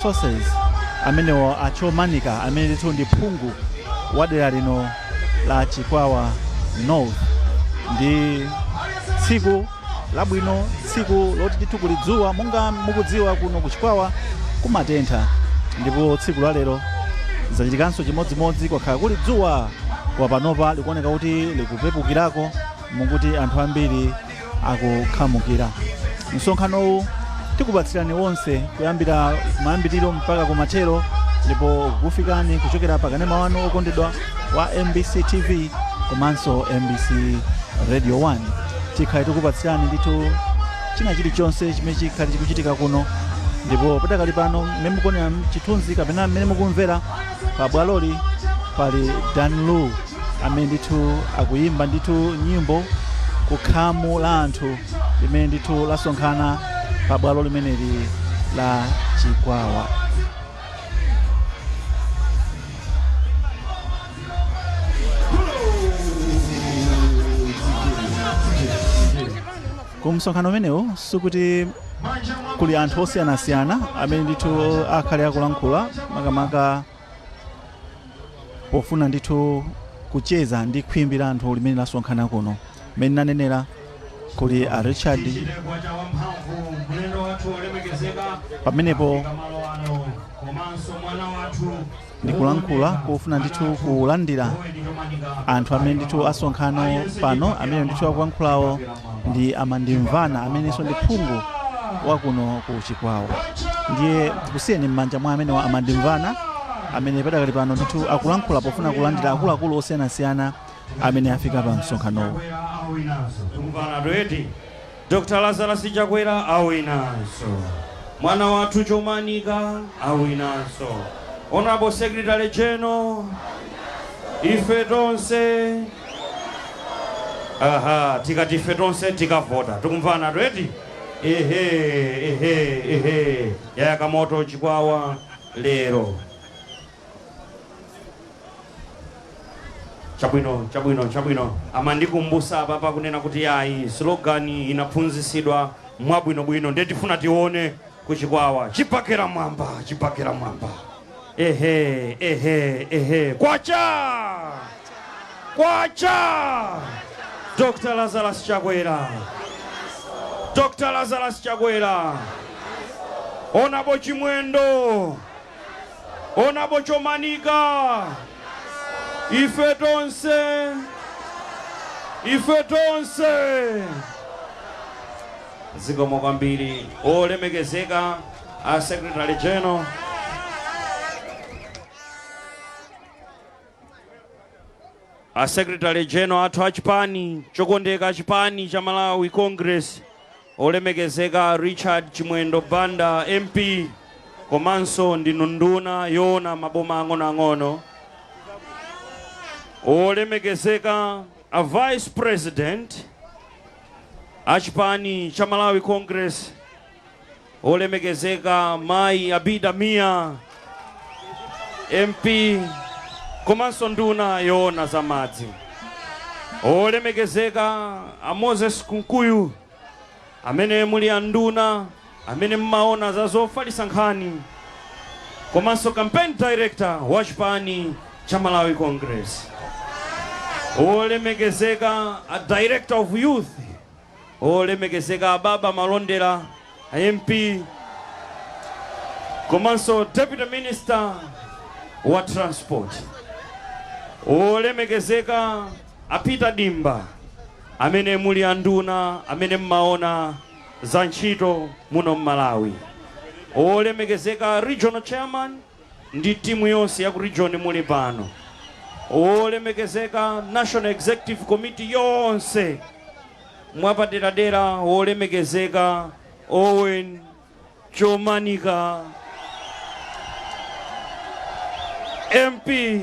Resources amenewo a Chomanika, amene ndithu ndi phungu wa dera lino la Chikwawa North. Ndi tsiku labwino, tsiku loti ndithu kuli dzuwa. Monga mukudziwa, kuno ku Chikwawa kumatentha, ndipo tsiku la lero zachitikanso chimodzimodzi, kwakhala kuli dzuwa, koma panopa likuoneka kuti likupepukirako, mukuti anthu ambiri akukhamukira. Msonkhanowu tikupatsirani wonse kuyambira mayambiriro mpaka kumathero, ndipo kufikani kuchokera pa kanema wanu okondedwa wa MBC TV komanso MBC Radio 1. Tikhale tikupatsirani ndithu china chilichonse chimene chikhale chikuchitika kuno. Ndipo padakali pano, mmene mukuonera chithunzi kapena mmene mukumvera, pa bwaloli pali Dan Lu amene ndithu akuyimba ndithu nyimbo kukhamu la anthu limene ndithu lasonkhana pa bwalo limeneli la Chikwawa. Ku msonkhano umenewu sikuti kuli anthu osiyanasiyana amene ndithu akhale akulankhula, makamaka pofuna ndithu kucheza ndi khwimbi la anthu limene lasonkhana kuno. Mmene nanenera, kuli a Richard pamenepo ndikulankhula kufuna ndithu kulandira anthu amene ndithu asonkhano pano. Amene ndithu akulankhulawo ndi Amandimvana, amenenso ndi phungu wakuno ku Chikwawa. Ndiye kusiyeni m'manja mwa amene wa Amandimvana, amene padakali pano ndithu akulankhula pofuna kulandira akuluakulu osiyanasiyana amene afika pa msonkhanowu. Tikumvana eti? Dr Lazarus Chakwera awinanso, mwana wathu Chomanika awinanso, Honorable Secretary General, ife tonse. Aha, tikati ife tonse tikavota. Tikumvana eti? Ehe, ehe, ehe, yayaka moto Chikwawa lero. Chabwino, chabwino, chabwino. Amandikumbusa apapa kunena kuti ayi, slogan inaphunzitsidwa mwabwinobwino. Ndiye tifuna tione kuchikwawa chipakira mwamba, chipakira mwamba. Ehe, ehe, ehe, kwacha kwacha! Dr Lazarus Chakwera, Dr Lazarus Chakwera, Honorable Chimwendo, Honorable Chomanika, ife tonse, ife tonse. Zikomo kwambiri, olemekezeka a Secretary General. A Secretary General athu achipani chokondeka, chipani cha Malawi Congress, olemekezeka Richard Chimwendo Banda MP, komanso ndinu nduna yoona maboma ang'onoang'ono, olemekezeka a Vice President achipani cha Malawi Congress, olemekezeka Mayi Abida Mia MP, komanso nduna yoona za madzi, olemekezeka a Moses Kunkuyu, amene muli a nduna amene mmaona za zofalitsa nkhani komanso campaign director wa chipani cha Malawi Congress, olemekezeka a Director of Youth, olemekezeka Ababa Malondera MP, komanso Deputy Minister wa Transport, olemekezeka a Peter Dimba, amene muli anduna amene mmaona za ntchito muno m'Malawi, olemekezeka Regional Chairman ndi timu yonse ya ku region muli pano, olemekezeka National Executive Committee yonse, mwapaderadera wolemekezeka Owen Chomanika MP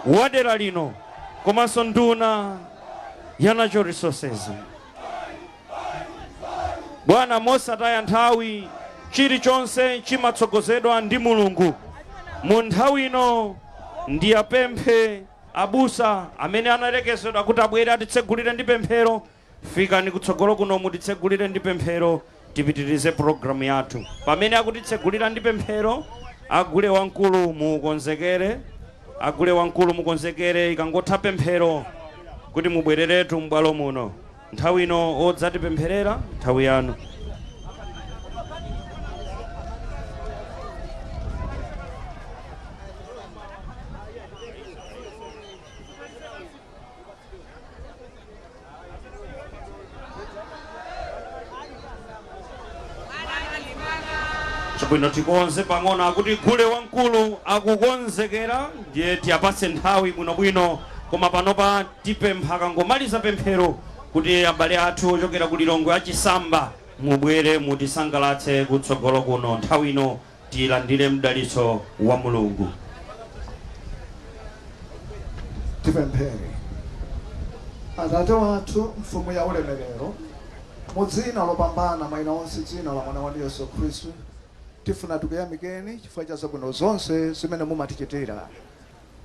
wa dera lino komanso nduna ya Natural Resources. Bwana, mosataya nthawi, chilichonse chimatsogozedwa ndi Mulungu. Mu nthawi ino ndiyapemphe abusa amene analekezedwa kuti abwere atitsegulire ndi pemphero. Fikani kutsogolo kuno mutitsegulire ndi pemphero. Tipitirize programu yathu pamene akutitsegulira ndi pemphero. Agule wamkulu mukonzekere, agule wamkulu mukonzekere, ikangotha pemphero kuti mubwereretu m'bwalo muno. Nthawi ino odzatipempherera, nthawi yanu. Chabwino, tikonze pang'ono. Akuti gule wamkulu akukonzekera, ndiye tiyapatse nthawi bwinobwino. Koma panopa tipempha akangomaliza pemphero kuti abale athu ochokera ku Lilongwe achisamba mubwere mutisangalatse kutsogolo kuno. Nthawi ino tilandire mdalitso wa Mulungu. Tipemphere. Atate wathu, Mfumu ya ulemerero, mu dzina lopambana mayina onse, dzina la Mwana wanu Yesu Khristu, tifuna tikuyamikeni chifukwa cha zabwino zonse zimene mumatichitira.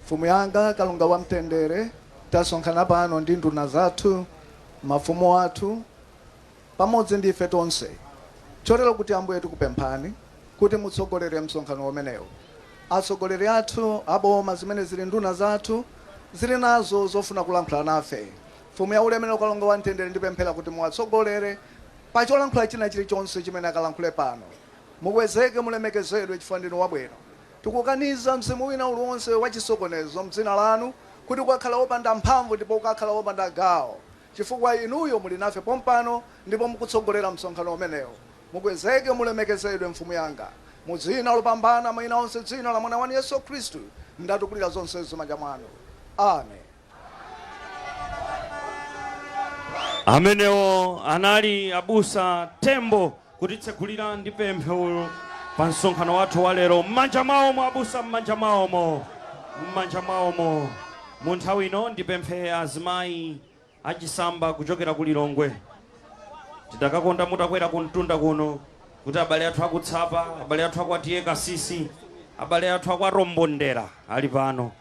Mfumu yanga, Kalonga wa mtendere, tasonkhana pano ndi nduna zathu, mafumu athu pamodzi ndi ife tonse, chotero kuti Ambuye tikupemphani kuti mutsogolere msonkhano umenewu. Atsogoleri athu aboma, zimene zili nduna zathu, zili nazo zofuna kulankhula nafe. Mfumu ya ulemerero, Kalonga wa mtendere, ndipemphera kuti muwatsogolere pa cholankhula china chilichonse chimene akalankhule pano. Mukwezeke, mulemekezedwe, chifukwa ndinu wabwino. Tikukaniza mzimu wina uliwonse wachisokonezo mdzina lanu kuti ukakhala wopanda mphamvu ndipo ukakhala wopanda gawo, chifukwa inuyo muli nafe pompano ndipo mukutsogolera msonkhano umenewo. Mukwezeke, mulemekezedwe, Mfumu yanga. Mu dzina lopambana mayina onse, dzina la Mwana wanu Yesu Khristu, ndatukulira zonsezo manja mwanu. Amen. Amenewo anali abusa Tembo kutitsegulira ndi pemphero pa msonkhano wathu wa lero. M'manja mwawomo abusa, m'manja mwawomo, m'manja mwawomo. Mu nthawi ino ndipemphe azimayi achisamba kuchokera ku Lilongwe. Tidakakonda mutakwera ku mtunda kuno kuti abale athu akutsapa, abale athu akwatiye Kasisi, abale athu akwarombondera ali pano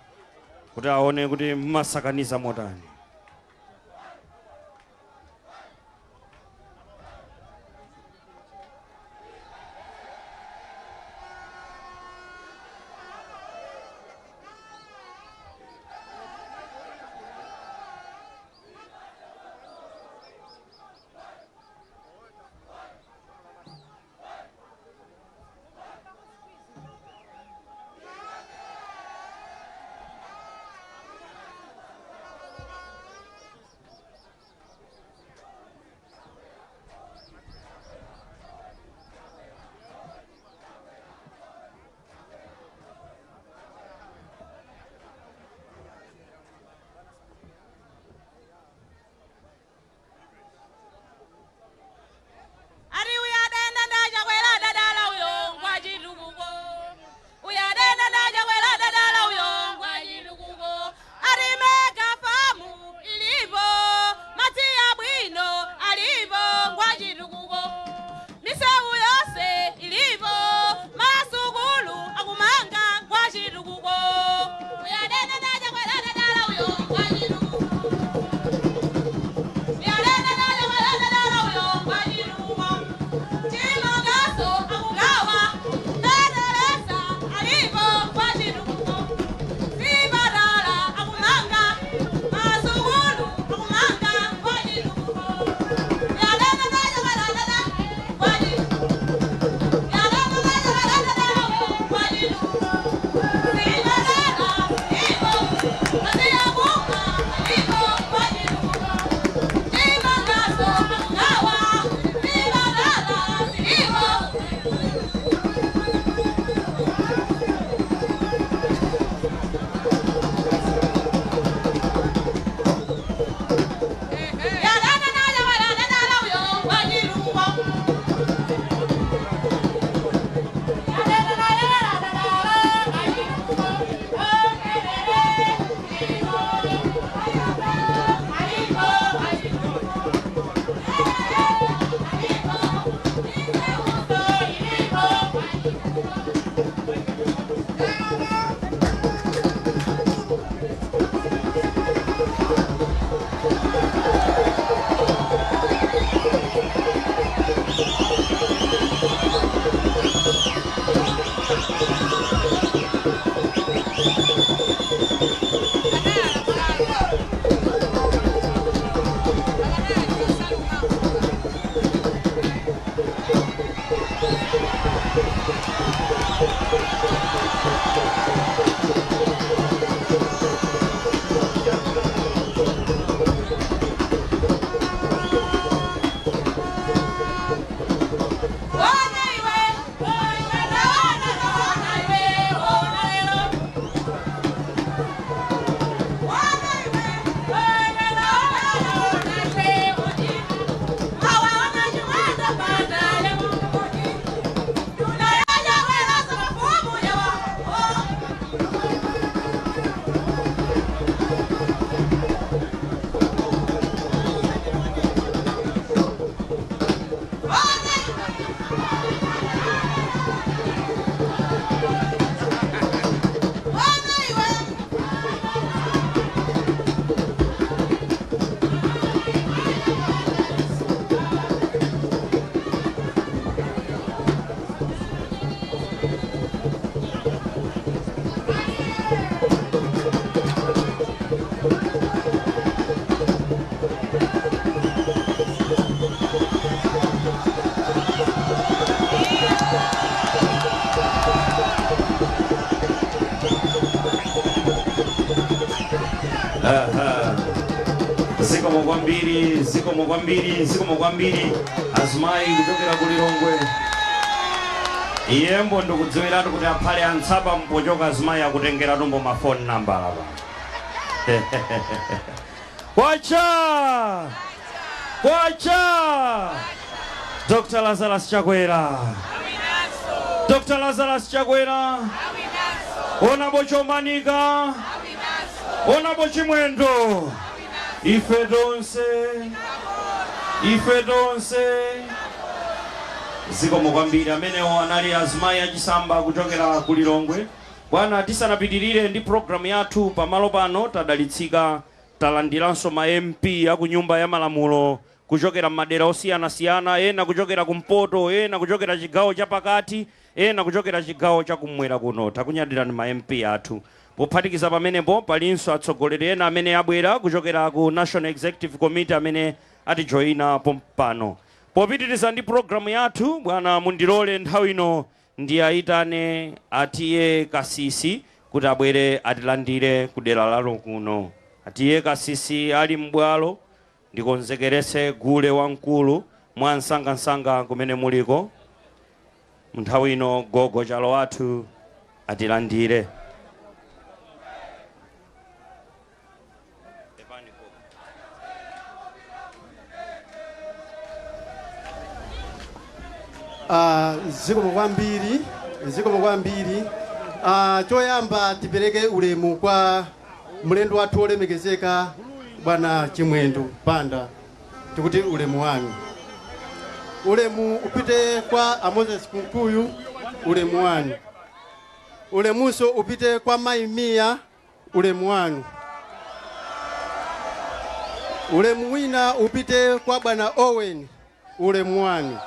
kuti aone kuti mmasakaniza motani. Zikomo kwambiri, zikomo kwambiri, zikomo kwambiri, azimayi kuchokera ku Lilongwe. Iyembo ndikudziwiratu kuti aphale antsaba mpochoka azimayi akutengeratu mbo ma phone number apa. Kwacha kwacha! Dr Lazarus Chakwera, Dr Lazarus Chakwera, Honourable Chomanika, Honourable Chimwendo, ife tonse, ife tonse. Zikomo kwambiri. Amenewo anali azimayi achisamba kuchokera ku Lilongwe. Bwana, tisanapitirire ndi programu yathu pamalo pano, tadalitsika, talandiranso ma MP aku Nyumba ya Malamulo kuchokera m'madera osiyanasiyana, ena kuchokera kumpoto, ena kuchokera chigawo chapakati, ena kuchokera chigawo chakumwera kuno. Takunyadirani ma MP athu. Pophatikiza pamenepo, palinso atsogoleri ena amene abwera kuchokera ku National Executive Committee amene atijoyina pompano. Popitiriza ndi programu yathu, bwana, mundilole nthawi ino ndiyayitane atiye Kasisi kuti abwere atilandire ku dera lalo kuno. Atiye Kasisi ali m'bwalo, ndikonzekerese gule wamkulu mwa msangamsanga kumene muliko. Nthawi ino gogo chalo wathu atilandire. Zikomo kwambiri, zikomo kwambiri. Choyamba tipereke ulemu kwa mlendo wathu wolemekezeka, Bwana Chimwendo Banda, tikuti ulemu wanu. Ulemu upite kwa a Moses Kunkuyu, ulemu wanu. Ulemunso upite kwa Mayi Mia, ulemu wanu. Ulemu wina upite kwa Bwana Owen, ulemu wanu.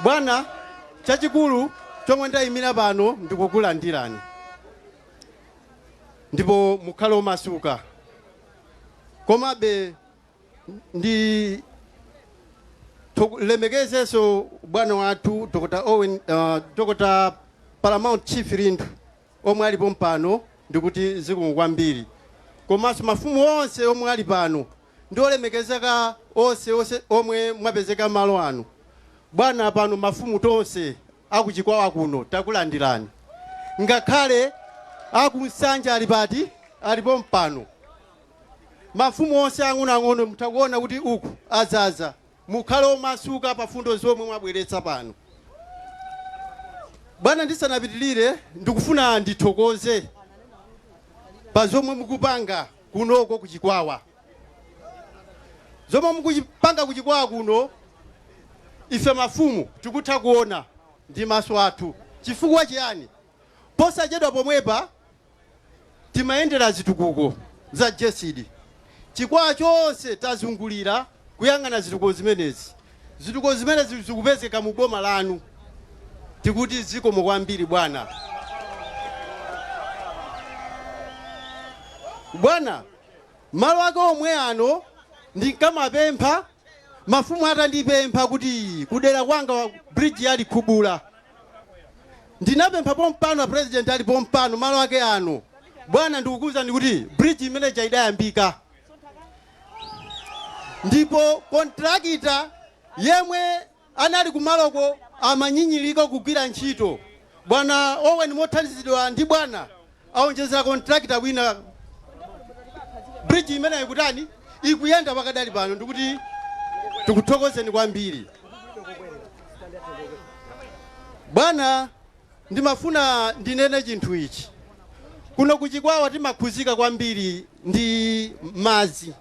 Bwana, chachikulu chomwe ndayimira pano ndikukulandirani, ndipo mukhale omasuka. Komabe ndi lemekezenso bwana wathu Dr Owen, Dr Paramount Chief Lindu omwe alipo mpano, ndikuti zikomo kwambiri, komanso mafumu onse omwe ali pano ndi olemekezeka onse onse omwe mwapezeka malo ano. Bwana, pano mafumu tonse akuchikwawa kuno takulandirani, ngakhale akunsanja ali pati, alipo mpano. Mafumu onse ang'onoang'ono, mutakuona kuti uku azaza. Mukhale omasuka pa fundo zomwe mwabweretsa pano. Bwana, ndisanapitilire, ndikufuna ndithokoze pa zomwe mukupanga kunoko kuchikwawa. Zomwe mukupanga kuchikwawa kuno, ife mafumu tikutha kuona ndi maso athu. Chifukwa chiyani? Posachedwa pomwepa timayendera zitukuko za GESD. Chikwawa chonse tazungulira kuyang'ana zitukuko zimenezi. Zitukuko zimene zikupezeka mu boma lanu, tikuti zikomo kwambiri bwana. Bwana, malo ake omwe ano ndinkamapempha mafumu atandipempha kuti kudera kwanga bridge yali khubula. Ndinapempha pompano, a president ali pompano, malo ake ano bwana, ndikukuwuzani kuti bridge imeneja idayambika, ndipo contractor yemwe anali kumaloko amanyinyirika kugwira ntchito. Bwana Owen mothandizidwa ndi bwana aonjezera contractor wina, bridge imeneyi ikutani, ikuyenda pakadali pano. Ndikuti tikuthokozeni kwambiri bwana. Ndimafuna ndinene chinthu ichi: kuno kuchikwawa timakhuzika kwambiri ndi madzi.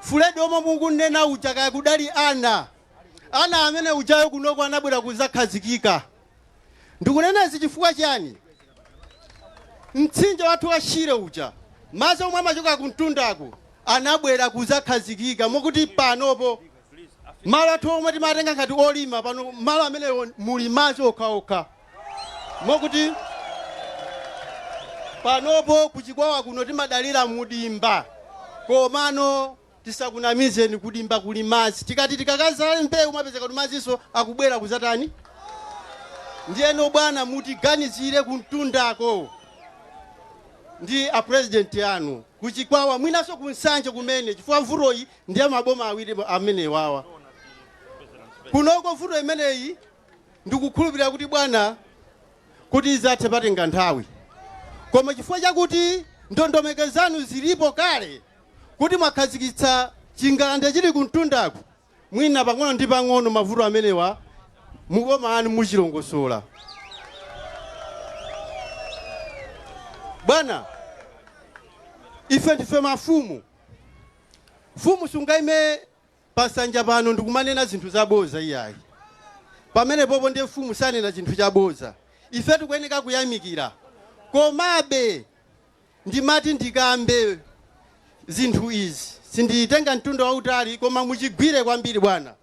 Flood omwe mukunena uja, kaya kudali ana amene ujayo kunoko anabwera kuzakhazikika. Ndikunenezi chifukwa chani? Mtsinje wathu wa Shire uja, madzi omwe amachoka kumtundaku anabwera kuzakhazikika, mokuti panopo malo athu omwe timatenga ngati olima, pano malo amenewo muli madzi okhaokha, mokuti panopo kuchikwawa kuno timadalira mudimba. Komano tisakunamizeni, kudimba kuli madzi. Tikati tikakazala mbewu, mapezeka kuti madziso akubwera kuzatani. Ndiyeno bwana, mutiganizire kumtundako ndi a president anu kuchikwawa, mwinanso kunsanje kumene, chifukwa vutoyi ndiye maboma awiri amenewawa. Kunoko vuto imeneyi ndikukhulupirira kuti bwana, kuti izathe patenga nthawi, koma chifukwa chakuti ndondomeko zanu zilipo kale kuti mwakhazikitsa chingalande chili kumtundaku, mwina pang'ono ndi pang'ono mavuto amenewa muboma anu muchilongosola. Bwana, ife ndife mafumu. Mfumu sungaime pasanja pano ndikumanena zinthu zaboza, iyayi. Pamene popo ndiye mfumu sanena chinthu chaboza. Ife tikuyeneka kuyamikira, komabe ndimati ndikambe zinthu izi, sinditenga mtunda wautali, koma muchigwire kwambiri bwana.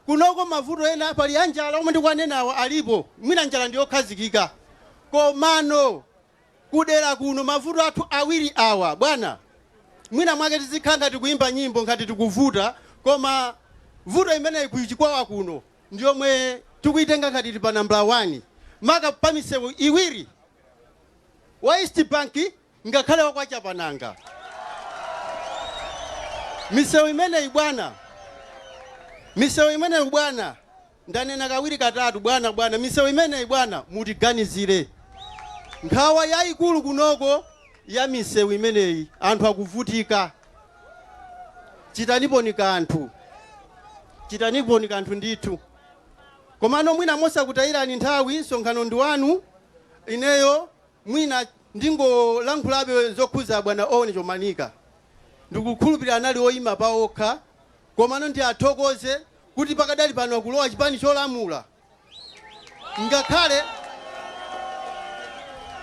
Kunoko mavuto ena pali anjala omwe ndikuwanenawa alipo, mwina njala ndiyokhazikika, komano kudera kuno mavuto athu awiri awa bwana, mwina mwake tizikhala ngati kuimba nyimbo ngati tikuvuta, koma vuto imeneyi kuchikwawa kuno ndiyomwe tikuitenga ngati tili pa nambala 1, maka pa misewu iwiri, wa East Bank ngakhale wakwachapananga. Misewu imeneyi bwana, misewu imeneyi bwana, ndanena kawiri katatu bwana. Bwana, misewu imeneyi bwana, mutiganizire. Nkhawa yayikulu kunoko ya misewu imeneyi, anthu akuvutika. Chitaniponi kanthu, chitaniponi kanthu ndithu. Komano mwina mosakutayirani nthawi, msonkhano ndi wanu. Ineyo mwina ndingolankhulabe zokhuza bwana Owen Chomanika. Ndikukhulupirira anali oyima paokha, komano ndi athokoze kuti pakadali pano akulowa chipani cholamula.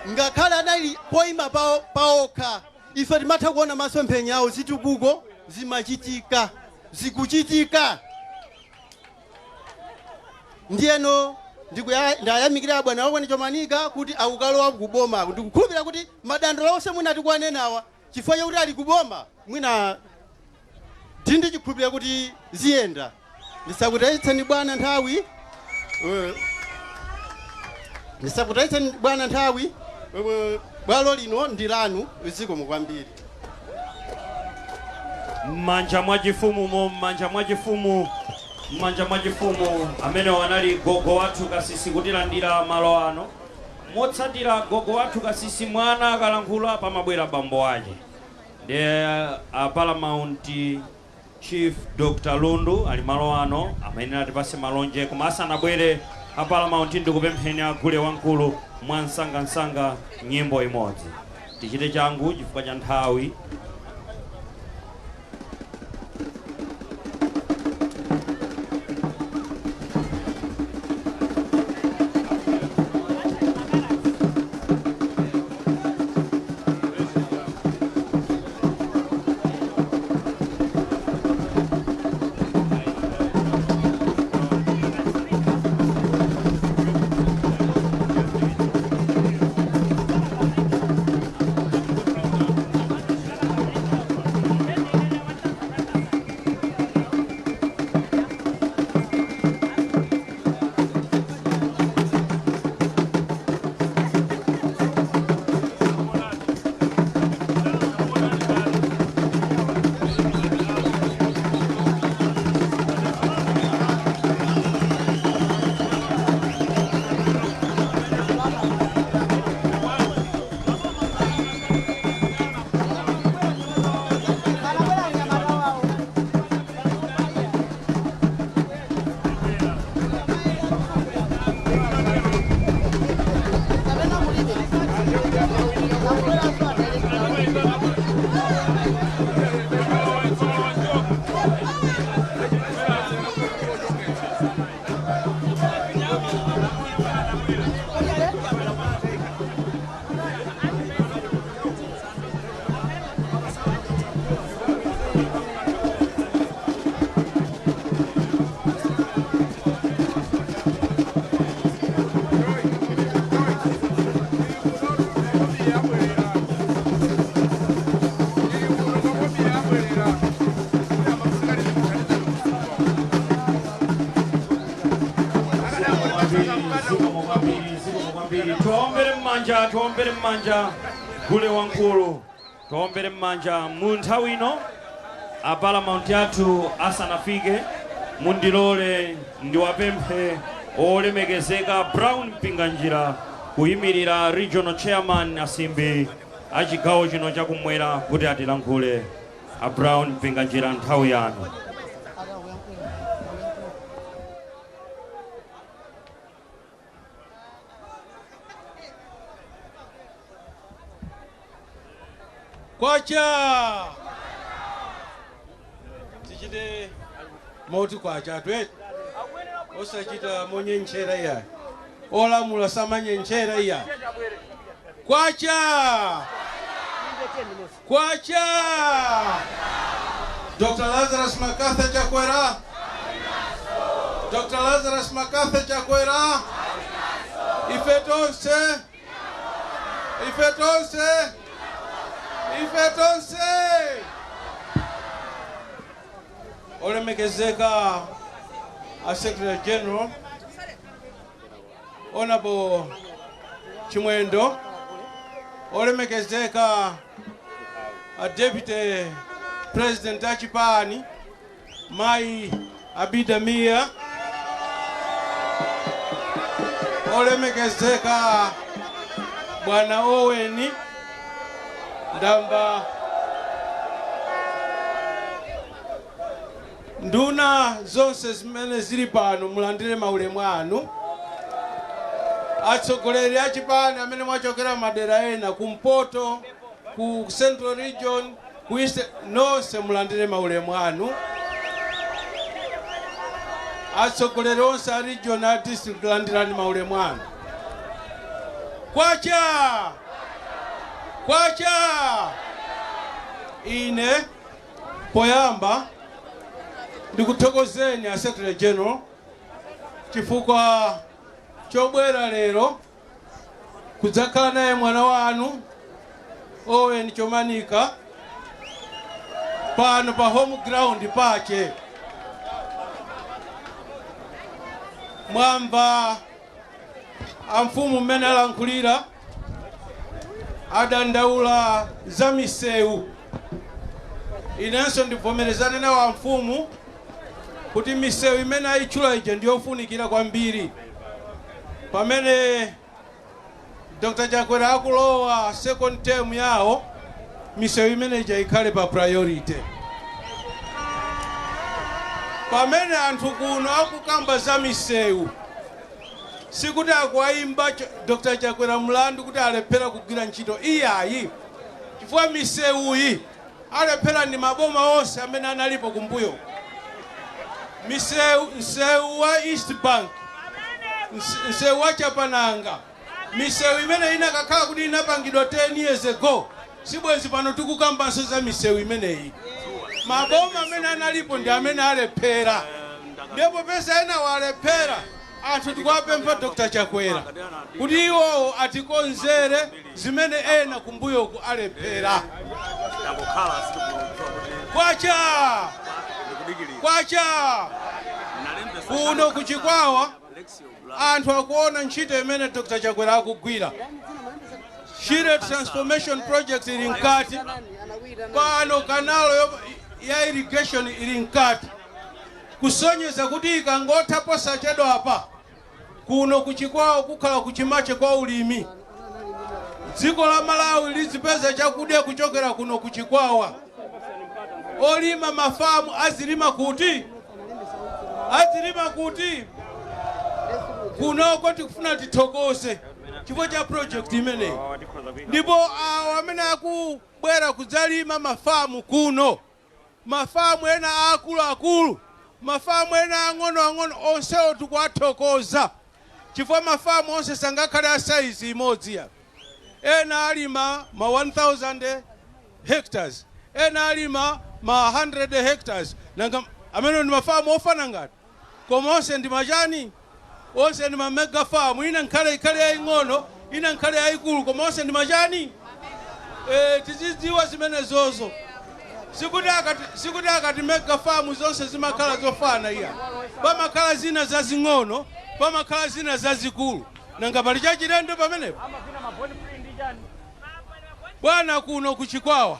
Ngakhale anali poyima paokha, ife timatha kuona masomphenya awo, zitukuko zimachitika, zikuchitika. Ndiyeno ndayamikira bwana Owen Chomanika kuti akukalowa kuboma. Ndikukhulupirira kuti madandaulo onse mwina tikuwanenawa, chifukwa chakuti ali kuboma, mwina tindi chikhulupirira kuti ziyenda. Ndisakutayitseni bwana nthawi, ndisakutayitseni bwana nthawi. Bwalo lino ndi lanu. Zikomo kwambiri. M'manja mwa chifumumo, m'manja mwa chifumu, m'manja mwa chifumu. Amene anali gogo wathu Kasisi kutilandira malo ano. Motsatira gogo wathu Kasisi, mwana akalankhula pamabwera bambo ake, ndiye a Paramount Chief Dr Lundu ali malo ano, amayenera atipase malonje. Koma asanabwere a Paramount, ndikupempheni agule wamkulu mwansangansanga nyimbo imodzi. Tichite changu chifukwa cha nthawi. Kwambiri, zikomo kwambiri. Tiwaombere m'manja, tiwaombere m'manja gule wankulu, tiwaombere m'manja. Mu nthawi ino a Paramount athu asanafike, mundilole ndiwapemphe olemekezeka Brown Mpinganjira kuyimirira regional chairman asimbi a chigawo chino chakumwera kuti atilankhule. A Brown Mpinganjira, nthawi yanu. Kwacha! Tichite moti kwacha twete, osachita monyenchera iya, olamula samanyenchera iya. Kwacha! Kwacha! Dr. Lazarus McCarthy Chakwera, Dr. Lazarus McCarthy Chakwera, ife tonse, ife tonse, ife tonse. Olemekezeka a Secretary General Honorable Chimwendo, olemekezeka a Deputy President achipani Mai Abida Mia, olemekezeka Bwana Owen Ndamba, nduna zonse zimene zili pano, mulandire maulemu anu. Atsogoleri a chipani amene mwachokera madera ena, kumpoto, ku Central Region, ku East, nonse mulandire maulemu anu. Atsogoleri onse a region, a district, landirani maulemu anu. Kwacha! Kwacha! Ine poyamba ndikuthokozeni a Secretary General chifukwa chobwera lero kudzakhala naye mwana wanu Owen Chomanika pano pa home ground pache. Mwamva amfumu mmene alankhulira, adandaula za misewu. Inenso ndivomerezane nawo amfumu kuti misewu imene ayitchula ija ndiyofunikira kwambiri. Pamene Dr. Chakwera akulowa second term yawo, misewu imene ija ikhale pa priority. Pamene anthu kuno akukamba za misewu, sikuti akuwayimba Dr. Chakwera mlandu kuti alephera kugwira ntchito, iyayi, chifukwa misewuyi alephera ndi maboma onse amene analipo kumbuyo. Misewu, msewu wa East Bank, msewu wa Chapananga, misewu imene inakakhala kuti inapangidwa 10 years ago, sibwezi pano tikukambanso za misewu imeneyi. Maboma amene analipo ndi amene alephera, ndipo pesa ena walephera, anthu tikuwapempha Dr. Chakwera kuti iwowo atikonzere zimene ena kumbuyoku alephera. Kwacha! Kwacha! Kuno kuchikwawa anthu akuona ntchito imene Dr. Chakwera akugwira. Shire Transformation Project ili mkati pano, canal ya irrigation ili mkati, kusonyeza kuti ikangotha posachedwa apa kuno kuchikwawa kukhala kuchimache kwa ulimi. Dziko la Malawi lizipeza chakudya kuchokera kuno kuchikwawa. Olima mafamu azilima kuti? Azilima kuti? Kunoko. Tikufuna tithokoze chifukwa cha project imeneyi, ndipo awo amene akubwera kudzalima mafamu kuno, mafamu ena akuluakulu, mafamu ena ang'onoang'ono, onsewo tikuwathokoza, chifukwa mafamu onse sangakhale a saizi imodzi ya. Ena alima ma 1000 hectares, ena alima ma 100 hectares. Nanga amene ndi mafamu ofana ngati? Koma onse ndi machani? Onse ndi ma mega farm. Ina nkhale ikhale yaying'ono, ina nkhale yayikulu, koma onse ndi machani? Tizidziwa zimenezozo. Sikuti akati mega farm zonse zimakhala zofana, iya. Pamakhala zina zazing'ono, pamakhala zina zazikulu. Nanga pali chachilendo pamenepo? Bwana, kuno kuchikwawa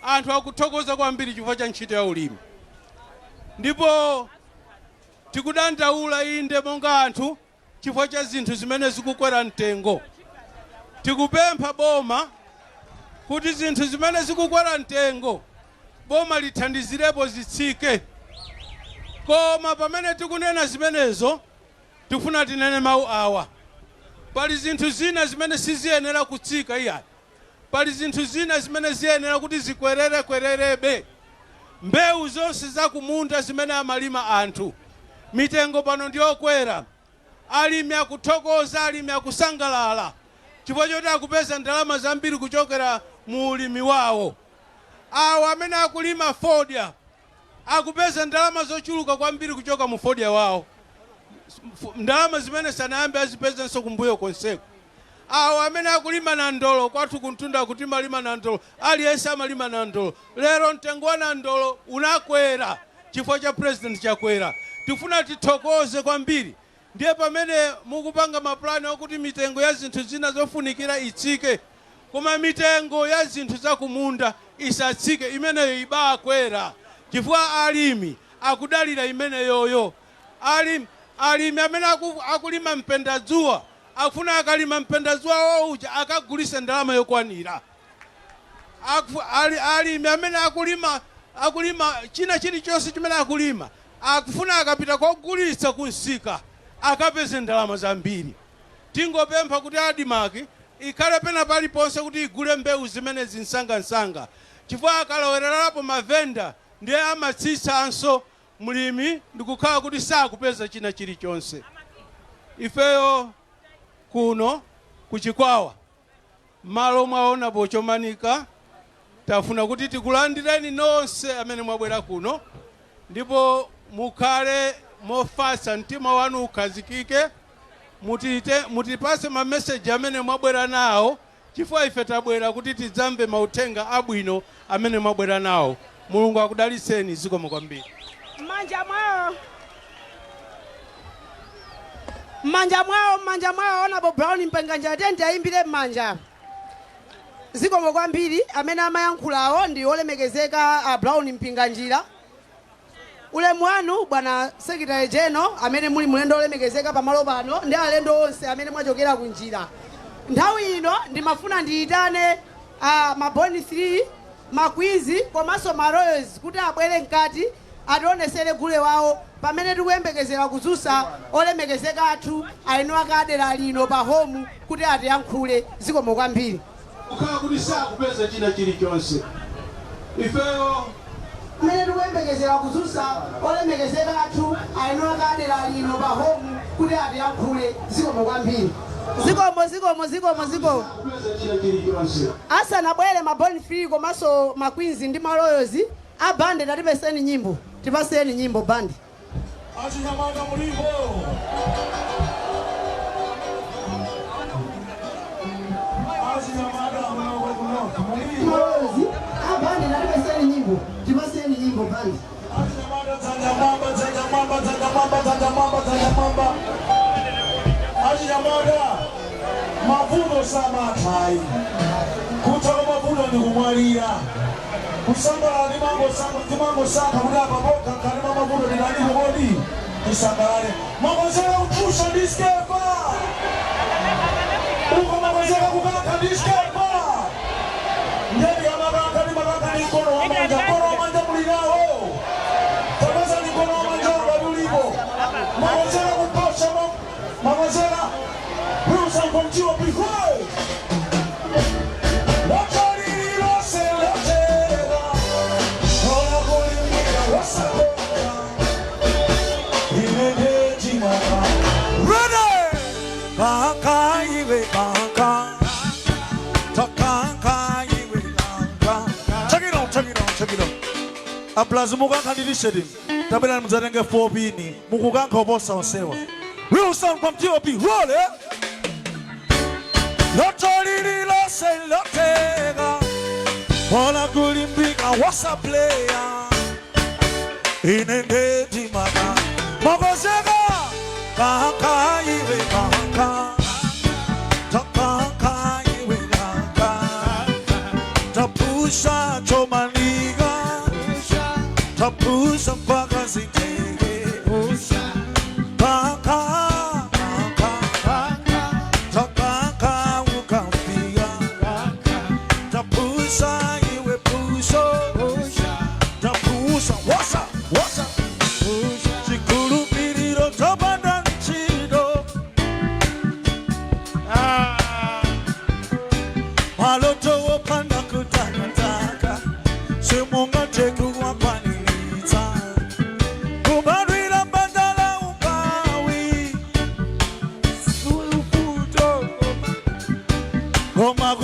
anthu akuthokoza kwambiri chifukwa cha ntchito ya ulimi, ndipo tikudandaula inde monga anthu chifukwa cha zinthu zimene zikukwera mtengo. Tikupempha boma kuti zinthu zimene zikukwera mtengo boma lithandizirepo zitsike. Koma pamene tikunena zimenezo, tifuna tinene mawu awa: pali zinthu zina zimene siziyenera kutsika iyayi, pali zinthu zina zimene ziyenera kuti zikwerere kwererebe. Mbewu zonse zakumunda zimene amalima anthu, mitengo pano ndiyokwera. Alimi akuthokoza, alimi akusangalala chifukwa choti akupeza ndalama zambiri kuchokera mu ulimi wawo. Awo amene akulima fodya akupeza ndalama zochuluka kwambiri kuchoka mu fodya wawo, ndalama zimene sanayambe azipezenso kumbuyo konseko. Awo amene akulima nandolo, kwathu kuntunda kuti malima nandolo, aliyense amalima nandolo. Lero mtengo wa nandolo unakwera chifukwa cha President Chakwera. Tifuna tithokoze kwambiri. Ndiye pamene mukupanga mapulani okuti mitengo ya zinthu zina zofunikira itsike, koma mitengo ya zinthu zakumunda isatsike, imeneyo ibakwera, chifukwa alimi akudalira imeneyoyo. Alimi amene akulima mpendadzuwa akufuna akalima mpendadzuwa wawo uja akagulise ndalama yokwanira. Alimi amene akulima china chilichonse chimene akulima akufuna akapita kogulitsa kunsika akapeze ndalama zambiri. Tingopempha kuti ADMARC ikhale pena paliponse kuti igule mbewu zimene zinsangansanga, chifukwa akalowererapo mavenda ndiye amatsitsanso, mlimi ndikukhala kuti sakupeza china chilichonse. Ifeyo kuno kuchikwawa, malo mwaonapo Chomanika, tafuna kuti tikulandireni nonse amene mwabwera kuno, ndipo mukhale mofatsa, mtima wanu ukhazikike, mutipase mameseji amene mwabwera nawo, chifukwa ife tabwera kuti tidzamve mauthenga abwino amene mwabwera nawo. Mulungu akudalitseni. Zikomo kwambiri. M'manja mwawo, m'manja mwawo, m'manja mwawo, Honorable Brown Mpinganjira, tiyeni ayimbire m'manja. Zikomo kwambiri. Amene amayankhulawo ndi olemekezeka a Brown Mpinganjira. Ulemu wanu, bwana Secretary General amene muli mlendo olemekezeka pamalo pano, ndi alendo onse amene mwachokera kunjira. Nthawi ino ndimafuna ndiyitane ma Born 3, ma Queens komanso ma Royals kuti abwere mkati ationesere gule wawo pamene tikuyembekezera kudzutsa olemekezeka athu ainu akadera lino pa home kuti atiyankhule. Zikomo kwambiri. Kukhala kuti sakupeza china chilichonse, ifeyo Amene tikuyembekezera kudzutsa olemekezeka athu ainu akadera lino pa home kuti atiyankhule. Zikomo kwambiri. Zikomo, zikomo, zikomo, zikomo. Kupeza china chilichonse. Asanabwere ma Born Free komanso ma Queens ndi ma Royals, a band, tatipeseni nyimbo, tipaseni nyimbo, band. Achinyamata mulipo? Achinyamata munoko kunoku mulipo? Ma Royals, a band, tatipeseni nyimbo, tipaseni nyimbo, band. Achinyamata, dzanja mwamba, dzanja mwamba, dzanja mwamba, dzanja mwamba, dzanja mwamba. Achinyamata, mavuto samathayi, kutha kwa mavuto ndi kumwalira. Kusangalala timangosankha kuti apa pokha khali mwa mavuto tinalipo, kodi tisangalale. Mwakonzeka kupusha ndi Skeffa uko? Mwakonzeka kukankha ndi Skeffa? Ndeti amakankha ndi makankha ndi mkono wa manja. Mkono wa manja muli nawo? Tapezani mkono wa manja ngati ulipo. Mwakonzeka kupusha? Mwakonzeka? Wilson from GOP. Hey! Lokalililose lotera ola kulimbika wasakona inendetimaka. Ready! Kaka iwe kaka, takaka iwe kaka. Check it out, check it out, check it out. Aplazi mukankha ndi t-shirt, tabwerani mudzatenge 4 pini, mukukankha oposa onsewa. Wilson from GOP, roll it. Lotolililose lotega ola kulimbika wasa player inendetimaka. Mokozeka kaka iwe kaka.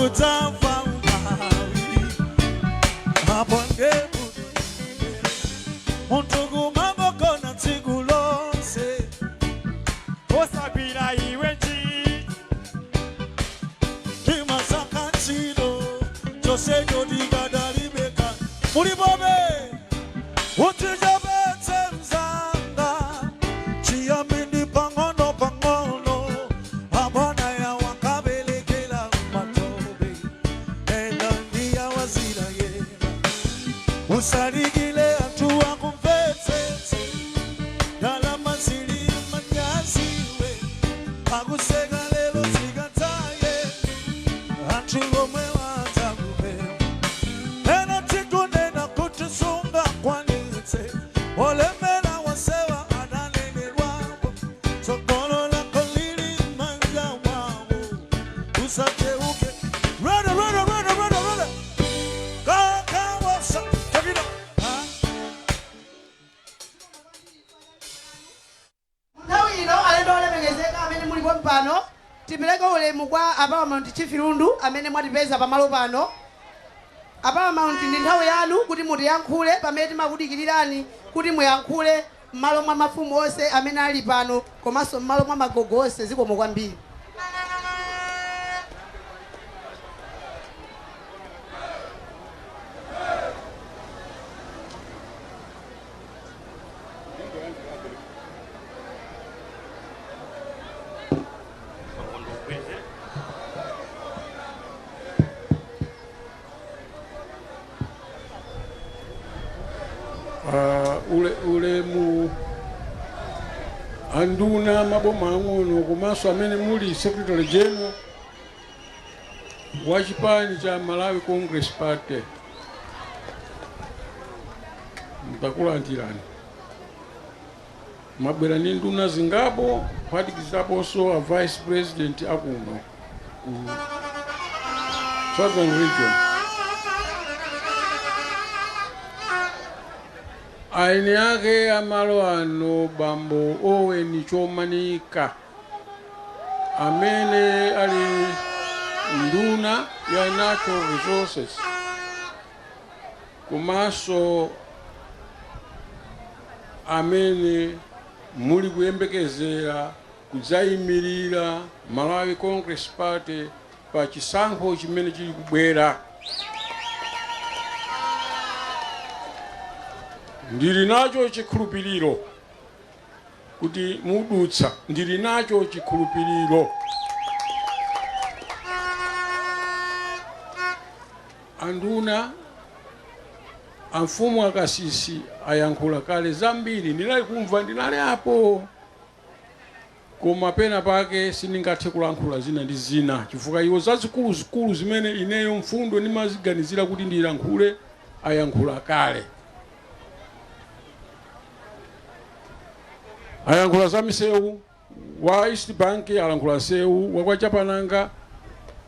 Kudzamva umphawi apo ndepu munthu kumangogona tsiku lonse Osagwira iwe ntchito. Timasaka ntchito chonsecho tikadalibeka mulipobe utichepetse mzanga chiyambi ndi pang'ono pang'ono abwana yawakabelekela matope ena ndiyawazira yena usalikile anthu akumvetsetse ndalama zili manyaziwe akuseka lero zikadzaye anthu omwe wadzakupewa ena tikunena kuti sungakwanitse olemera wasewa ananenerwapo tsogolo lako lili manja mwawo usacheuke. Ready, ready, ready, ready, ready. Kakawasa takida. Nthawi ino, alendo olemekezeka amene mulipo pano, tipereke ulemu kwa a Paramount Chief Lundu amene mwatipeza pamalo pano. A Paramount, ndi nthawi yanu kuti mutiyankhule pamene timakudikirirani kuti muyankhule m'malo mwa mafumu onse amene ali pano komanso m'malo mwa magogo onse. Zikomo kwambiri. Ule ulemu anduna maboma ang'ono komanso amene muli secretary general wa chipani cha Malawi Congress Party, mtakulandirani. Mwabwera ndi nduna zingapo kuphatikizaponso a vice president akuno ku Southern Region. Aini ake amalo ano, bambo Owen Chomanika, amene ali nduna ya natural resources komanso amene muli kuyembekezera kudzayimirira Malawi Congress Party pa chisankho chimene chili kubwera, ndili nacho chikhulupiriro kuti mudutsa. Ndili nacho chikhulupiriro. Anduna, amfumu akasisi ayankhula kale zambiri. Ndinali kumva, ndinali apo, koma pena pake sindingathe kulankhula zina ndi zina chifukwa iwo zazikuluzikulu zimene ineyo mfundo ndimaziganizira kuti ndilankhule ayankhula kale. Ayankhula za misewu wa East Bank, alankhula nsewu wa kwa Chapananga,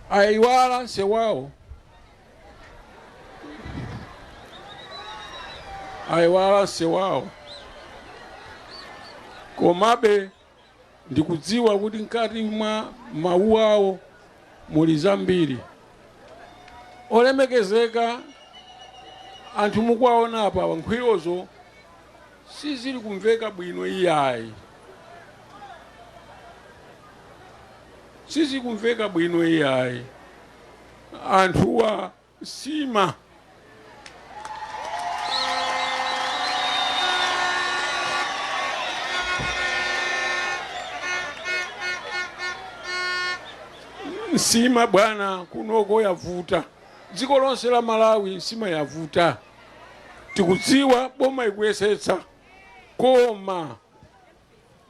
ayiwala nsewawo, ayiwala nsewawo. Komabe ndikudziwa kuti mkati mwa mawu awo muli zambiri. Olemekezeka, anthu mukuwaona apa, nkhwiyozo sizili kumveka bwino iyayi, sizikumveka bwino iyayi. Anthuwa sima nsima bwana kunoko yavuta. Dziko lonse la Malawi nsima yavuta. Tikudziwa boma ikuyesetsa, koma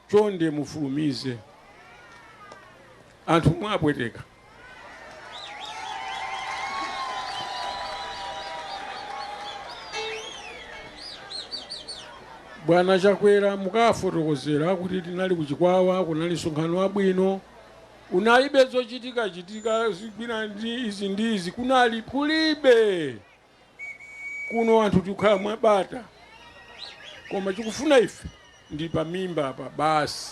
chonde mufulumize, anthu mwapweteka. Bwana Chakwera, mukafotokozera kuti tinali kuchikwawa, kunali msonkhano wabwino, unalibe zochitika chitika zigwira ndi izi ndi izi, kunali kulibe. Kuno anthu tikukhala mwabata, koma chikufuna ife ndi pamimba apa basi.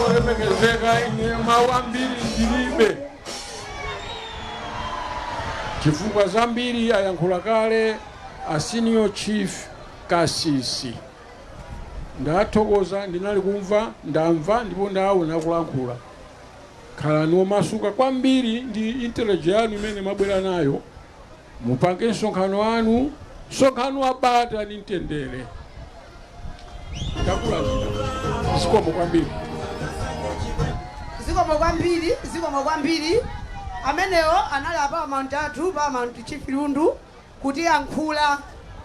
Olemekezeka, ine mawu ambiri ndilibe chifukwa zambiri ayankhula kale a Senior Chief Kasisi. Ndathokoza, ndinali kumva, ndamva ndipo ndaona kulankhula. Khalani omasuka kwambiri ndi intelligence yanu imene mwabwera nayo, mupange msonkhano wanu, msonkhano wa bata ndi mtendere. Ndakulandira, zikomo kwambiri. Zikomo kwambiri, zikomo kwambiri. Amenewo anali a Paramount athu, Paramount Chief Lundu, kutiyankhula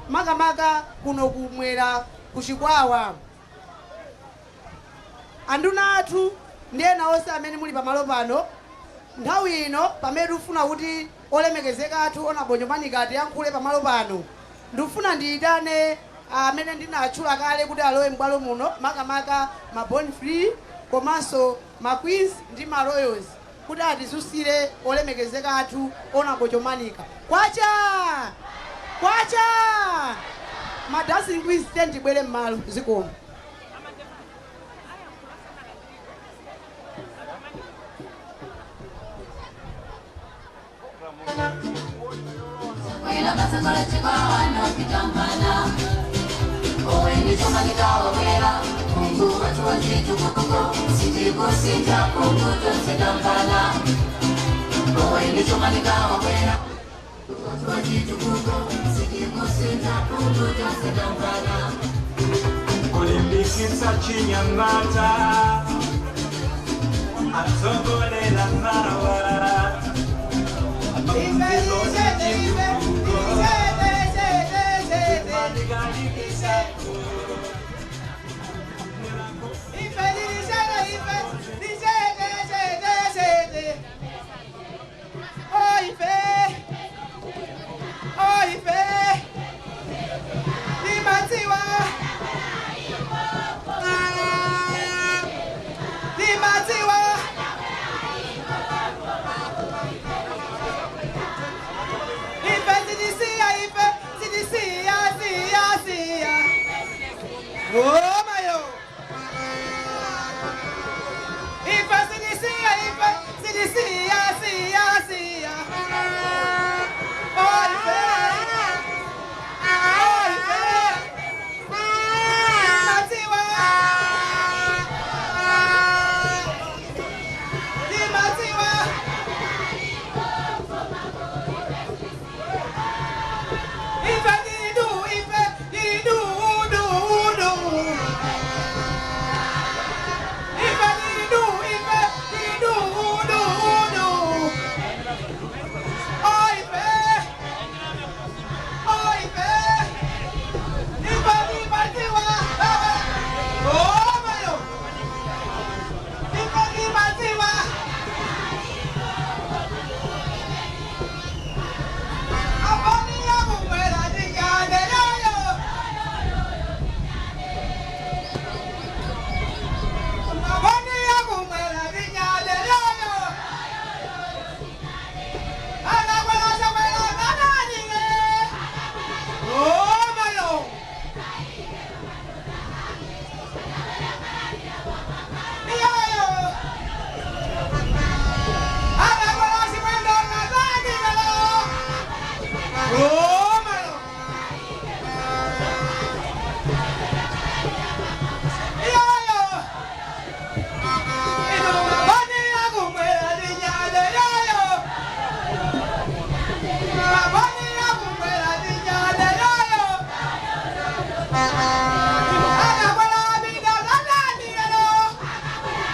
makamaka kuno kumwera kuchikwawa. Anduna athu ndi ena onse amene muli pamalo pano nthawi ino, pamene tikufuna kuti olemekezeka athu Honourable Chomanika atiyankhule pamalo pano, ndikufuna ndiyitane amene ndinatchula kale kuti alowe m'bwalo muno, makamaka ma Born Free komanso ma Queens ndi ma Royals, kuti atizusire olemekezeka athu Honourable Chomanika. Kwacha kwacha! Ma Dancing Queens, tendibwere m'malo. Zikomo. Kulimbikitsa chinyamata atsogolela mawa.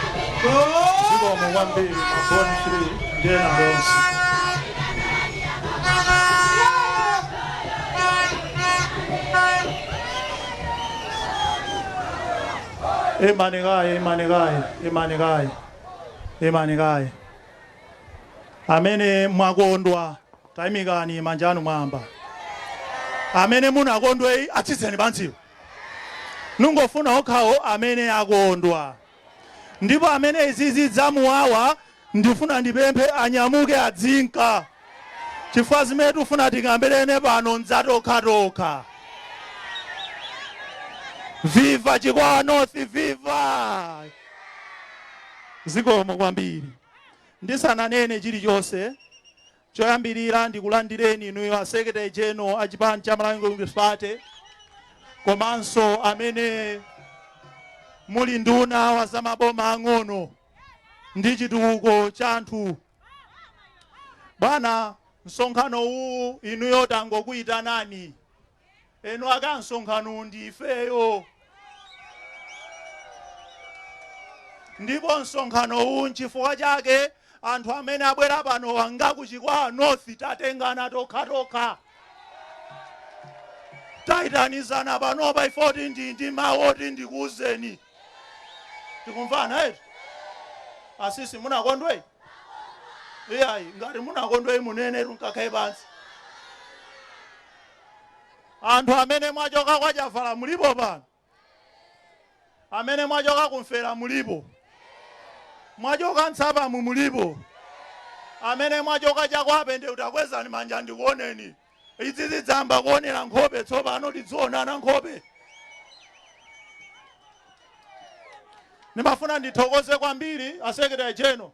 Zikomo kwambiri ma Born Free ndi ena onse. Imani kaye, imani kaye, imani kaye, imani kaye. Amene mwakondwa, tayimikani manja anu mwamba. Amene munakondwe, atsitseni pansiwo. Nungofuna okhawo amene akondwa. Ndipo amene izizi zamuwawa, ndifuna ndipemphe anyamuke adzinka. Chifukwa zimene tifuna tikambirane pano nzatokhatokha. Viva Chikwawa North, viva! Zikomo kwambiri. Ndisananene chilichonse, choyambirira ndikulandireni inuyo a Secretary General a chipani cha Malawi Congress Party, komanso amene muli nduna wa zamaboma ang'ono ndi chitukuko cha anthu. Bwana, msonkhano uwu inuyo tangokuyitanani, eni ake msonkhano ndi ifeyo. Ndipo msonkhano uwu nchifukwa chake anthu amene abwera pano wanga ku Chikwawa North tatengana tokhatokha, tayitanizana panopa ifoti ndi mawu oti ndikuwuzeni. Tikumvana eti? Asisi munakondwe? Iyayi, ngati munakondwe munene tunkakhaye pansi. Anthu amene mwachoka kwa Chavala mulipo pano? Amene mwachoka kumfera mulipo? Mwachoka Ntsapamu mulipo? Amene mwachoka chakwape ndi utakwezani manja ndikuoneni. Izi zidzamba kuonera nkhope tsopano, tidzionana nkhope. Ndimafuna ndithokoze kwambiri a Secretary General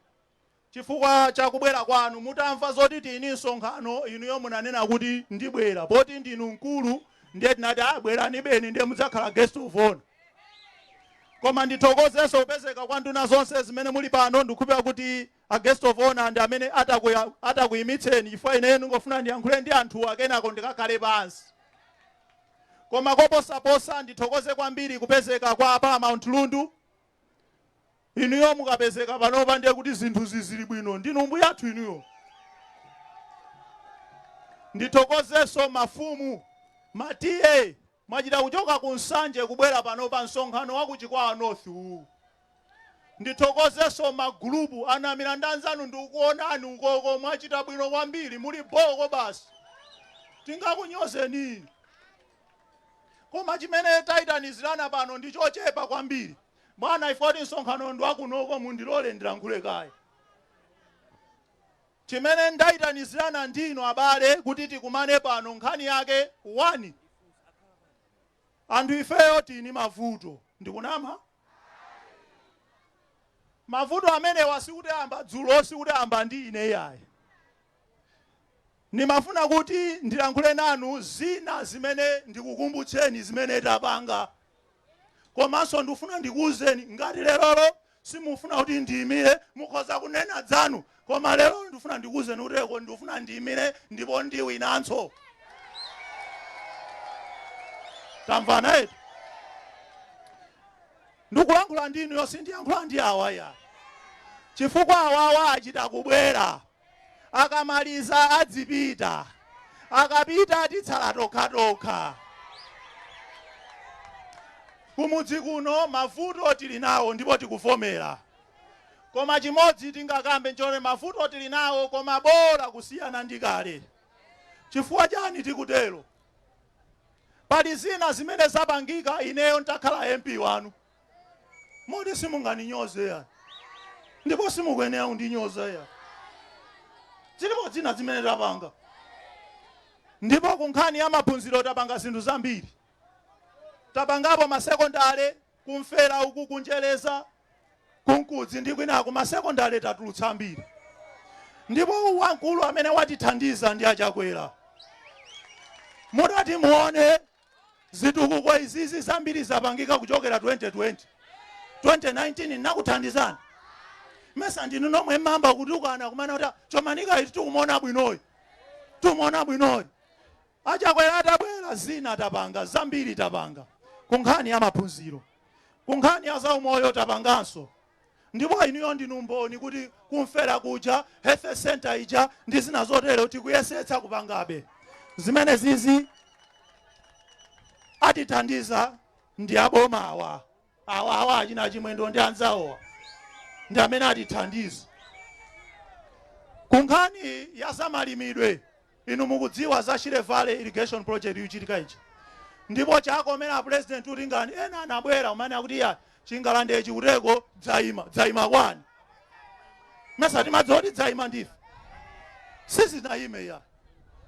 chifukwa cha kubwera kwanu. Mutamva zoti tini msonkhano, inuyo munanena kuti ndibwera, poti ndinu mkulu, ndiye tinati bwerani beni, ndiye mudzakhala guest of honor. Koma ndithokozenso kupezeka kwa nduna zonse zimene muli pano. Ndikukhulupirira kuti a guest of honor ndi amene atakuyimitseni, chifukwa ineyo ndingofuna ndiyankhule ndi anthuwa, kenako ndikakhale pansi. Koma koposaposa ndithokoze kwambiri kupezeka kwa Paramount Lundu. Inuyo mukapezeka panopa ndiye kuti zinthu zizili bwino, ndinu mbuyathu inuyo. Ndithokozenso mafumu matiye, mwachita kuchoka ku Nsanje kubwera panopa msonkhano wa ku Chikwawa North uwu. Ndithokozenso magulupu anamira ndi anzanu, ndikukuonani ukoko, mwachita bwino kwambiri, muli boko basi, tingakunyozeni. Koma chimene tayitanizirana pano ndi chochepa kwambiri. Bwana, ifoti msonkhano ndi wakunoko, mundilole ndilankhule kaye. Chimene ndayitanizirana ndinu abale kuti tikumane pano, nkhani yake 1, anthu ifeyo tini mavuto. Ndikunama? Mavuto amenewa sikuti amba dzulo, sikuti amba ndi ine iyayi. Ndimafuna kuti ndilankhule nanu zina zimene ndikukumbutseni zimene tapanga, komanso ndikufuna ndikuwuzeni ngati lerolo simufuna kuti ndiyimire, mukhoza kunena dzanu, koma lero ndikufuna ndikuwuzeni kuti eko ndikufuna ndiyimire ndipo ndiwinanso. Tamvana eti? Ndikulankhula ndi inuyo, sindiyankhula ndi awa ya, chifukwa awawa achita kubwera, akamaliza adzipita, akapita titsala tokhatokha. Kumudzi kuno mavuto tili nawo ndipo tikuvomera, koma chimodzi tingakambe nchoti mavuto tili nawo koma bola kusiyana ndi kale. Chifukwa chani tikutero? Pali zina zimene zapangika ineyo ntakhala MP wanu, moti simunganinyoze ya, ndipo simukuyenera kundinyoza ya. Zilipo zina zimene tapanga, ndipo ku nkhani ya maphunziro tapanga zinthu zambiri. Tapangapo masekondale kumfera uku, kunjereza, kunkudzi ndi kwinaku, masekondale tatulutsa ambiri, ndipo wamkulu amene watithandiza ndi Achakwera. Mutati muone zitukuko izizi zambiri zapangika kuchokera 2020, 2019 nakuthandizani mesa ndinu nomwe mmamba kutukana kumana kuti Chomanika iti tikumuona bwinoyi, tumuona bwinoyi. Achakwera atabwera zina tapanga zambiri, tapanga ku nkhani ya maphunziro, ku nkhani ya zaumoyo tapanganso, ndipo inuyo ndinu mboni kuti kumfera kuja health center ija ndi zina zotero tikuyesetsa kupangabe. Zimene zizi atithandiza ndi aboma awa, awa achina Chimwendo ndi anzawowa ndi amene atithandiza. Ku nkhani ya zamalimidwe, inu mukudziwa za Shire Valley Irrigation Project ikuchitika ichi, ndipo chakomera president kuti ngani ena anabwera umene akuti ya chingalande chikuteko dzayima, dzayima kwani? Mesa timadziwa kuti dzayima ndife, sizinayime ya.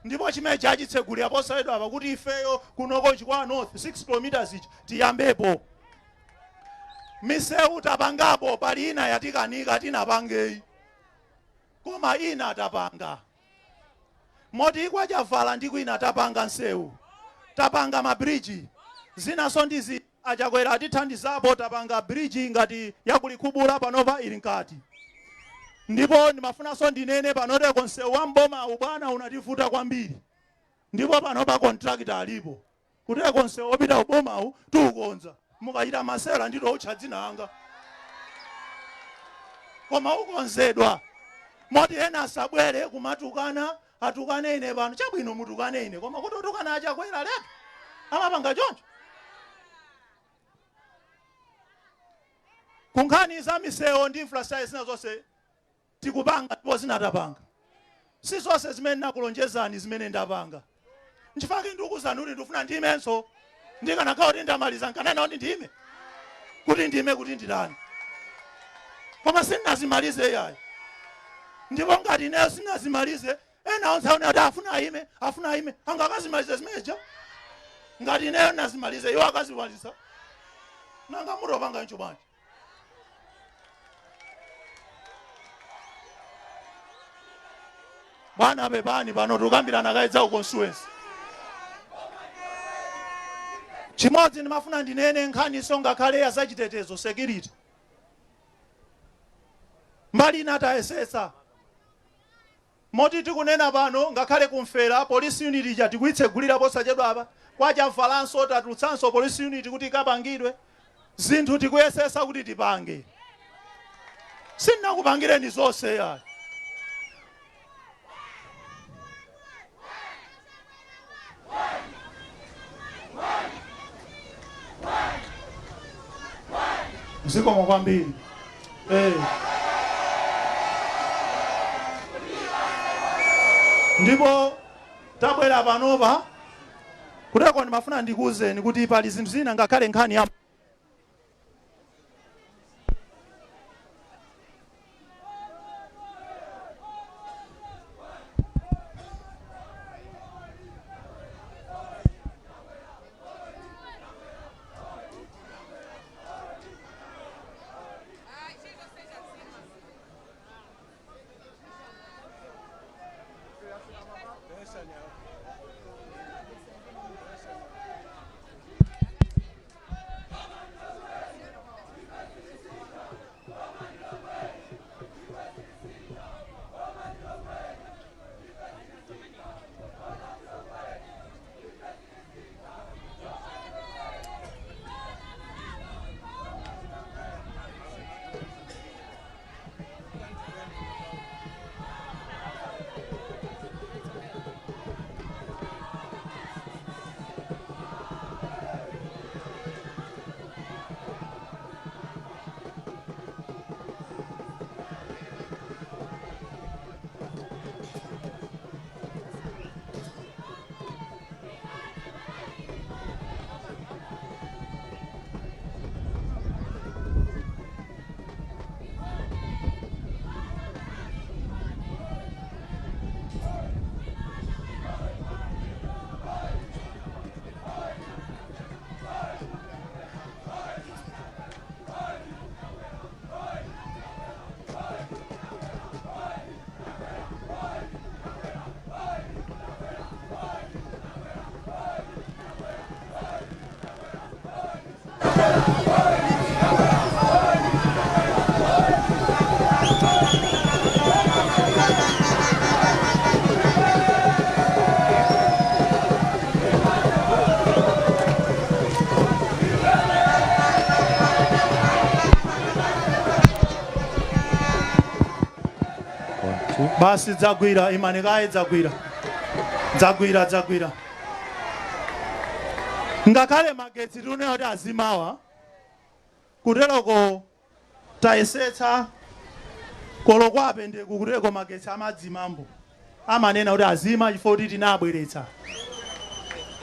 Ndipo chimene achitsegulira posachedwapa kuti ifeyo kunoko Chikwawa North 6 km ichi tiyambepo. Misewu tapangapo, pali ina yatikanika tinapangeyi, koma ina tapanga. Moti kwa Chavala ndi kwina tapanga nsewu, tapanga mabridge, zinanso ndizi achakwera atithandizapo, tapanga bridge ngati yakulikhubula panopa ili mkati. Ndipo ndimafunanso ndinene panoteko nsewu wa mboma ubwana unativuta kwambiri, ndipo panopa contractor alipo kuteko nsewu wopita ubomawu tiukonza. Mukachita masewera nditoutcha dzina langa, koma ukonzedwa. Moti ena asabwere kumatukana, atukane ine pano, chabwino mutukane ine, koma kuti utukana achakwera letu amapanga choncho. Kunkhani za misewu ndi infrastructure zina zonse tikupanga, ndipo zina tapanga. Si zonse zimene nakulonjezani zimene ndapanga. Nchifukwa ndikukuwuzani kuti ndikufuna ndiimenso. Ndikanakhala kuti ndamaliza nkanena kuti ndiime, kuti ndiime kuti nditani, koma sindinazimalize iyayi. Ndipo ngati ineyo sindinazimalize, ena onse aone kuti afuna aime, afuna aime, angakazimalize zimeneja? Ngati ineyo ndinazimalize, iwo akazimaliza? Nanga mutopanga ncho bwanji? Bwana pepani, pano tukambirana kaidza ku constituency. Chimodzi ndimafuna ndinene, nkhaniso ngakhale ya zachitetezo, security, mbali ina tayesetsa. Moti tikunena pano ngakhale kumfera police unit ija tikuitsegulira posachedwa apa, kwa Chavalanso tatulutsanso police unit kuti ikapangidwe. Zinthu tikuyesesa kuti tipange, sindinakupangireni zonse yayi. Zikomo kwambiri. Ndipo tabwera panopa kuteko ndimafuna ndikuwuzeni kuti pali zinthu zina ngakhale nkhani ya Basi dzagwira, imani kaye, dzagwira, dzagwira, dzagwira. Ngakhale magetsi tikunena kuti azimawa kuteroko, tayesetsa kolokwape ndeku kutereko magetsi amadzimambo amanena kuti azima chifukwa kuti tinabweretsa.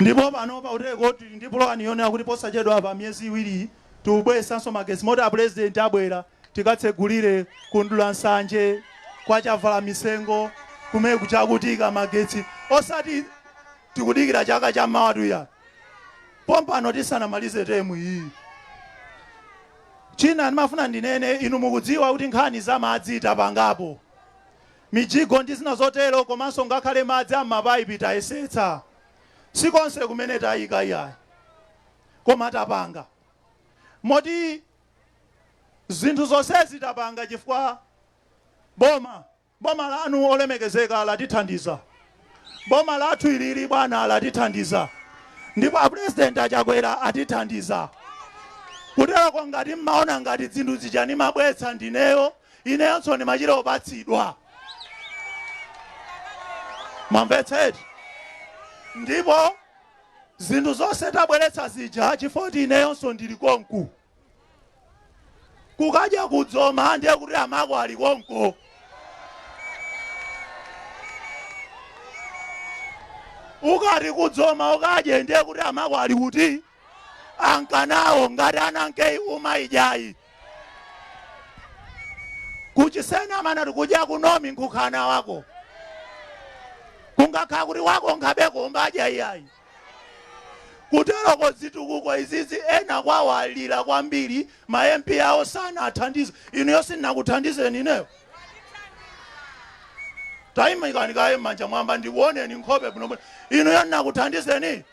Ndipo panopa kutereko tili ndi pulani yonena kuti posachedwa pa miyezi iwiri tikubweretsanso magetsi, moti apresident abwera tikatsegulire kundula nsanje kwa Chavala misengo. Kumene kuchakutika magetsi, osati tikudikira chaka cha mawa tuya, pompano tisanamalize term iyi. China ndimafuna ndinene, inu mukudziwa kuti nkhani za madzi tapangapo mijigo ndi zina zotero, komanso ngakhale madzi am'mapaipi tayesetsa. Sikonse kumene tayika iyayi, koma tapanga. Moti zinthu zonsezi tapanga chifukwa boma lanu olemekezeka latithandiza. Boma lathu ilili, bwana, latithandiza, ndipo a President aChakwera atithandiza. Kuterako ngati mmaona ngati zinthu zija nimabwetsa ndineyo, ineyonso ndimachita opatsidwa, mwamvetseti? Ndipo zinthu zonse tabweretsa zija, chifukwa kuti ineyonso ndili konku kukadya kudzoma, ndiye kuti amako ali konko. Ukati kudzoma ukadye, ndiye kuti amako ali kuti ankanawo ngati anankei umaidyayi. Kuchisena amanati kudya kunomi nkukhana wako, kungakhala kuti wako nkhabeko umbadya iyayi. Kuteroko zitukuko izizi, ena kwawo alira kwambiri, ma MP awo sanathandize. Inuyo sindinakuthandizeni ineyo? Tayimikani kaye m'manja mwamba ndikuoneni nkhope bwinobwino. Inuyo ndinakuthandizeni?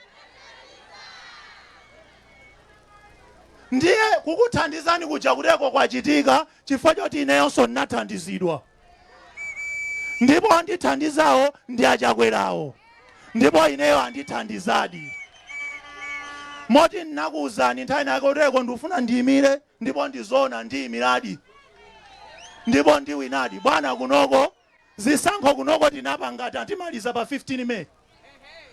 Ndiye kukuthandizani kuja kuteko kwachitika chifukwa choti ineyonso ndinathandizidwa, ndipo andithandizawo ndi aChakwerawo, ndipo ineyo andithandizadi. Moti ndinakuwuzani nthawi nake kuteko ndikufuna ndiyimire, ndipo ndizona ndiyimiradi, ndipo ndiwinadi, bwana. Kunoko zisankho kunoko tinapanga, tatimaliza pa 15 May.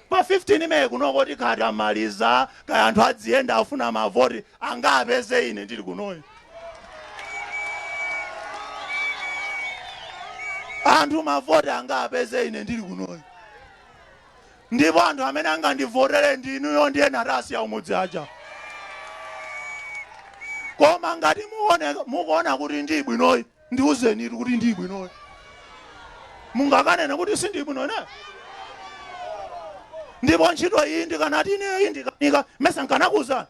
Pa 15 May kunoko tikhatamaliza. Kaya anthu adziyenda afuna mavoti, angapeze ine ndili kunoyi? Anthu mavoti angapeze ine ndili kunoyi? Ndipo anthu amene angandivotere ndi inuyo, ndiye natasiya umudzi aja. Koma ngati mukuona kuti ndi bwinoyi, ndiuzeni kuti ndi bwinoyi. Mungakanene kuti sindi bwino ine? Ndipo ntchito iyi ndikanati ineyo ndikanika, mesa nkanakuwuzani?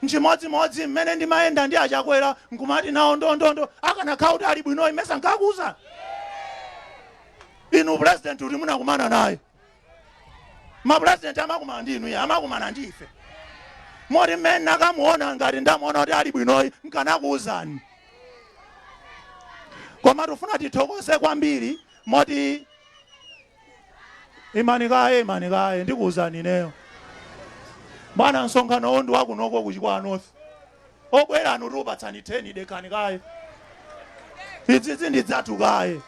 Nchimodzimodzi mmene ndimayenda ndi aChakwera nkumati nawo ndondondo, akanakhala kuti ali bwinoyi, mesa nkakuwuzani? Inu President kuti munakumana naye, ma President amakumana ndi inuyo, amakumana ndi ife. Moti mmene nakamuona, ngati ndamuona kuti ali bwinoyi, nkanakuwuzani. Koma tifuna tithokoze kwambiri. Moti imani kaye, imani kaye, ndikuwuzani ineyo, bwana. Msonkhano ndi wakunoko kuChikwawa North. Obwera anu tiupatsani 10. Dekani kaye, idzidzi ndidzathu kaye.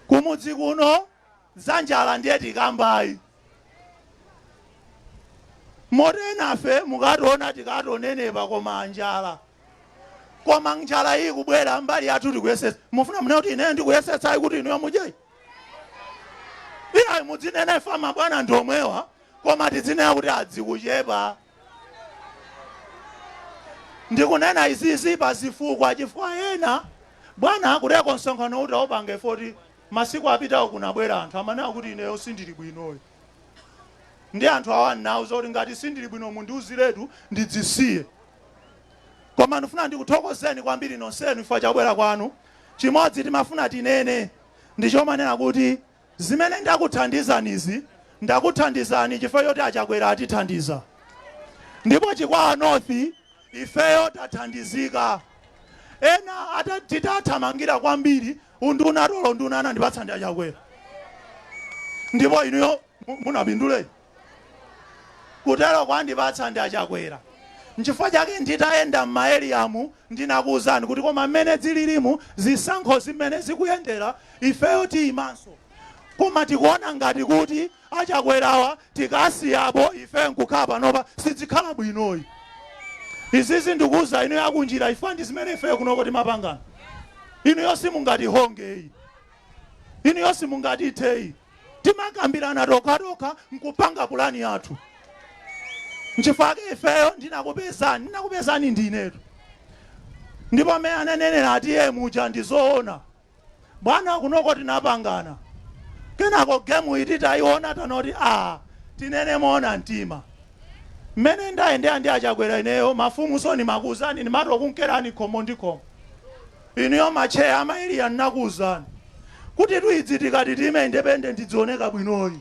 Kumudzi kuno zanjala ndiye tikambayi. Motenafe mukationa tikatonenepa, koma njala, koma njala iyi kubwera mbali yathu tikuyesetsa. Mufuna mune kuti ineyo ndikuyesetsayi kuti inuyo mudye? Iyayi, mudzinena ife mabwana ndi omwewa, koma tidzinena kuti adzikuchepa. Ndikunena izizi pazifukwa, chifukwa ena, bwana, kuteko msonkhano uti aupange foti masiku apitawo kunabwera anthu amanena kuti ineyo sindili bwinoyi. Ndi anthu awa ndinawuza kuti ngati sindili bwino mundiuziretu ndidzisiye. Koma ndifuna ndikuthokozeni kwambiri nonsenu chifukwa chabwera kwanu. Chimodzi timafuna tinene ndichomanena kuti zimene ndakuthandizanizi, ndakuthandizani chifukwa choti aChakwera atithandiza, ndipo Chikwawa North ifeyo tathandizika. Ena titathamangira kwambiri unduna, tolo nduna anandipatsa ndi aChakwera, ndipo inuyo munapindule kutero kwandipatsa ndi aChakwera. Nchifukwa chake nditayenda m'ma area mu ndinakuwuzani kuti koma mmene zililimu, zisankho zimene zikuyendera, ifeyo tiyimanso, koma tikuona ngati kuti aChakwerawa tikasiyapo, ife nkukhala panopa sizikhala bwinoyi. Izizi ndikuwuza inu yakunjira ife, ndi zimene ifeyo kunoko timapangana. Inuyo simungatihongeyi, inuyo simungatiteyi. Timakambirana tokhatokha nkupanga pulani yathu. Nchifukwa ifeyo ndinakupezani, ndinakupezani ndinetu. Ndipo amene ananenera atiye muja ndi zoona bwana, kunoko tinapangana, kenako game iti tayiona, tanoti a tinene moona mtima. Mmene ndayendera ndi achakwera ineyo, mafumu soni makuuzani, nimatokunkerani khomo ndi khomo. Inuyo ma chair ama area, nnakuuzani kuti tuidzi tikati time independent dzioneka bwinoyi.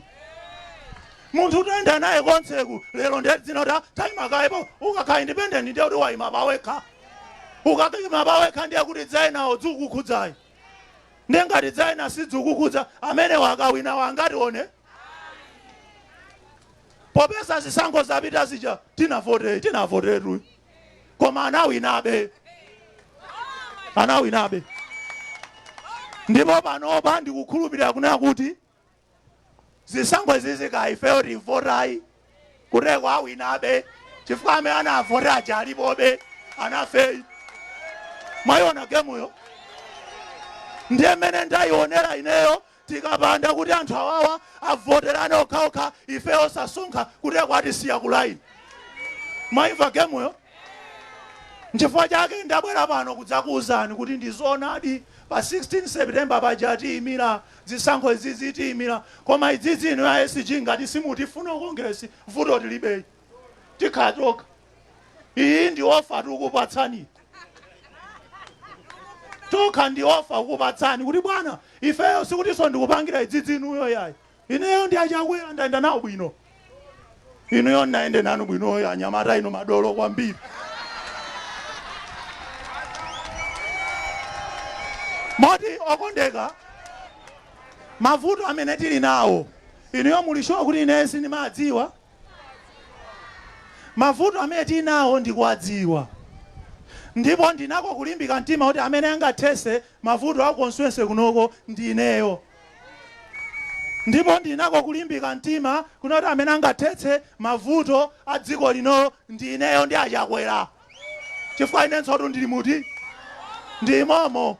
Munthu utayenda naye konseku, lero ndiye dzina kuti tayima kayepo. Ukakhala independent ndiye kuti wayima pawekha. Ukakayima pawekha ndiye kuti dzayenawo dzikukhudzayi. Ndiye ngati dzayena sidzikukhudza, amene wakawina wangatione. Popeza zisankho zapita zija tinavote, tinavotetu, koma anawinabe, anawinabe. Ndipo panopa ndikukhulupirira kunena kuti zisankho izizi kaifeyo tivotayi kuteko awinabe, chifukwa amene anavota aja alipobe, anafeyi. Mwayiona game yo? Ndiye mmene ndayionera ineyo, tikapanda kuti anthu awawa avoterane okhaokha, ifeyo sasonkha, kuteko atisiya kulaini. Mwayimva game yo? Nchifukwa chake ndabwera pano kudzakuwuzani kuti ndizoonadi, pa 16 September paja tiyimira zisankho izizi, tiyimira. Koma izizi inu ya SG, ngati simutifuna Congress, vuto tilibeyi, tikhala tokha. Iyi ndi offer tikupatsani tokha, ndi offer kukupatsani kuti bwana, ifeyo sikutinso ndikupangira idzidzi inuyo yayi. Ineyo ndi achakwera ndayenda nawo bwino, inuyo ndinayende nanu bwinoyo. Anyamata inu madolo kwambiri. Moti okondeka, mavuto amene tili nawo, inuyo muli sure kuti ine sindimadziwa mavuto amene tili nawo? Ndikuwadziwa, ndipo ndinako kulimbika mtima kuti amene angathese mavuto a constituency kunoko ndi ineyo. Ndipo ndinako kulimbika mtima kunoti amene angathetse mavuto a dziko lino ndi ineyo ndi achakwera, chifukwa inensotu ndili muti ndimomo.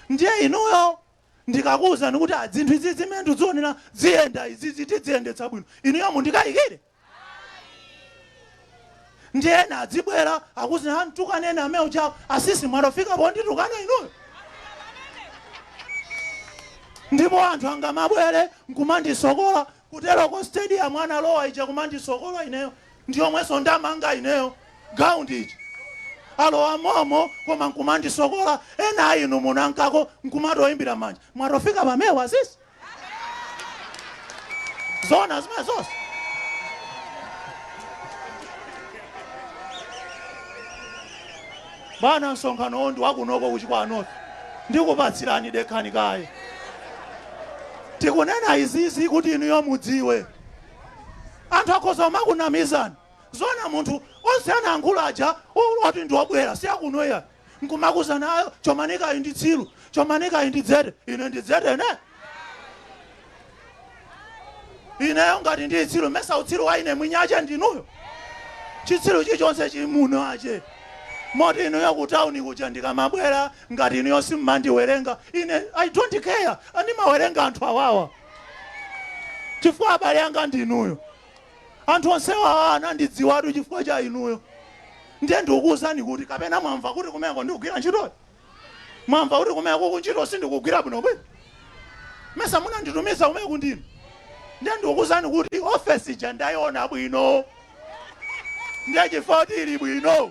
Ndiye inuyo ndikakuwuzani kuti zinthu izi zimene ndizionera ziyenda, izizi tiziyendetsa bwino, inuyo mundikayikire? Ndiye ena adzibwera akuzina antukanene amene uchawo asisi mwatofika ponditukana inuyo. Ndipo anthu angamabwere nkumandisokola kuteroko, stadium analowa ija kumandisokola ineyo, ndiyomwenso ndamanga ineyo, ground iji alowa momo, koma nkumandisokola. Ena inu munankako nkumatoyimbira manja, mwatofika pamewa asisi zona zimene zonse. Bwana, msonkhano ndi wakunoko kuchikwa North, ndikupatsirani, dekhani kaye. Tikunena izizi kuti inuyo mudziwe, anthu akhoza kumakunamizani. Zona munthu onse anayankhula aja oti ndi obwera si akuno iya, nkumakuzana ayo chomanikayi ndi tsiru, chomanikayi ndi dzete. Ine ndi dzete? Ine ineyo ngati ndi tsiru, mesa utsiru wa ine mwinyache ndinuyo? Chitsiru chilichonse chimuno ache. Moti inuyo ku tawuni kuja ndikamabwera, ngati inuyo simmandiwerenga ine, I don't care. Andimawerenga anthu awawa chifukwa abale anga ndinuyo. Anthu onsewa awa anandidziwatu chifukwa cha inuyo. Ndiye ndikukuwuzani kuti kapena mwamva kuti kumeneko ndikugwira ntchitoyo? Mwamva kuti kumeneko kuntchito sindikugwira bwinobwino? Mesa munanditumiza kumeneko ndinu? Ndiye ndikukuwuzani kuti ofesi ija ndayiona bwino. Ndiye chifukwa kuti ili bwino,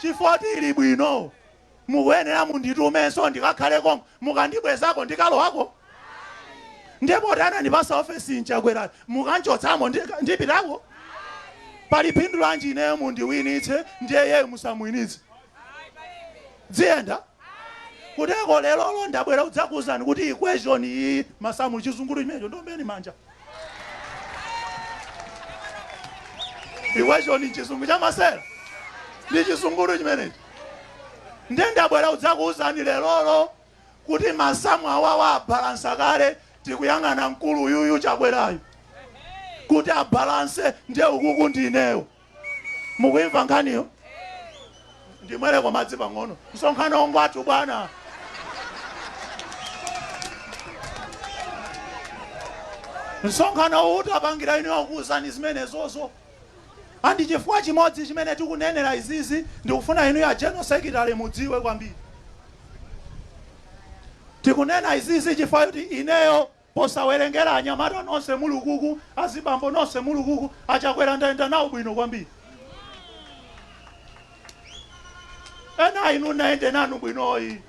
chifukwa kuti ili bwino, mukuyenera munditumenso ndikakhaleko. Mukandibwezako ndikalowako. Ndipo anandipasa ofesi nchakwera, mukanchotsamo ndipitako. Pali phindu lanji ineyo mundiwinitse, ndiye yeyo musamwinitse? Dziyenda kuteko. Lerolo ndabwera kudzakuwuzani kuti equation iyi, masamu, chizungulu chimenecho, ndombeni manja. Equation chizungu chamasera ndi chizungulu chimenechi. Ndiye ndabwera kudzakuwuzani lerolo kuti masamu awawa abalansa kale. Tikuyang'ana mkulu uyuyu chakwerayo kuti abalanse. Ndiye ukuku ndineyo. Mukuimva nkhaniyo? Ndimwereko madzi pang'ono. Msonkhano ngwathu bwana. Msonkhano uwu utapangira inuyo kuwuzani zimenezozo. And chifukwa chimodzi chimene tikunenera izizi, ndikufuna inu ya general secretary mudziwe kwambiri. Tikunena izizi chifukwa kuti ineyo, posawerengera anyamata nonse mulukuku, azibambo nonse mulukuku, aChakwera ndayenda nawo bwino kwambiri. Ena inu naende nanu bwinoyi.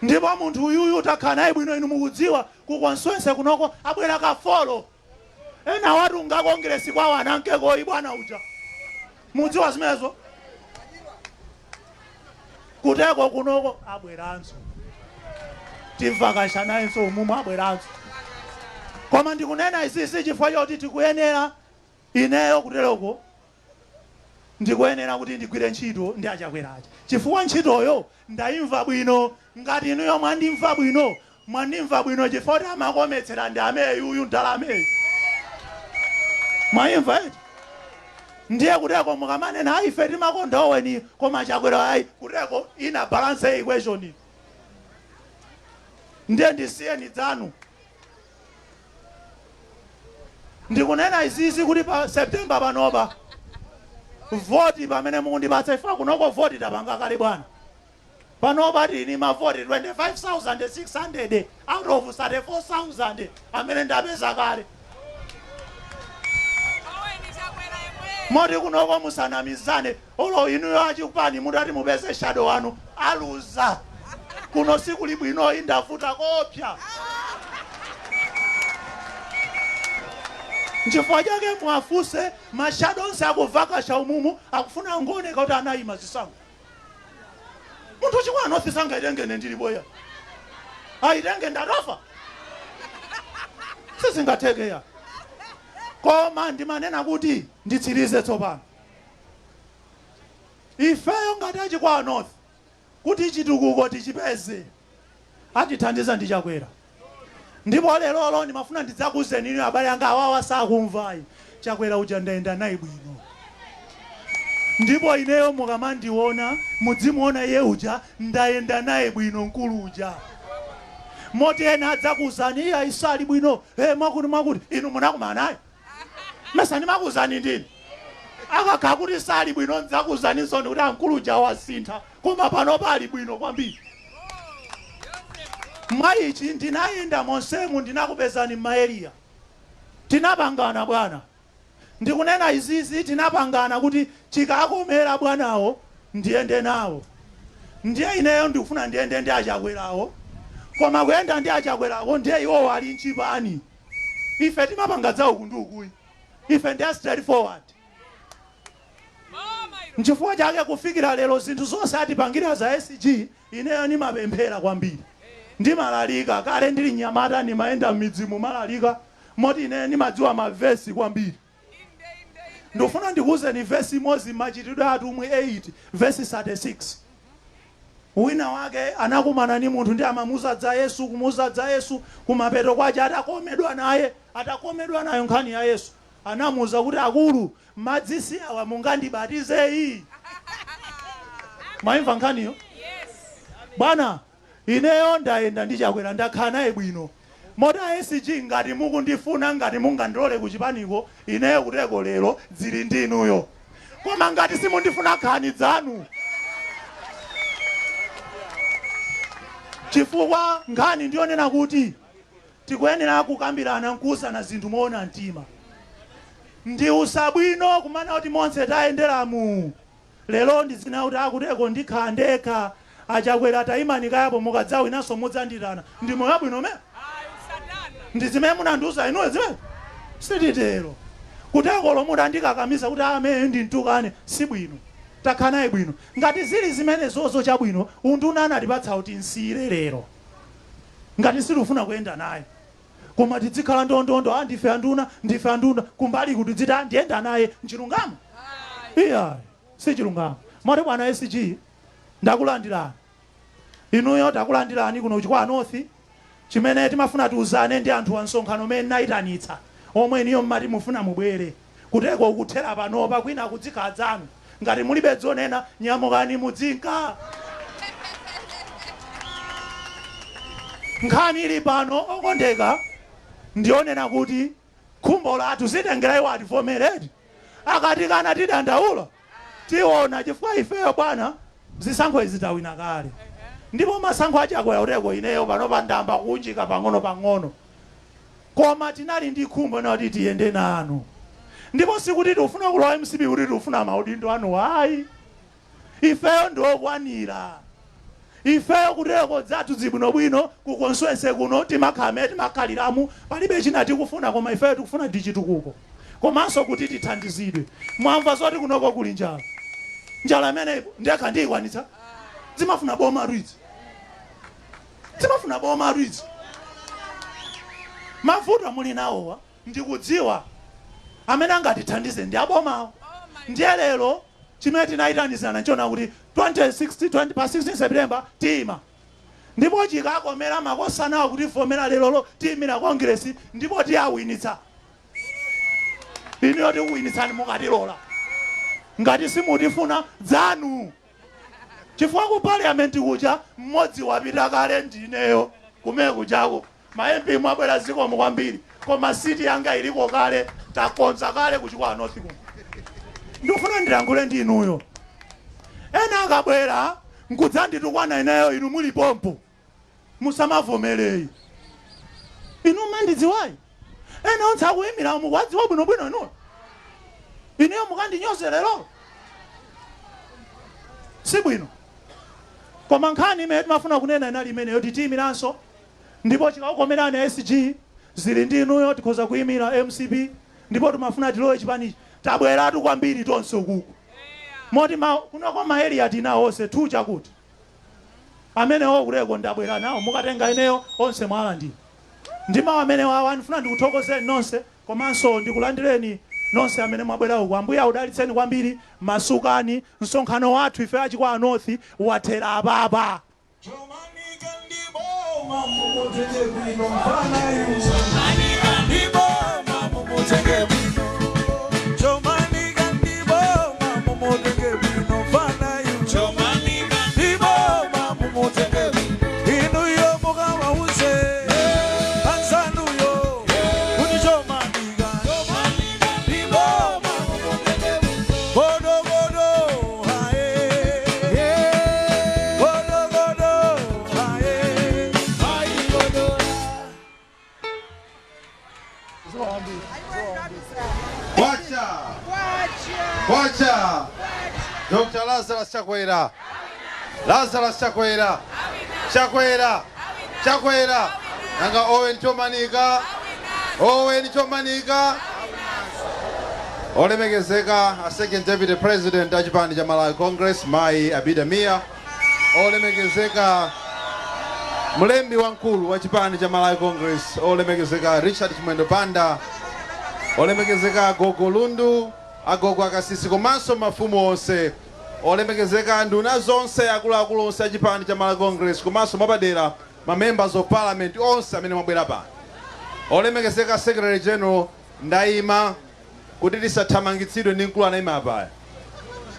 Ndipo munthu uyuyu takhala naye bwino. Inu mukudziwa ku constituency kunoko abwera kafolo, ena watu nga kongresi kwawo anankekoyi bwana uja, mudziwa zimenezo. Kuteko kunoko abweranso, timvakasha nayenso umumu, abweranso. Koma ndikunena izizi chifukwa choti tikuyenera, ineyo kuteroko ndikuyenera kuti ndigwire ntchito ndi aChakweracha, chifukwa ntchitoyo ndayimva bwino. Ngati inuyo mwandimva bwino, mwandimva bwino chifukwa kuti amakometsera ndi ameyi uyu, mdala ameyi. Mwayimva eti? Ndiye kuteko mukamanena, "Ayi, ife timakonda Oweni, koma Chakwera ayi," kuteko ina balance equation. Ndiye ndisiyeni dzanu. Ndikunena izizi kuti pa September panopa, voti pamene mukundipatsa ifa kunoko, voti tapanga kale bwana. Panopa tini mavoti 25,600 out of 34,000 amene ndapeza kale. Moti kunoko musanamizane, olo inuyo achipani mutati mupeze shadow wanu, aluza. Kuno sikuli bwinoyi, ndavuta kopya. Nchifukwa chake mwafuse ma shadow onse akuvakasha umumu, akufuna angooneka kuti anayima zisankho. Munthu Chikwawa North sangaitenge ine ndilipoya, aitenge ndatafa, sizingathekeya. Koma ndimanena kuti nditsirize tsopano, ifeyo ngati aChikwawa North, kuti chitukuko tichipeze, atithandiza ndi Chakwera. Ndipo lerolo ndimafuna ndidzakuuzeni inu abale anga, awawa sakumvayi, Chakwera uja ndayenda naye bwino. Ndipo ineyo mukamandiona, mudzimuona iye uja ndayenda naye bwino mkulu uja. Moti ena adzakuuzani, "Iye ayisali bwino, hey, mwakuti mwakuti." Inu munakumana naye? Mesa ndimakuuzani ndini? Akakhala kuti sali bwino, ndidzakuuzaninso kuti amkulu uja wasintha, koma pano pali bwino kwambiri. Mwa ichi ndinayenda monsemu, ndinakupezani m'ma area, tinapangana bwana. Ndikunena izizi, tinapangana kuti chikakomera bwanawo ndiyende nawo. Ndiye ineyo ndikufuna ndiyende ndi aChakwerawo, koma kuyenda ndi aChakwerawo, ndiye iwowo ali mchipani. Ife timapanga dza uku ndi ukuyi, ife ndi a straightforward. Nchifukwa chake kufikira lero zinthu zonse atipangira za SG, ineyo ndimapemphera kwambiri, ndimalalika. Kale ndili mnyamata ndimayenda m'midzimu malalika, moti ineyo ndimadziwa mavesi kwambiri. Ndikufuna ndikuwuzeni vesi imodzi, Machitidwe Atumwi 8 vesi 36. Wina wake anakumana ni munthu ndi amamuuza za Yesu, kumuuza za Yesu. Kumapeto kwache atakomedwa naye, atakomedwa nayo nkhani ya Yesu, anamuuza kuti, "Akulu, madzi si awa, mungandibatizeyi?" Mwayimva nkhaniyo bwana? Ineyo ndayenda ndi Chakwera, ndakhala naye bwino. Moti a SG, ngati mukundifuna, ngati mungandilole kuchipaniko, ineyo kuteko lero dzili ndi inuyo. Koma ngati simundifuna, nkhani dzanu, chifukwa nkhani ndiyonena kuti tikuyenera kukambirana nkuuzana zinthu moona mtima. Ndi usabwino kumana kuti monse tayenderamu lero ndizina kuti akuteko ndikhala ndekha, "Achakwera tayimani kayapo, mukadzawinanso mudzanditana." Ndi moyo wabwino me ndi zimene munandiuza inuyo zimene sititero. Kutekolo mutandikakamiza kuti amene ndimtukane, sibwino. Takhala naye bwino. Ngati zili zimene zozo, chabwino, unduna anatipatsa kuti nsiyire lero ngati sitifuna kuyenda naye, koma tizikhala ndondondo, "A, ndife anduna, ndife anduna," kumbali kuti dziti, "Ah, ndiyenda naye." Nchilungamo? Iya, si chilungamo. Moti bwana SG, ndakulandirani inuyo, takulandirani kuno Chikwawa North. Chimene timafuna tiuzane ndi anthu wa msonkhano umene nayitanitsa, omwe iniyo mmati mufuna mubwere, kuteko ukuthera panopa. Kwina kudzikhala dzanu. Ngati mulibe dzonena, nyamukani mudzinka. Nkhani ili pano, okondeka, ndionena kuti Khumbo lathu sitengera iwo ativomeredi. Akatikana tidandaula, tiona, chifukwa ifeyo bwana zisankho izi tawina kale. Ndipo masankho achakwera uteko ineyo panopa ndamba kunjika pang'ono pang'ono, koma tinali ndi khumbo nati tiyende nanu. Ndipo sikuti tikufuna kulowa MCP kuti tikufuna maudindo anu, ayi. Ifeyo ndiokwanira. Ifeyo kuteko dzathu zibwinobwino ku constituency kuno, timakhala timakhaliramu, palibe china tikufuna, koma ifeyo tikufuna tichitukuko komanso kuti tithandizidwe. Mwamva zoti kunoko kuli njala. Njala imene ndekha ndiyikwanitsa? Zimafuna boma lwidzi, zimafuna boma lwidzi. Mavuto muli nawowa ndikudziwa amene angatithandize ndi abomawo. Ndiye lero chimene tinayitanizana nchona kuti 2060 20 pa 16 September tiyima, ndipo chikakomera makosanawo kuti vomera lerolo, tiyimira Congress ndipo tiyawinitsa. Inuyo tikuwinitsani mukatilola. Ngati simutifuna, dzanu, chifukwa ku parliament kuja mmodzi wapita kale, ndineyo. Kumene kujako ma MP mwabwera, zikomo kwambiri, koma seat yanga iliko kale, takonza kale kuchikwa North kuno. Ndikufuna ndilankhule ndi inuyo. Ena akabwera nkudzanditukwana ineyo inu muli pompo, musamavomereyi. Inu mandidziwayi, ena onse akuyimira mukuwadziwa bwinobwino inuyo. Inuyo mukandinyoze lero sibwino. Koma nkhani imene timafuna kunena inali imeneyo: titiyimiranso, ndipo chikakukomerani SG, zili ndi inuyo, tikhoza kuyimira MCP. Ndipo timafuna tilowe chipanichi. Tabweratu kwambiri tonse ukuku, moti kunoko ma area tinawo onse tu chakuti amenewo kuleko ndabwera nawo. Mukatenga ineyo onse mwalandira. Ndi mawu amene wawa ndifuna ndikuthokozeni nonse, komanso ndikulandireni nonse amene mwabwera uku. Ambuye audalitseni kwambiri. Masukani. Msonkhano wathu ife achikwa North wathera apapa. Chomanika ndiboma mumutenge bwino mfana yu. Chomanika ndiboma mumutenge bwino. Chomanika ndiboma mumutenge bwino mfana yu. Chomanika ndiboma mumutenge bwino. Inuyo mukawauze anzanuyo kuti chomanika ndiboma mumutenge bwino. Godo godo hae. Godo godo hae. Hai godo. Kwacha! Kwacha! Dr. Lazarus Chakwera! Lazarus Chakwera! Chakwera! Chakwera! Nanga Owen Chomanika! Owen Chomanika! Olemekezeka a Second Deputy President a chipani cha Malawi Congress, Mai Abida Mia, olemekezeka mlembi wamkulu wa chipani cha Malawi Congress, olemekezeka Richard Chimwendo Banda, olemekezeka Agogo Lundu, agogo akasisi komanso mafumu onse, olemekezeka nduna zonse, akuluakulu onse a chipani cha Malawi Congress, komanso mwapadera ma Members of Parliament onse amene mwabwera pano, olemekezeka Secretary General, ndayima kuti tisathamangitsidwe ndi mkulu anayima apaya.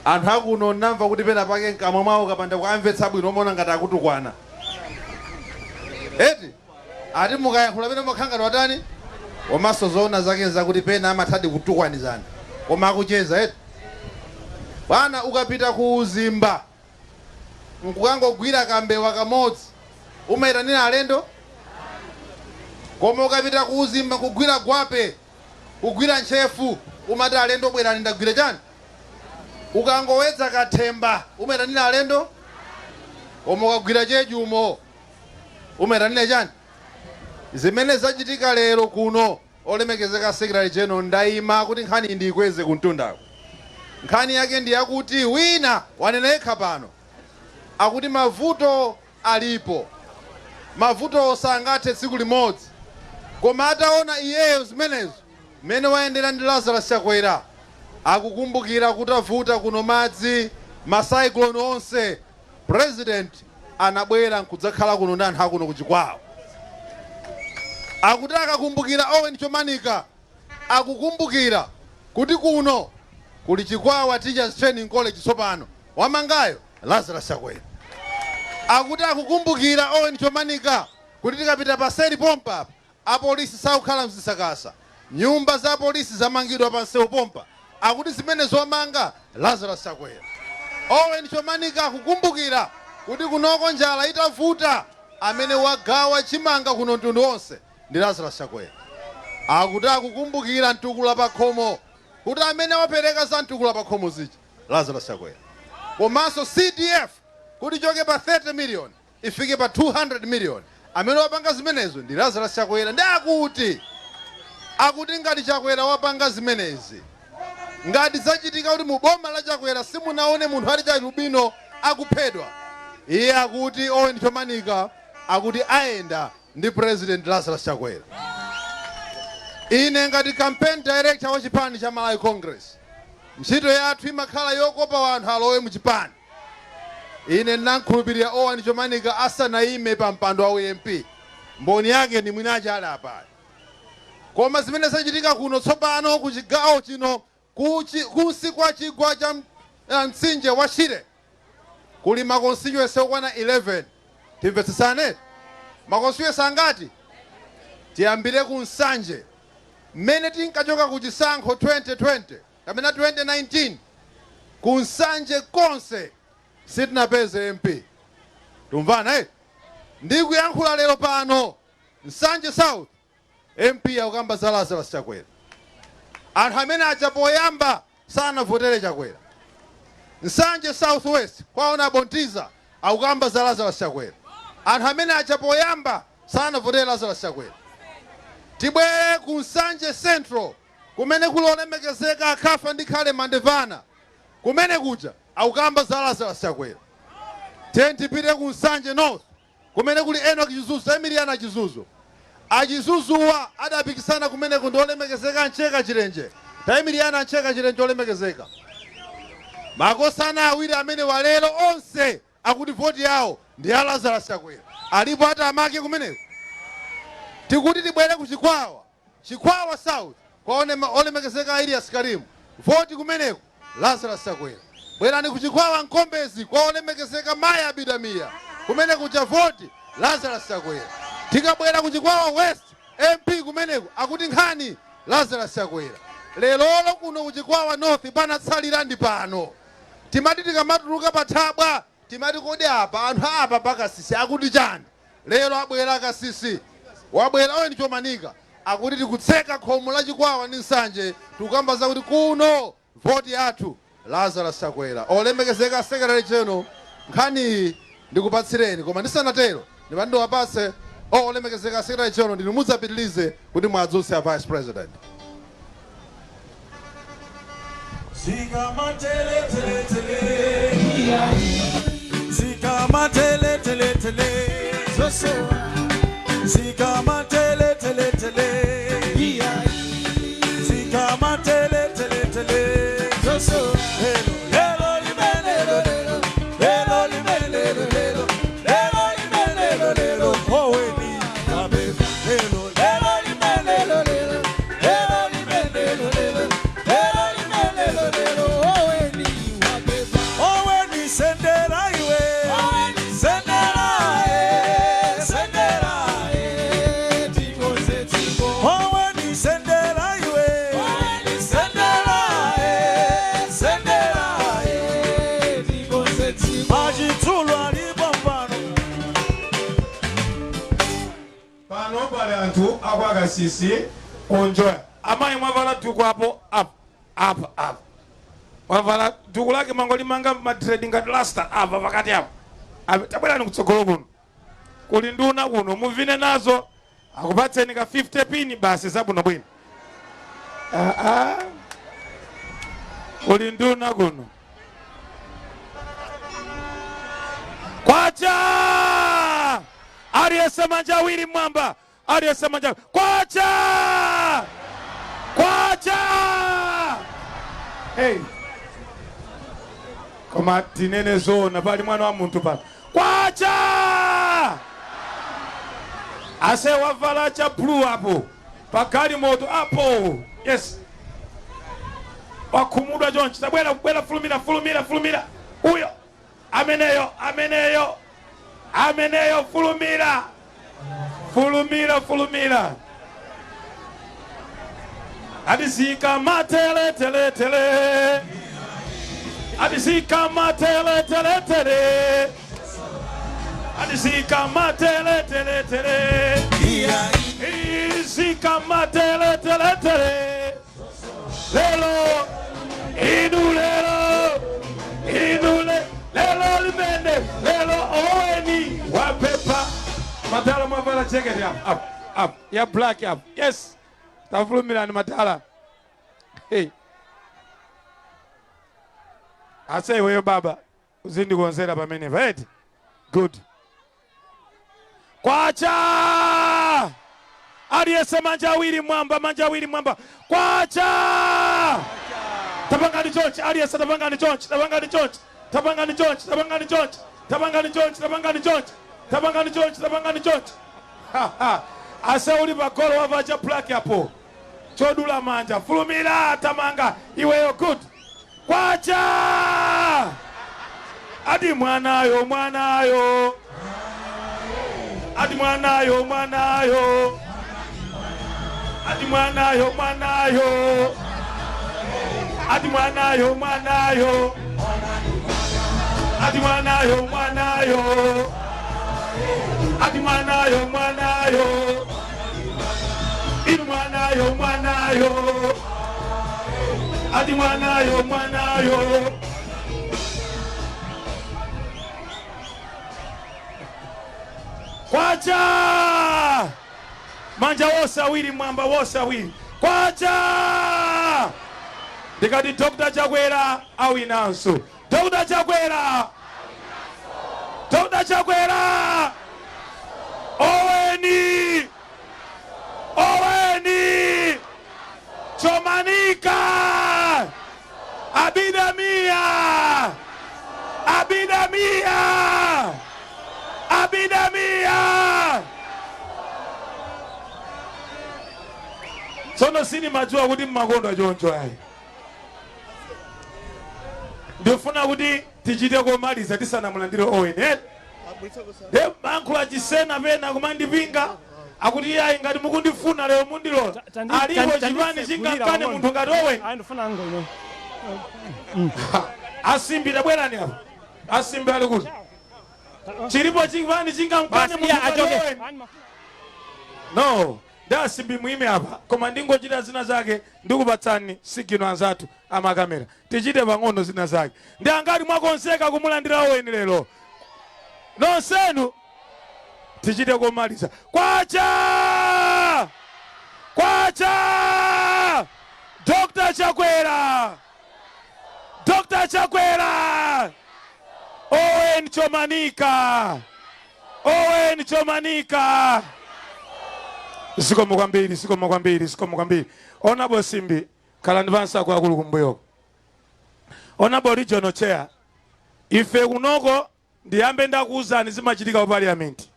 Anthu akuno namva kuti pena pake mkamwa mwawo kapanda kuamvetsa bwino umaona ngati akutukwana eti, ati mukayankhula pena umakhala ngati watani. Komanso zoona zake nzakuti pena amathadi kutukwanizana koma akucheza eti. Bwana, ukapita ku Uzimba nkukangogwira kambewa kamodzi, umayitanira alendo? Koma ukapita ku Uzimba nkugwira gwape, kugwira ntchefu, umati, "Alendo bwerani, ndagwira chani?" Ukangowedza kathemba, umayitanira alendo? Koma ukagwira chejumo, umayitanira chani? Zimene zachitika lero kuno, olemekezeka Secretary General, ndayima kuti nkhani ndiyikweze kumtundako. Nkhani yake ndi yakuti wina wanena yekha pano, akuti mavuto alipo, mavuto sangathe tsiku limodzi, koma ataona iyeyo zimenezo mmene wayendera ndi Lazarus Chakwera, akukumbukira kutavuta kuno madzi, ma cyclone onse, President anabwera nkudzakhala kuno ndi anthu akuno kuchikwawo. Akuti akakumbukira Owen Chomanika, akukumbukira kuti kuno kuli Chikwawa Teachers Training College, tsopano wamangayo Lazarus Chakwera. Akuti akukumbukira Owen Chomanika kuti tikapita paseri pompa apa, apolisi sakukhala mzisakasa. Nyumba za polisi zamangidwa pa msewu pompa, akuti zimene zomanga Lazarus Chakwera. Owen Chomanika akukumbukira kuti kunoko njala itavuta, amene wagawa chimanga kuno mtundu wonse ndi Lazarus Chakwera. Akuti akukumbukira mtukula pa khomo, kuti amene wapereka za mtukula pa khomo zija Lazarus Chakwera. Komanso CDF kuti ichoke pa 30 million ifike pa 200 million, amene wapanga zimenezo ndi Lazarus Chakwera. Ndi akuti ngati Chakwera wapanga zimenezi, ngati zachitika kuti mu boma la Chakwera simunaone munthu ali cha albino akuphedwa, iye akuti, Owen Chomanika akuti ayenda ndi President Lazarus Chakwera. Ine ngati campaign director wa chipani cha Malawi Congress, ntchito yathu imakhala yokopa wanthu alowe mu chipani. Ine ndinamkhulupirira Owen Chomanika asanayime pa mpando wa MP, mboni yake ndi mwinache ali apayo. Koma zimene zachitika kuno tsopano ku chigawo chino, kunsi kwa chigwa cha mtsinje wa Shire, kuli ma constituency okwana 11. Timvetsesane, ma constituency angati? Tiyambire ku Nsanje. Mmene tinkachoka ku chisankho 2020 kapena 2019, ku Nsanje konse sitinapeze MP. Tumvana, eh? Ndikuyankhula lero pano, Nsanje South MP akukamba za Lazarus Chakwera. Anthu amene aja poyamba sanavotere Chakwera. Nsanje South West kwaona Abontiza akukamba za Lazarus Chakwera. Anthu amene aja poyamba sanavotere Lazarus Chakwera. Tibwere ku Nsanje Central, kumene kuli olemekezeka Akafa ndi Khale Mandevana, kumene kuja akukamba za Lazarus Chakwera. Tiye tipite ku Nsanje North, kumene kuli Enoch Chizuzu. Emiliana Chizuzu, Achizuzuwa adapikisana kumeneko ndi olemekezeka Ncheka Chilenje. Taemiliana Ncheka Chilenje, olemekezeka. Makosana awiri amene walero onse akuti voti yawo ndi ya Lazarus Chakwera. Alipo ati amake kumeneko? Tikuti tibwere ku Chikwawa, Chikwawa South, kwa olemekezeka Elias Karimu, voti kumeneko Lazarus Chakwera. Bwerani ku Chikwawa Mkombezi kwa olemekezeka Maya Abidamiya, kumene kuja voti Lazarus Chakwera. Tikabwera ku Chikwawa West, MP kumeneko akuti nkhani Lazarus Chakwera. Lerolo kuno ku Chikwawa North panatsalira ndi pano. Timati tikamatuluka pa thabwa timati, "Kodi apa anthu apa pakasisi akuti chani?" Lero abwera Kasisi, wabwera Owen Chomanika, akuti tikutseka khomo la Chikwawa ndi Nsanje. Tikukamba zakuti kuno voti yathu Lazarus Chakwera. Olemekezeka Secretary General, nkhaniyi ndikupatsireni, koma ndisanatero ndipandiwapatse olemekezeka Secretary General, ndinu mudzapitilize kuti mwadzutse a Vice President. Zikama tele tele tele. Zikama tele tele tele. Zikama tele tele tele. Zikama tele tele tele. Lelo lelo limenelo lelo. Lelo limenelo lelo. Lelo limenelo lelo. Oweni kabeba. Lelo lelo limenelo lelo. Lelo limenelo lelo. Lelo limenelo lelo. Oweni wabeba. Oweni sendera iwe. Sendera eh. Sendera eh. Oweni sendera iwe. Sendera eh. Sendera eh. Achitsulo alipo pano. Pano pali anthu akwakasisi kunjoya. Amayi mwavala duku apo, apo, apa, apa mwavala duku lake mangolimanga ma dread ngati rasta apa pakati apo. Apa, tabwerani kutsogolo kuno, kuli nduna kuno, muvine nazo, akupatseni ka 50 pini basi, zabwinobwino. Aa, kuli nduna kuno. Kwacha! Aliyense manja awiri mmwamba, aliyense manja. Kwacha! Kwacha! Hey. Koma tinene zoona, pali mwana wa munthu pano. Kwacha! Ase wavala cha blue apo pagalimoto apo, yes, wakhumudwa chonchi. Tabwera, bwera, fulumira, fulumira, fulumira. Uyo ameneyo, ameneyo, ameneyo, fulumira, fulumira, fulumira. Ati zikamatere tere tere, ati zikamatere tere tere, ati zikamatere tere tere, zikamatere tere tere. Lelo inu, lelo inu, lelo limene lelo Oweni wapepa. Madala mwavala jacket up, up, up ya black up. Yes, tafulumirani madala. Hey. Ase iweyo baba uzindikonzera pamenepa eti. Good. Kwacha! Aliyese manja awiri mwamba, manja awiri mwamba. Kwacha! Tapangani chonchi aliyese, tapangani chonchi, tapangani chonchi, tapangani chonchi, tapangani chonchi, tapangani chonchi, tapangani chonchi, tapangani chonchi, tapangani chonchi. Ha, ha. Ase uli pagolo wava cha black apo chodula manja, fulumira, tamanga iweyo. Good. Kwacha! Ati mwanayo, mwanayo, ati mwanayo, mwanayo, ati mwanayo, mwanayo, ati mwanayo, mwanayo, ati mwanayo, mwanayo, ati mwanayo, mwanayo, inu mwanayo, mwanayo, ati mwanayo, mwanayo. Kwacha! Manja wose awiri mwamba, wose awiri. Kwacha! Ndikati Dr. Chakwera awinanso. Dr. Chakwera, Dr. Chakwera, Oweni, Oweni Chomanika, Abida Mia, Abida Mia, Abida Mia. Tsono sinimadziwa kuti mmakondwa choncho ayi. Ndifuna kuti tichite komaliza tisanamulandire Owen, eh? De mankhula chisena pena kumandipinga akuti iyayi, ngati mukundifuna lero mundilola. Alipo chipani chingakane munthu ngati Owen? Ndifuna ngono. Asimbi, tabwerani apa. Asimbi ali kuti? Chilipo chipani chingamkane munthu ngati Owen? No. Ndi asimbi muime apa, koma ndingochita zina zake, ndikupatsani signal. Anzathu amakamera, tichite pang'ono zina zake. Ndi angati mwakonzeka kumulandira Owen lero? Nonsenu, tichite komaliza. Kwacha! Kwacha! Dr. Chakwera, Dr. Chakwera, Owen Chomanika, Owen Chomanika. Zikomo kwambiri, zikomo kwambiri, zikomo kwambiri. Honorable Simbi, khalani pansi. Akuluakulu kumbuyoko, Honorable Regional Chair, ife kunoko ndiyambe ndakuwuzani zimachitika ku Parliament.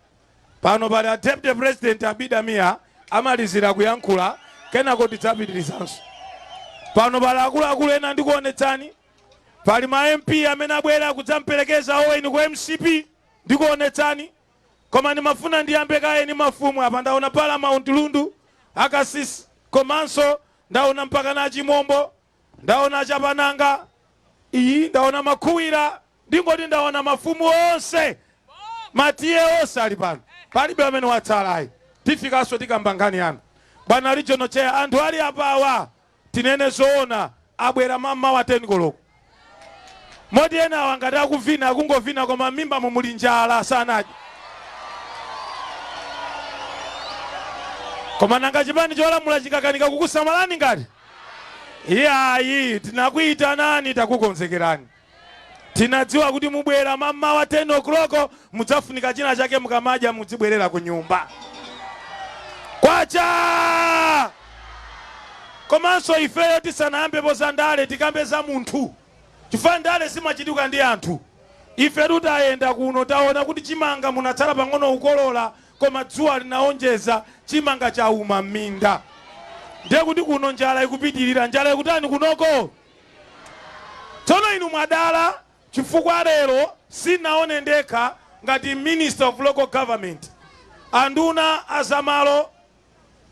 Pano pali a Deputy President Abida Mia, amalizira kuyankhula, kenako tidzapitirizanso. Pano pali akuluakulu ena, ndikuonetsani. Pali ma MP amene abwera kudzamperekeza Owen ku MCP, ndikuonetsani. Koma ndimafuna ndiyambe kaye ni mafumu apa. Ndaona Paramount Lundu, akasisi, komanso ndaona mpaka na Chimombo, ndaona Chapananga iyi, ndaona Makhuwira. Ndingoti ndaona mafumu onse, matiye onse ali pano, palibe amene watsalayi. Tifikanso tikamba nkhani yanu. Bwana Regional Chair, anthu ali apawa, tinene zoona, abwera mammawa 10 koloko, moti enawa ngati akuvina akungovina, koma m'mimba mumuli njala, sanadye. Koma nanga chipani cholamula chikakanika kukusamalani? Ngati iyayi, tinakuyitanani, takukonzekerani, tinadziwa kuti mubwera mammawa 10 o'clock, mudzafunika china chake mukamadya, mudzibwerera ku nyumba. Kwacha! Komanso ifeyo tisanayambepo za ndale, tikambe za munthu, chifukwa ndale zimachitika ndi anthu. Ife tutayenda kuno taona kuti chimanga munatsala pang'ono kukolola, koma dzuwa linaonjeza, chimanga chauma m'minda. Ndiye kuti kuno njala ikupitirira. Njala ikutani kunoko? Tsono inu mwadala, chifukwa lero sinaone ndekha ngati Minister of Local Government, anduna azamalo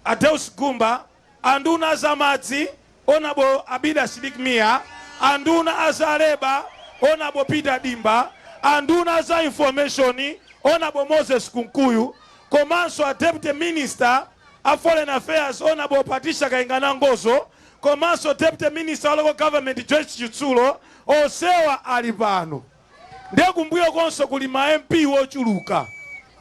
a Deus Gumba. Anduna za madzi, Honorable Abida Sidik Mia, anduna a za labour, Honorable Peter Dimba, anduna za information, Honorable Moses Kunkuyu, komanso a deputy minister a foreign affairs, Honorable Patricia Kainga Nangozo, komanso deputy minister wa local government, Joyce Chitsulo. Onsewa ali pano. Ndiye kumbuyo konso kuli ma MP wochuluka.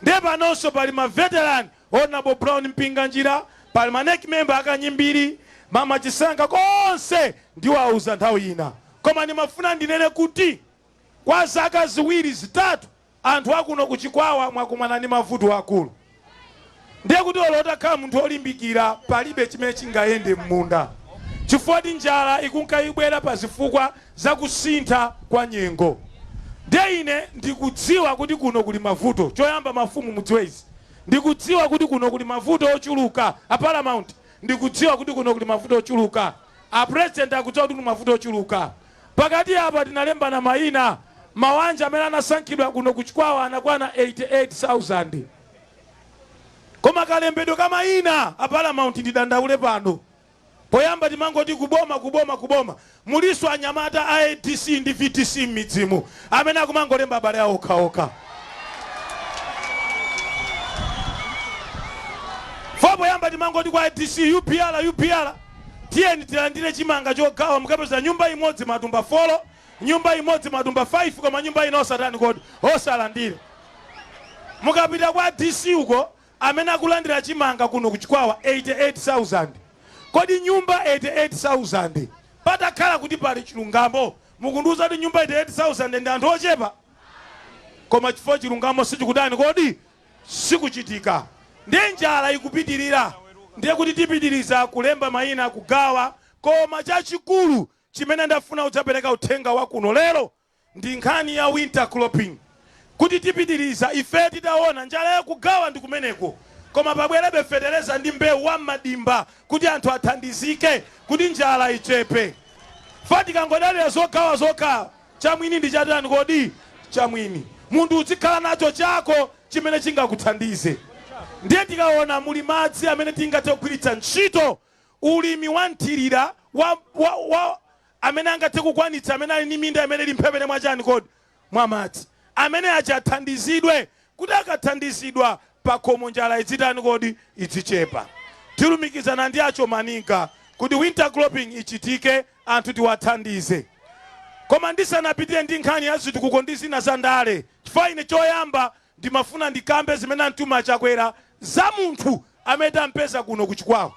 Ndiye panonso pali ma veteran, Honorable Brown Mpinganjira, pali ma NEC member akanyimbiri, Mama Chisanga, konse ndiwauza nthawi ina. Koma ndimafuna ndinene kuti kwa zaka 2 3 anthu akuno kuchikwawa mwakumana ndi mavuto akulu. Ndiye kuti olo utakhala munthu olimbikira, palibe chimene chingayende m'munda, chifukwa ti njala ikunka ibwera pa zifukwa zakusintha kwa nyengo. Ndiye ine ndikudziwa kuti kuno kuli mavuto. Choyamba, mafumu, mudziwe izi: ndikudziwa kuti kuno kuli mavuto ochuluka. A Paramount, ndikudziwa kuti kuno kuli mavuto ochuluka. A President akudziwa kuti kuli mavuto ochuluka. Pakati apa tinalembana mayina. Mawanja amene anasankhidwa kuno kuchikwawa anakwana 88,000, koma kalembedwe ka mayina, a Paramount, ndidandaule pano. Poyamba timangoti kuboma, kuboma, kuboma. Muliso anyamata a ADC ndi VDC m'midzimu amene akumangolemba abale awo okhaokha. Fo poyamba timangoti kwa ADC, UPR, UPR, tiyeni tilandire chimanga chogawa. Mukapeza nyumba imodzi matumba 4, nyumba imodzi matumba 5, koma nyumba ina osatani kodi? Osalandire. Mukapita kwa DC uko, amene akulandira chimanga kuno kuchikwawa 88,000. Kodi nyumba 88,000, patakhala kuti pali chilungamo, mukundiuza kuti nyumba 88,000 ndi anthu ochepa? Koma chifukwa chilungamo sichikutani kodi? Sikuchitika. Ndiye njala ikupitirira. Ndiye kuti tipitiriza kulemba mayina, kugawa. Koma chachikulu chimene ndafuna kudzapereka uthenga wa kuno lero ndi nkhani ya winter cropping, kuti tipitiriza ife titaona njala yakugawa ndi kumeneko, koma pabwerebe fetereza ndi mbewu wa m'madimba kuti anthu athandizike, kuti njala ichepe. Fa tikangodalira zogawa zokha, chamwini ndi chatani kodi? Chamwini. Munthu uzikhala nacho chako chimene chingakuthandize. Ndiye tikaona muli madzi amene tingathe kugwiritsa ntchito ulimi wa mthirira wa amene angathe kukwanitsa, amene ali ndi minda imene ili mphepete mwachani kodi? Mwa madzi, amene aja athandizidwe, kuti akathandizidwa pakhomo njala idzitani kodi? Idzichepa. Tilumikizana ndi achomanika kuti winter cropping ichitike, anthu tiwathandize. Koma ndisanapitire ndi nkhani ya zitukuko ndi zina za ndale, chifukwa ine choyamba ndimafuna ndikambe zimene antuma Chakwera za munthu amene tampeza kuno kuchikwawa.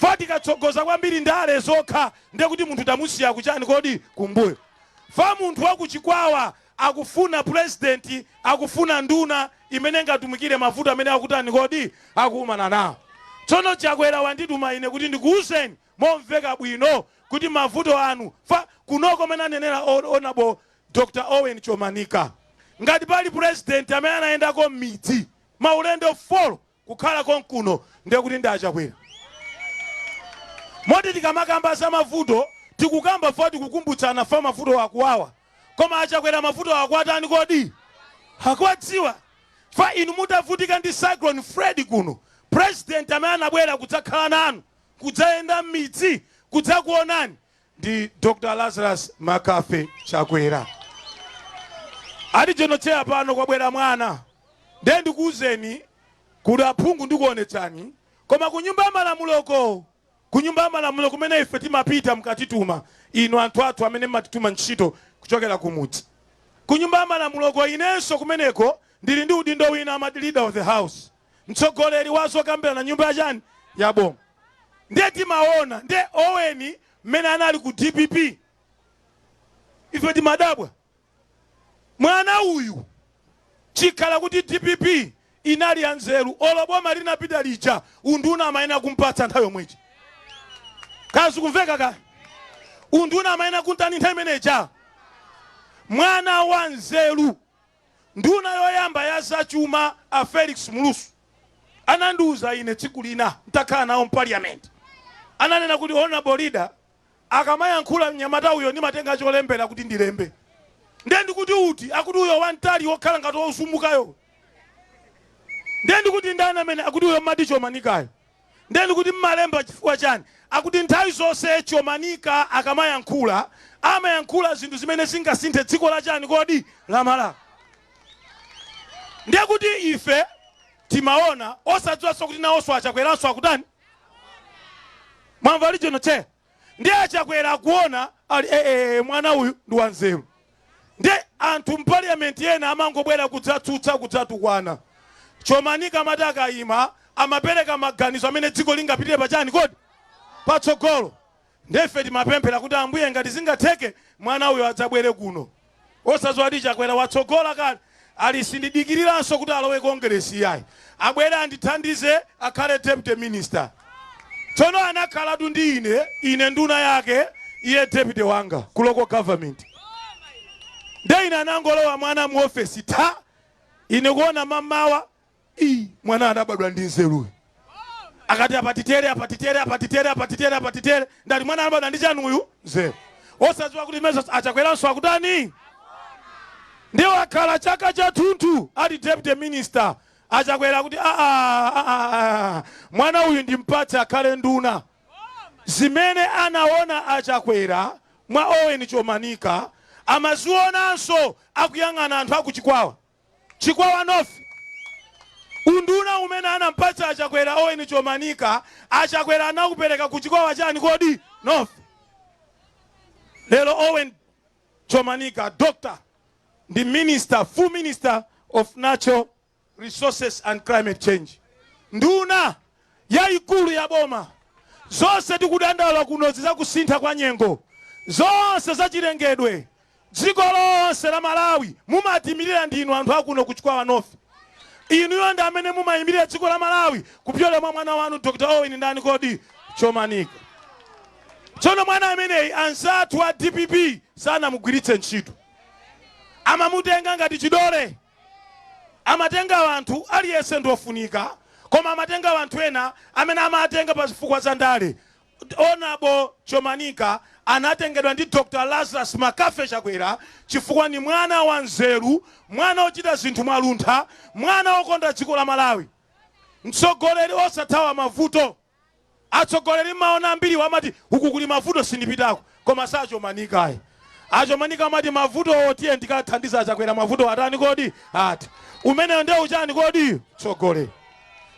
Fa tikatsogoza kwambiri ndale zokha, ndiye kuti munthu tamusiya kuchani kodi? Kumbuyo. Fa munthu wakuchikwawa akufuna president, akufuna nduna imene ingatumikire mavuto amene akutani kodi? Akukumana nawo. Tsono Chakwera wandituma ine kuti ndikuwuzeni momveka bwino kuti mavuto anu fa kunoko, amene anenera Honorable Dr Owen Chomanika, ngati pali president amene anayendako m'midzi maulendo 4 kukhala konkuno, ndiye kuti ndi achakwera. Moti tikamakamba za mavuto, tikukamba fa tikukumbutsana, fa mavuto akuwawa, koma achakwera mavuto akuatani kodi? Akuwadziwa. Fa inu mutavutika ndi Cyclone Freddy kuno, president amene anabwera kudzakhala nanu, kudzayenda m'midzi, kudzakuonani ndi Dr Lazarus Makafe Chakwera. Ati jenocheya pano kwabwera mwana. Ndiye ndikuwuzeni kuti aphungu, ndikuonetsani, koma ku nyumba ya malamuloko, ku nyumba ya malamulo kumene ife timapita mukatituma inu anthu athu amene mmatituma ntchito kuchokera kumudzi, ku nyumba ya malamuloko inenso kumeneko ndili ndi udindo wina, amati Leader of the House, mtsogoleri wa zokambirana nyumba yachani? Ya boma. Ndiye timaona, ndiye Owen mmene anali ku DPP, ife timadabwa, mwana uyu chikhala kuti DPP inali ya nzeru, olo boma linapita lija, unduna amayenera kumpatsa nthawi yomweji. Kazi kumveka ka unduna amayenera kuntani nthawi imeneja? Mwana wa nzeru. Nduna yoyamba ya zachuma, a Felix Mlusu, anandiuza ine tsiku lina ntakhala nawo mparliament, ananena kuti, "Honorable leader, akamayankhula mnyamata uyo ndimatenga cholembera kuti ndilembe." Ndiye ndikuti, "Uti?" Akuti, "Uyo wamtali wokhala ngati wozumukayo." Ndiye ndikuti, "Ndani amene?" Akuti, "Uyo mmati Chomanikayo." Ndiye ndikuti, "Mmalemba chifukwa chani?" Akuti nthawi zonse Chomanika akamayankhula, amayankhula zinthu zimene zingasinthe dziko la chani kodi? La Malawi. Ndiye kuti ife timaona osadziwanso kuti nawonso Achakweranso akutani. Mwamva regional chair? Ndiye Achakwera akuona ali ee, mwana uyu ndi wanzeru. Ndiye anthu mparliament ena amangobwera kudzatsutsa, kudzatukwana. Chomanika amati akayima amapereka maganizo amene dziko lingapitire pachani kodi? Patsogolo. Ndiye ife timapemphera kuti Ambuye, ngati zingatheke, mwana uyu adzabwere kuno. Osadziwa kuti Chakwera watsogola kale, ali sindidikiriranso kuti alowe Kongeresi iyayi, abwere andithandize, akhale deputy minister. Tsono anakhalatu ndi ine, ine nduna yake, iye deputy wanga ku local government. Nde ine anangolowa mwana mu ofesi tha, ine kuona mamawa i mwana anabadwa ndi nzeruyo, akati apatitere, apatitere, apatitere, apatitere, apatitere. Ndati mwana anabadwa ndi chani uyu? Nzeru. Osadziwa kuti mezo Achakweranso akutani. Ndiwo akhala chaka chathunthu ali deputy minister. Achakwera kuti aa, aa, mwana uyu ndimpatse akhale nduna. Zimene anaona Achakwera mwa Owen Chomanika amazionanso akuyang'ana anthu akuchikwawa, Chikwawa North. Unduna umene anampatsa Achakwera Owen Chomanika, Achakwera anakupereka ku Chikwawa chani kodi? North. Lero Owen Chomanika doctor ndi minister, full minister of natural resources and climate change, nduna yayikulu ya boma. Zonse tikudandaula kunozi zakusintha kwa nyengo, zonse zachilengedwe, dziko lonse la Malawi mumatiyimirira ndinu anthu akuno ku Chikwawa North. Inuyo ndi amene mumayimirira dziko la Malawi kupyola mwa mwana wanu Dr Owen ndani kodi? Chomanika. Tsono mwana ameneyi anzathu a DPP sanamugwiritse ntchito, amamutenga ngati chidole. Amatenga anthu, aliyense ndi ofunika, koma amatenga anthu ena amene amatenga pa zifukwa za ndale. Honourable Chomanika anatengedwa ndi Dr Lazarus Makafe Chakwera chifukwa ni mwana wa nzeru, mwana ochita zinthu mwaluntha, mwana wokonda dziko la Malawi, mtsogoleri osathawa mavuto. Atsogoleri mmaona ambiri amati uku kuli mavuto sindipitako, koma sachomanikayi. Achomanika amati mavuto tiye ndikathandiza Achakwera, mavuto atani kodi? Ati umeneyo ndiye uchani kodi? Mtsogoleri.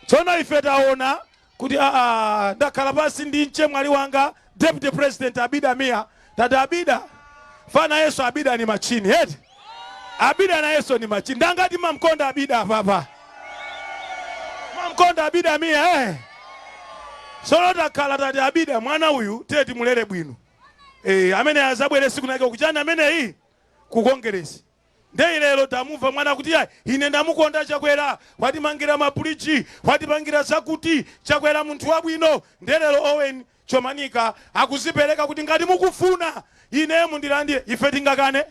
Tsono ife taona kuti aa, ndakhala pasi ndi mchemwali wanga deputy president Abida Mia. Tati Abida fana yeso, Abida ni machini eti, Abida na yeso ni machini. Ndangati mamkonda Abida papa, mamkonda Abida Mia, eh. Tsono takhala tati Abida, mwana uyu tiye timulere bwino, eh, amene azabwere siku nake kuchani ameneyi ku Kongeresi. Ndeyi lero tamumva mwana kuti yayi, ine ndamukonda Chakwera, watimangira mabridge, watipangira zakuti, Chakwera munthu wabwino. Nde lero Owen Chomanika akuzipereka kuti ngati mukufuna ine mundilandire. Ife tingakane?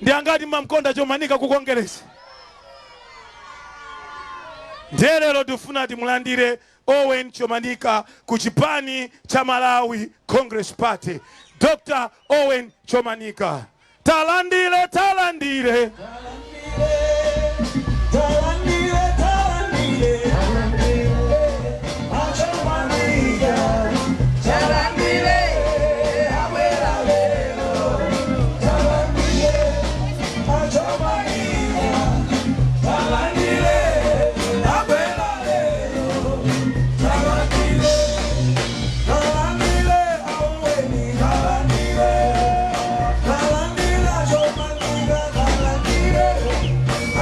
Ndi angati mamkonda Chomanika ku Kongeresi? Ndiye lero tifuna timulandire Owen Chomanika ku chipani cha Malawi Congress Party. Dr Owen Chomanika, talandire, talandire. Talandire, talandire, Achomanika, talandire, abwera lero. Talandire, Achomanika, talandire, abwera lero. Talandire, talandire, Aweni, talandire, talandire, Achomanika, talandire.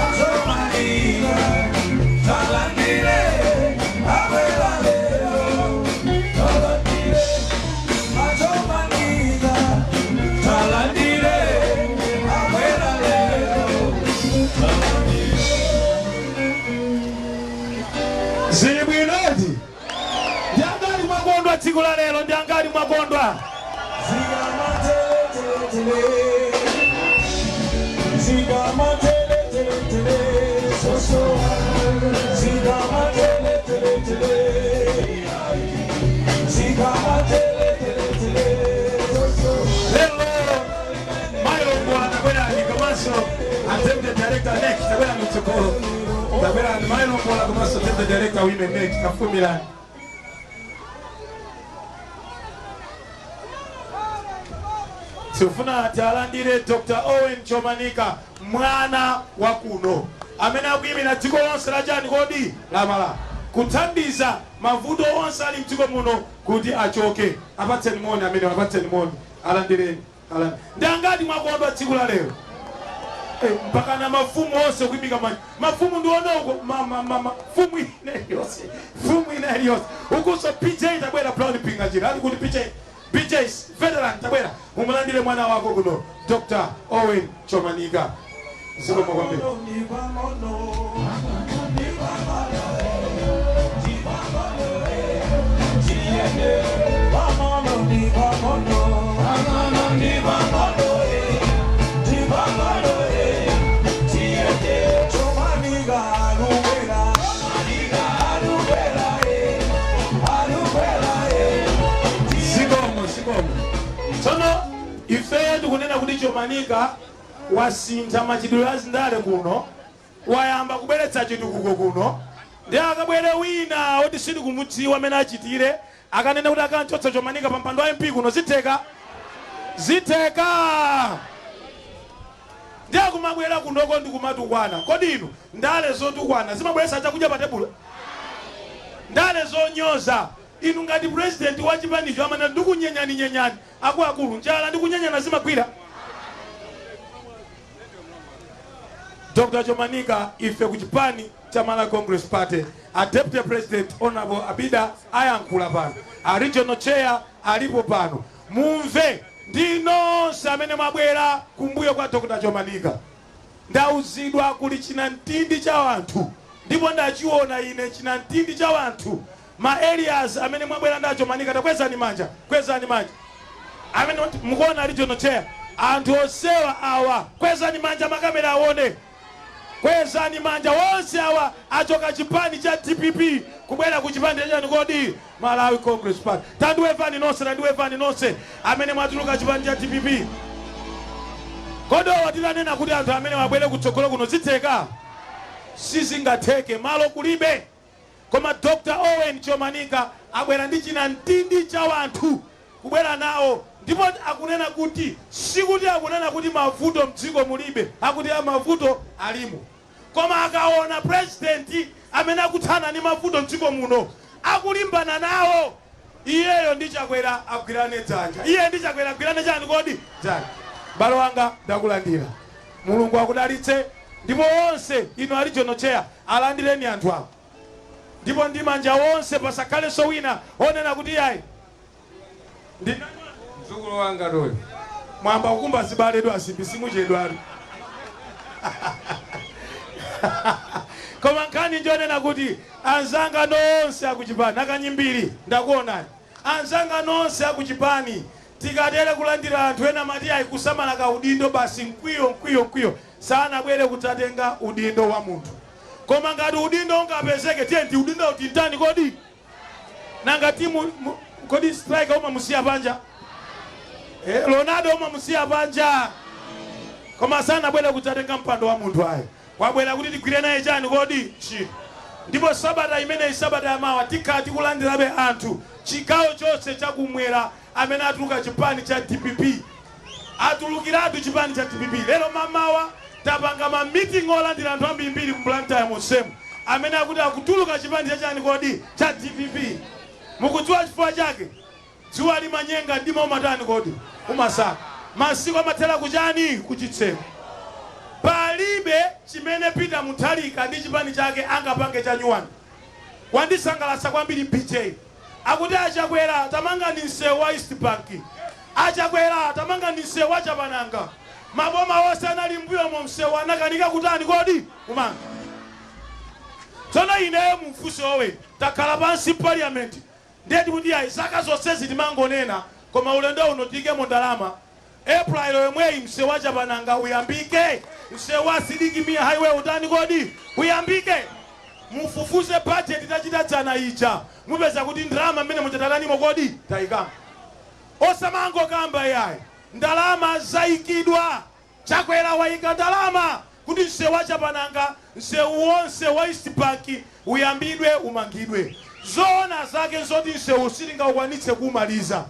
Achomanika, talandire, abwera lero. Talandire, Achomanika, talandire, abwera lero. Zili bwinodi. Ndi angati mwakondwa tsiku la lero? Ndi angati mwakondwa? Zikamatele, zikamatele, tele, tele, soso. Zikamatele, tele, tele, zikamatele, tele, tele, soso. Lero Mailongo tabwerani, komanso a deputy director NEC, tabwerani mtsogolo, tabwerani Mailongo komanso deputy director women NEC, tafumirani. Tikufuna tialandire Dr. Owen Chomanika, mwana wa kuno amene akuyimira dziko lonse la chani kodi la Malawi, kuthandiza mavuto onse ali mdziko muno kuti achoke. Apatseni moni amene, apatseni moni, alandireni. Ndi angati mwakondwa tsiku la lero? Mpaka na mafumu onse kuyimika manja. Mafumu ndiona uko ma fumu ina iliyonse, fumu ina iliyonse ukuso. PJ, tabwera. Brown Mpinganjira ali kuti? PJ, PJ veteran, tabwera umulandire mwana wako kuno, Dr. Owen Chomanika. Zikomo kwambiri. Zikomo, zikomo. Tsono ifeyo tikunena kuti Chomanika wasintha machitidwe azindale kuno, wayamba kubweretsa chitukuko kuno. Ndi akabwere wina oti sitikumudziwa amene achitire, akanena kuti akanchotsa Chomanika pa mpando wa MP kuno, zitheka? Zitheka? Ndi akumabwera kunoko ndi kumatukwana. Kodi inu, ndale zotukwana zimabweretsa chakudya pa tebulo? Ndale zonyoza, inu ngati president wa chipanicho amene ndikunyenyani nyenyani, akuluakulu, njala ndikunyenyana zimagwira? Dr. Chomanika, ife ku chipani cha Malawi Congress Party, a deputy president Honorable Abida ayankhula pano, a regional chair alipo pano, mumve ndi nonse amene mwabwera kumbuyo kwa Dr. Chomanika. Ndauzidwa kuli chinamtindi cha anthu, ndipo ndachiona ine chinamtindi cha anthu. Ma areas amene mwabwera ndi achomanika, takwezani manja, kwezani manja amene mukuona. Regional chair, anthu onsewa awa, kwezani manja, makamera aone. Kwezani manja onse awa achoka chipani cha DPP kubwera ku chipani chachani kodi? Malawi Congress Party. Tandiwevani nonse, tandiwevani nonse amene mwatuluka chipani cha DPP. Kodi owa titanena kuti anthu amene wabwere kutsogolo kuno, zitheka? Sizingatheke, malo kulibe. Koma Dr. Owen Chomanika abwera ndi chinamtindi cha wanthu kubwera nawo, ndipo akunena kuti, sikuti akunena kuti mavuto mdziko mulibe, akuti a mavuto alimo, koma akaona president amene akuthana ndi mavuto mdziko muno, akulimbana nawo, iyeyo ndi Chakwera agwirane dzanja. Iye ndi Chakwera agwirane chani kodi? Dzanja. M'bale wanga, ndakulandira, Mulungu akudalitse. Ndipo onse inu a regional chair, alandireni anthu awo, ndipo ndi manja onse, pasakhalenso wina onena kuti yayi. Ndi Mdzukulu wanga toyo. Mwamba kukumba zibaledwa asimbi, simuchedwatu. Koma nkhani njonena kuti anzanga nonse akuchipani, akanyimbiri ndakuonani, anzanga nonse akuchipani, tikatere kulandira anthu ena mati ayi, kusamala ka udindo basi, mkwiyo, mkwiyo, mkwiyo. Sanabwere kudzatenga udindo wa munthu, koma ngati udindo ungapezeke, tiye ndi udindo utintani kodi? Nanga timu kodi striker umamusiya panja? Ronaldo umamusiya panja? Koma sanabwere kudzatenga mpando wa munthu ayi, wabwera kuti tigwire naye chani kodi? Ntchito. Ndipo sabata imeneyi, sabata yamawa, tikhala tikulandirabe anthu chigawo chonse chakumwera amene atuluka chipani cha DPP. Atulukiratu chipani cha DPP. Lero mamawa tapanga ma meeting olandira anthu ambirimbiri ku Blantyre monsemu amene akuti akutuluka chipani cha chani kodi? Cha DPP. Mukudziwa chifukwa chake? Dzuwa limanyenga, mdima umatani kodi? Umasaka. Masiku amathera kuchani? Kuchitseko. Palibe chimene Peter Mutharika ndi chipani chake angapange cha nyuwani. Wandisangalatsa kwambiri BJ, akuti achakwera tamangani msewu wa East Bank, achakwera tamangani msewu wa Chapananga. Maboma onse anali mbuyomo msewu anakanika kutani kodi? Kumanga. Tsono ineyo mumfunse owe, takhala pansi parliament, ndiye tikuti ayi, zaka zonsezi timangonena, koma ulendo uno tiyikemo ndalama. April yomweyi msewu wa Chapananga uyambike, msewu wa Sidik Mia Highway utani kodi? Uyambike. Mufufuze budget tachita dzana ija, mupeza kuti ndalama mmene muchatatanimo kodi? Tayikamo. Osamangokamba iyayi, ndalama zayikidwa. Chakwera wayika ndalama kuti msewu wa Chapananga, msewu wonse wa East Bank uyambidwe, umangidwe. Zoona zake nzoti msewu sitingaukwanitse kuumaliza.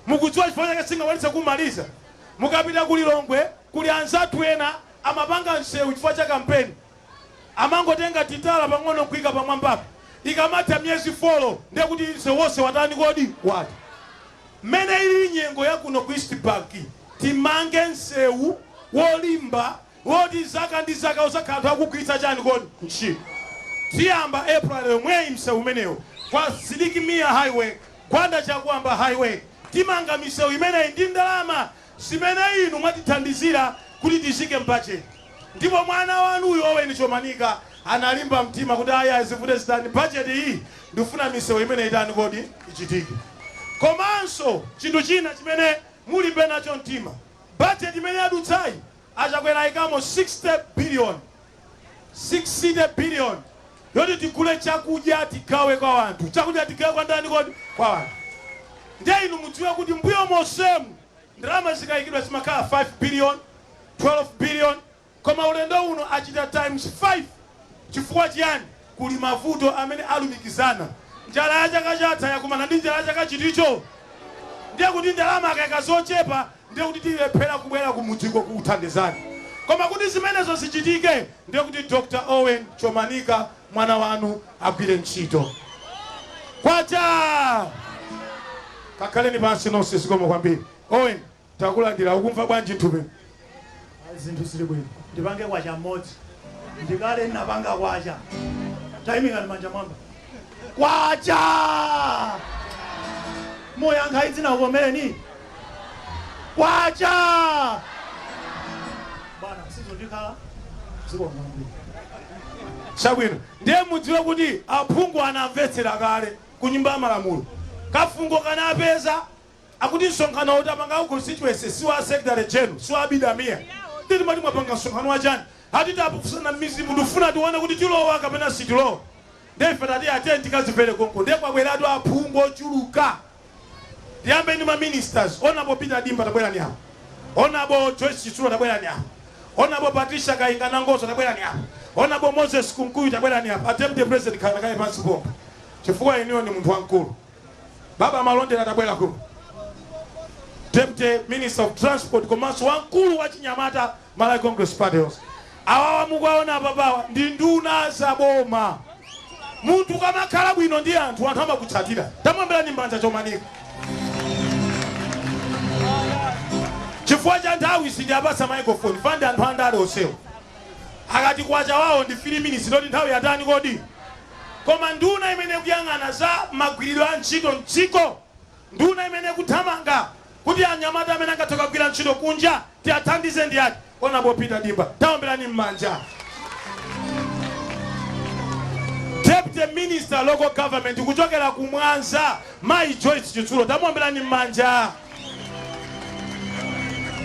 Mukudziwa chifukwa chake singakwanitse kuumaliza? Mukapita ku Lilongwe kuli anzathu ena amapanga msewu chifukwa cha kampeni, amangotenga titala pang'ono nkuika pamwambapo, ikamatha miyezi 4 ndiye kuti msewu wonse watani kodi? Wati. Mmene ilili nyengo ya kuno ku East Bank, timange msewu wolimba woti zaka ndi zaka uzakhala anthu akugwiritsa chani kodi? Ntchito. Tiyamba April yomweyi msewu umenewo kwa Sidik Mia Highway, Gwanda Chakuamba Highway. Timanga misewu imeneyi ndi ndalama zimene inu mwatithandizira kuti tizike m'bajeti. Ndipo mwana wanuyu Owen Chomanika analimba mtima kuti ayi azivute zitani, bajeti iyi ndifuna misewu imeneyi itani kodi? Ichitike. Komanso chinthu china chimene mulimbe nacho mtima, bajeti imene yadutsayi a Chakwera ayikamo 60 billion, 60 billion yoti tigule chakudya tigawe kwa anthu. Chakudya tigawe kwa ndani kodi? Kwa anthu. Ndiye inu mudziwe kuti mbuyo monsemu ndalama zikayikidwa zimakhala 5 billion, 12 billion, koma ulendo uno achita times 5. Chifukwa chiyani? Kuli mavuto amene alumikizana. Njala ya chaka chatha yakumana ndi njala ya chaka chiticho. Ndiye kuti ndalama akaika zochepa ndiye kuti tilephera kubwera kumudziko kukuthandizani. Koma kuti zimenezo zichitike ndiye kuti Dr. Owen Chomanika mwana wanu agwire ntchito. Kwacha! Kakhaleni pansi nonse, zikomo kwambiri. Owen, takulandira, ukumva bwanji nthupi? Zinthu zili bwino. Ndipange kwacha mmodzi, ndikale ndinapanga kwacha. Tayimikani manja mwamba. Kwacha! Muyankha idzinakukomereni. Kwacha! Bwana, sizondikhala, zikomo kwambiri. Chabwino, ndiye mudziwe kuti aphungu anamvetsera kale ku Nyumba ya Malamulo. Kafungo kanapeza akuti msonkhano utapanga ku constituency si wa secretary general, si wa Abida Mia. Ndiye timati mwapanga msonkhano wa chani? Ati taphunzana m'mizimu, tifuna tione kuti tilowa kapena sitilowa. Ndiye ife tati ateni tikazimvere konko. Ndiye kwabweratu aphungu ochuluka. Tiyambe ndi ma ministers. Honorable Peter Dimba, tabwerani apo. Honorable Joyce Chitsulo, tabwerani apo. Honorable Patricia Kainga Nangozo, tabwerani apo. Honorable Moses Kunkuyu, tabwerani apo. A deputy president, khala kaye pansi pompo chifukwa inuyo ndi munthu wamkulu. Baba Malondera, tabwera kuno. Deputy Minister of Transport komanso wamkulu wa chinyamata Malawi Congress Party yonse. Awawa mukuwaona apapawa ndi nduna za boma. Munthu ukamakhala bwino ndi anthu, anthu amakutsatira. Tamuomberani m'manja Chomanika. Chifukwa cha nthawi sindiapatsa microphone, fandi anthu andale onsewo. Akati kwacha wawo ndi 3 minutes, ndoti nthawi yatani kodi? Koma nduna imene ikuyang'ana za magwiridwe a ntchito mdziko, nduna imene ikuthamanga kuti anyamata amene angathe kukagwira ntchito kunja tiathandize ndi ati? Honorable Peter Dimba, taomberani m'manja. Deputy Minister Local Government kuchokera ku Mwanza, Mayi Joyce Chitsulo, tamuomberani m'manja.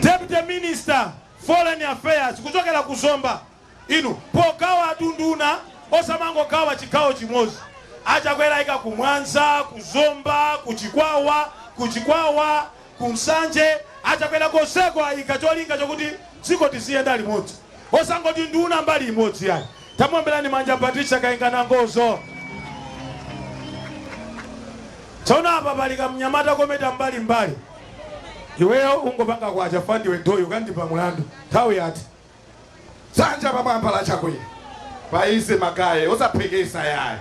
Deputy Minister Foreign Affairs kuchokera ku Zomba. Inu pogawa nduna osamangogawa chigawo chimodzi. A Chakwera ayika ku Mwanza, ku Zomba, ku Chikwawa, ku Chikwawa, ku Nsanje. A Chakwera konseko ayika cholinga chokuti dziko tiziyenda limodzi. Osangoti nduna mbali imodzi ayi. Tamuomberani manja Patricia Kainga Nangozo. Tsono apa pali kamnyamata kometa mbali mbali. Iweyo ungopanga kwacha fa ndiwe ndoyo ukandipa mulandu. Nthawi yati. Dzanja pamwamba la Chakwera. Paize magaye osaphekesa yayi.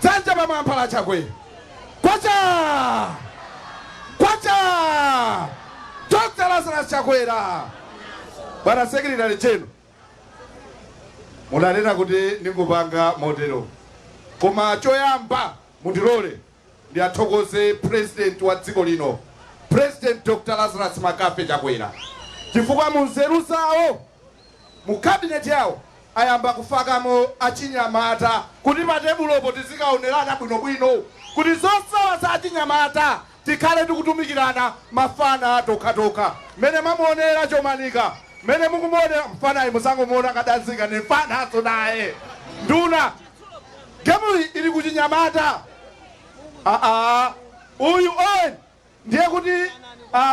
Dzanja pamwamba la Chakwera. Kwacha! Kwacha! Dr. Lazarus Chakwera. Bwana Secretary General, munanena kuti ndingopanga motero. Koma choyamba mundilole ndiathokoze President wa dziko lino, President Dr. Lazarus McCarthy Chakwera, chifukwa mu nzeru zawo, mu cabinet yawo ayamba kufakamo achinyamata kuti pa tebulopo tizikaonerana bwinobwino kuti zosowa za achinyamata tikhale tikutumikirana mafana tokhatokha. Mmene mwamuonera Chomanika, mmene mukumuonera mfanayi, musangomuona kadanzika, ni mfananso naye. Nduna, gemuyi ili kuchinyamata. Aa, uyu Owen ndiye kuti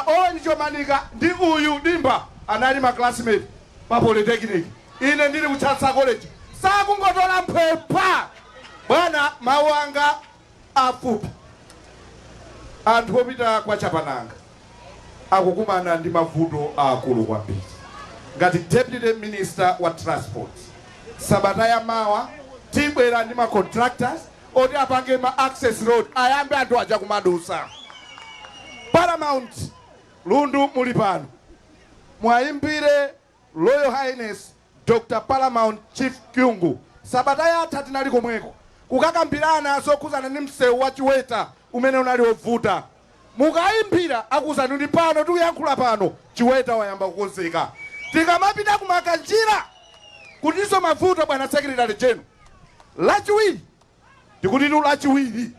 Owen Chomanika ndi uyu Dimba anali ma classmate pa Polytechnic, ine ndili ku Chancellor College. Sakungotola mphepha. Bwana, mawu anga afupi, anthu opita kwa Chapananga. Akukumana ndi mavuto aakulu kwambiri. Ngati deputy minister wa transport, sabata ya mawa tibwera ndi ma contractors oti apange ma access road, ayambe anthu aja kumadusa. Paramount Lundu muli pano, mwayimbire Royal Highness Dr Paramount Chief Kyungu. Sabata yatha tinali komweko kukakambirana zokhuzana ndi msewu wa Chiweta umene unali wovuta. Mukayimbira akuwuzani kuti pano tikuyankhula pano Chiweta wayamba kukonzeka. Tikamapita kumakanjira kutinso mavuto, bwana secretary general, Lachiwiri, tikutitu Lachiwiri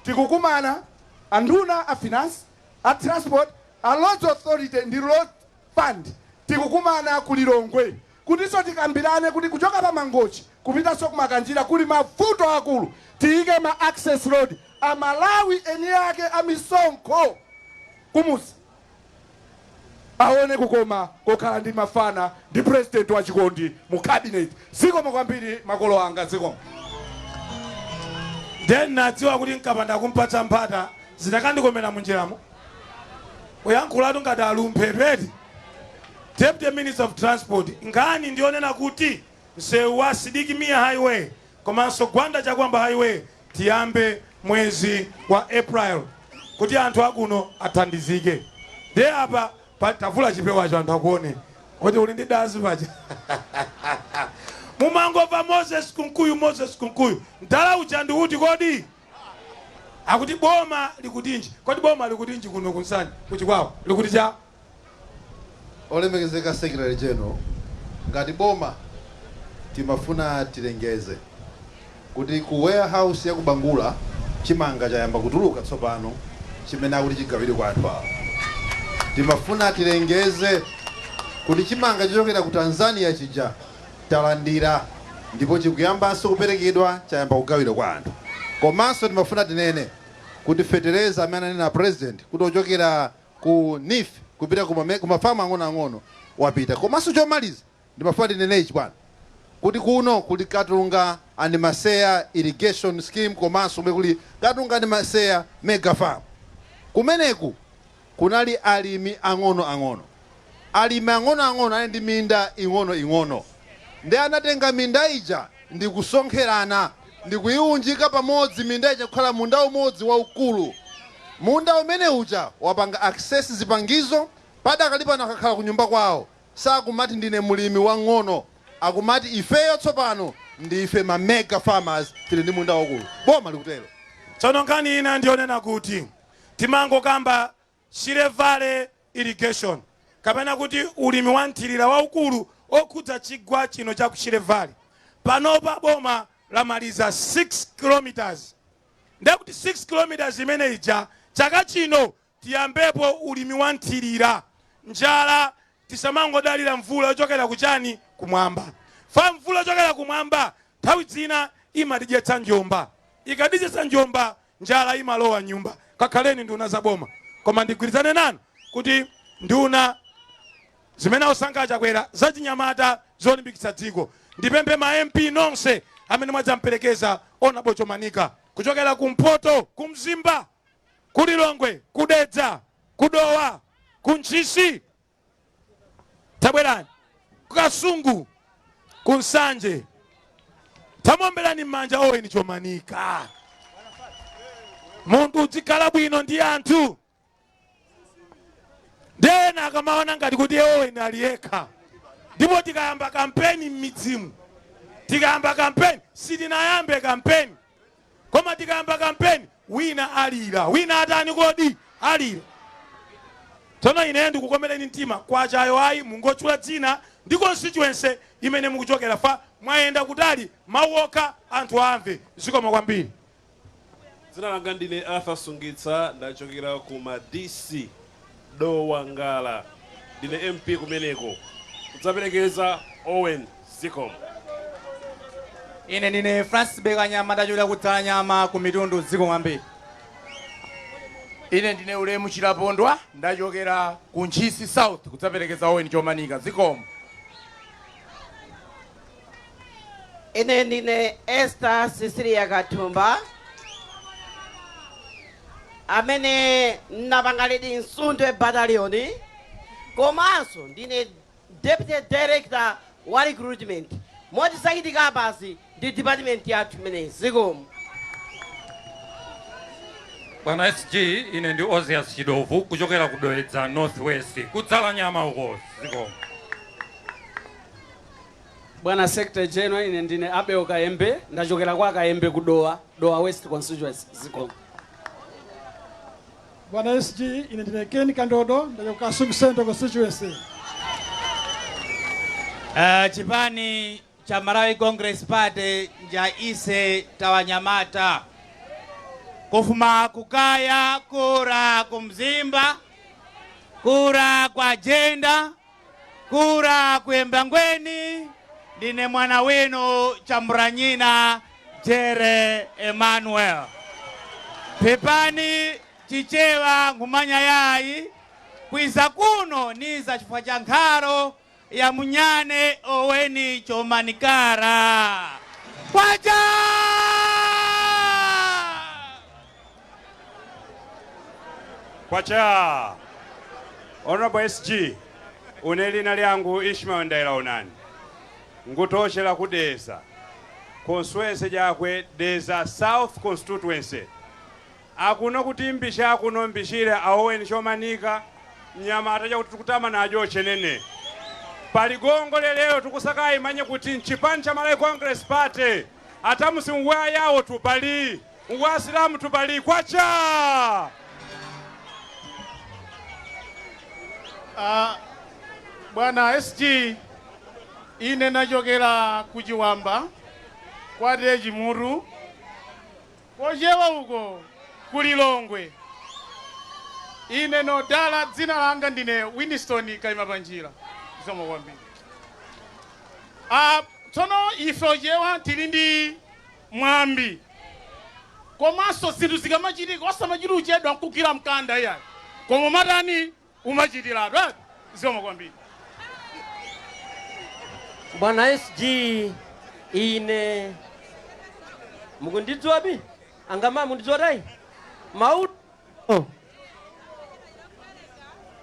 tikukumana anduna a finance, a transport, a Roads Authority ndi Road Fund. Tikukumana ku Lilongwe kutinso tikambirane kuti kuchoka pa Mangochi kupitanso kumakanjira kuli mavuto akulu, tiyike ma access road. Amalawi eni ake amisonkho kumuzi aone kukoma kokhala ndi mafana ndi president wa chikondi mu cabinet. Zikomo kwambiri, makolo anga, zikomo. Then nadziwa kuti nkapanda kumpatsa mpata zitakandikomera munjiramo kuyankhulatu ngati alumphetweti. Deputy Minister of Transport, nkhani ndionena kuti msewu wa Sidik Mia Highway komanso Gwanda Chakwamba Highway tiyambe mwezi wa April kuti anthu akuno athandizike. Ndiye apa tavula chipewacho anthu akuone kuti uli ndi dazi paja. Mumangomva Moses Kunkuyu, Moses Kunkuyu, mdala uja ndi uti kodi? Akuti boma likutinji? Kodi boma likutinji kuno kunsanje, kuchikwawa likuti cha? Olemekezeka Secretary General, ngati boma timafuna tilengeze kuti ku warehouse ya ku Bangula chimanga chayamba kutuluka tsopano chimene akuti chigawidwe kwa anthu awo. Timafuna tilengeze kuti chimanga chochokera ku Tanzania chija talandira ndipo chikuyambanso kuperekedwa, chayamba kugawidwa kwa anthu. Komanso timafuna tinene kuti fetereza amene ananena president kuti ochokera ku NEEF kupita ku mafamu ang'onoang'ono wapita. Komanso chomaliza ndimafuna tinene ichi, bwana, kuti kuno kuli Katunga and Maseya irrigation scheme, komanso kumene kuli Katunga and Maseya mega farm. Kumeneku kunali alimi ang'onoang'ono. Alimi ang'onoang'ono ali ndi minda ing'onoing'ono, ndi anatenga minda ija ndi kusonkherana ndi kuyiunjika pamodzi minda ija kukhala munda umodzi waukulu. Munda umene uja wapanga access zipangizo. Padakali pano akakhala ku nyumba kwawo sakumati ndine mulimi wang'ono, akumati ifeyo tsopano ndife ma mega farmers, tili ndi munda waukulu. Boma likutero. Tsono nkhani ina ndionena kuti timangokamba Shire Valley irrigation kapena kuti ulimi wa nthirira waukulu okhudza chigwa chino cha ku Shire Valley. Panopa boma lamaliza 6 kilometers, ndekuti 6 kilometers imene ija chaka chino tiyambepo ulimi wa nthirira. Njala tisamangodalira mvula yochokera kuchani, kumwamba. Fa mvula yochokera kumwamba nthawi zina imatidyetsa njomba, ikatidyetsa njomba njala imalowa nyumba. Kakhaleni nduna za boma, koma ndigwirizane nanu kuti nduna zimene akusankha Chakwera zachinyamata zolimbikitsa dziko. Ndipemphe ma MP nonse amene mwadzamperekeza Honorable Chomanika kuchokera kumpoto, kumzimba, kulilongwe, kudedza, kudowa, kuntchisi, tabwerani, kukasungu, kunsanje, tamuomberani m'manja Owen Chomanika. Munthu uzikhala bwino ndi anthu. Ndena akamaona ngati kuti Owen ali yekha. Ndipo tikayamba kampeni m'midzimu, tikayamba kampeni, sitinayambe kampeni, koma tikayamba kampeni wina alira, wina atani kodi, alira. Tsono ine ndikukomereni mtima kwachayo ayi, mungotchula dzina ndi constituency imene mukuchokera, fa mwayenda kutali, mawu okha anthu amve. Zikomo kwambiri. Dzina langa ndine Arthur Sungitsa, ndachokera ku Madisi, Dowa Ngala, ndine MP kumeneko kudzaperekeza Owen. Zikomo. Ine ndine Francis Bekanyama, ndachokera ku Dzalanyama ku Mitundu. Zikomo kwambiri. Ine ndine Ulemu Chilapondwa, ndachokera ku Ntchisi South kudzaperekeza Owen Chomanika. Zikomo. Ine ndine Esther Cecilia Kathumba. Amene napanga lead Msundwe Battalion, komanso ndine deputy director wa recruitment, moti zachitika apazi ndi department yathu imeneyi. Zikomo. Bwana SG, ine ndi Ozias Chidovu kuchokera ku Dedza North West, kudzala nyama uko. Zikomo. Bwana Secretary General, ine ndine Abel Kayembe, ndachokera kwa Kayembe ku Dowa, Dowa West constituency. Zikomo. Bwana SG, ine ndine Ken Kandodo, ndachoka Kasungu Central constituency. Chipani cha Malawi Congress Party nja ise tawanyamata kufuma kukaya kura kumzimba kura kwa jenda kura kuyembangweni. Ndine mwana wenu Chamuranyina Jere Emmanuel. Pepani, Chichewa ngumanya yayi kwiza kuno niza chifukwa cha nkharo ya munyane Oweni Chomanikara. Kwacha! Kwacha! Honorable SG, une lina lyangu Ishmael Ndaila unani ngutoshera kudeza constituency jakwe Dedza South constituency. Akuno kuti mbisha akuno mbishire aoweni Chomanika mnyama ataja kuti tukutama najo chenene paligongo leleo tukusaka imanye kuti nchipani cha Malawi Congress Party atamusi ngwa yawo tupali ngwa Asilamu tupali. Kwacha! Bwana SG, ine nachokera kuchiwamba kwate Chimuru kochewa uko kulilongwe. Ine nodala dzina langa ndine Winston Kaima Panjira. Zikomo kwambiri. Tsono ife ochewa tili ndi mwambi, komanso zinthu zikamachitika osamachita uchedwa nkugwira mkanda iyayi, koma matani umachitiratu. Zikomo kwambiri. Bwana SG, ine mukundidziwa bi angama mundidziwa tayi mau. Oh.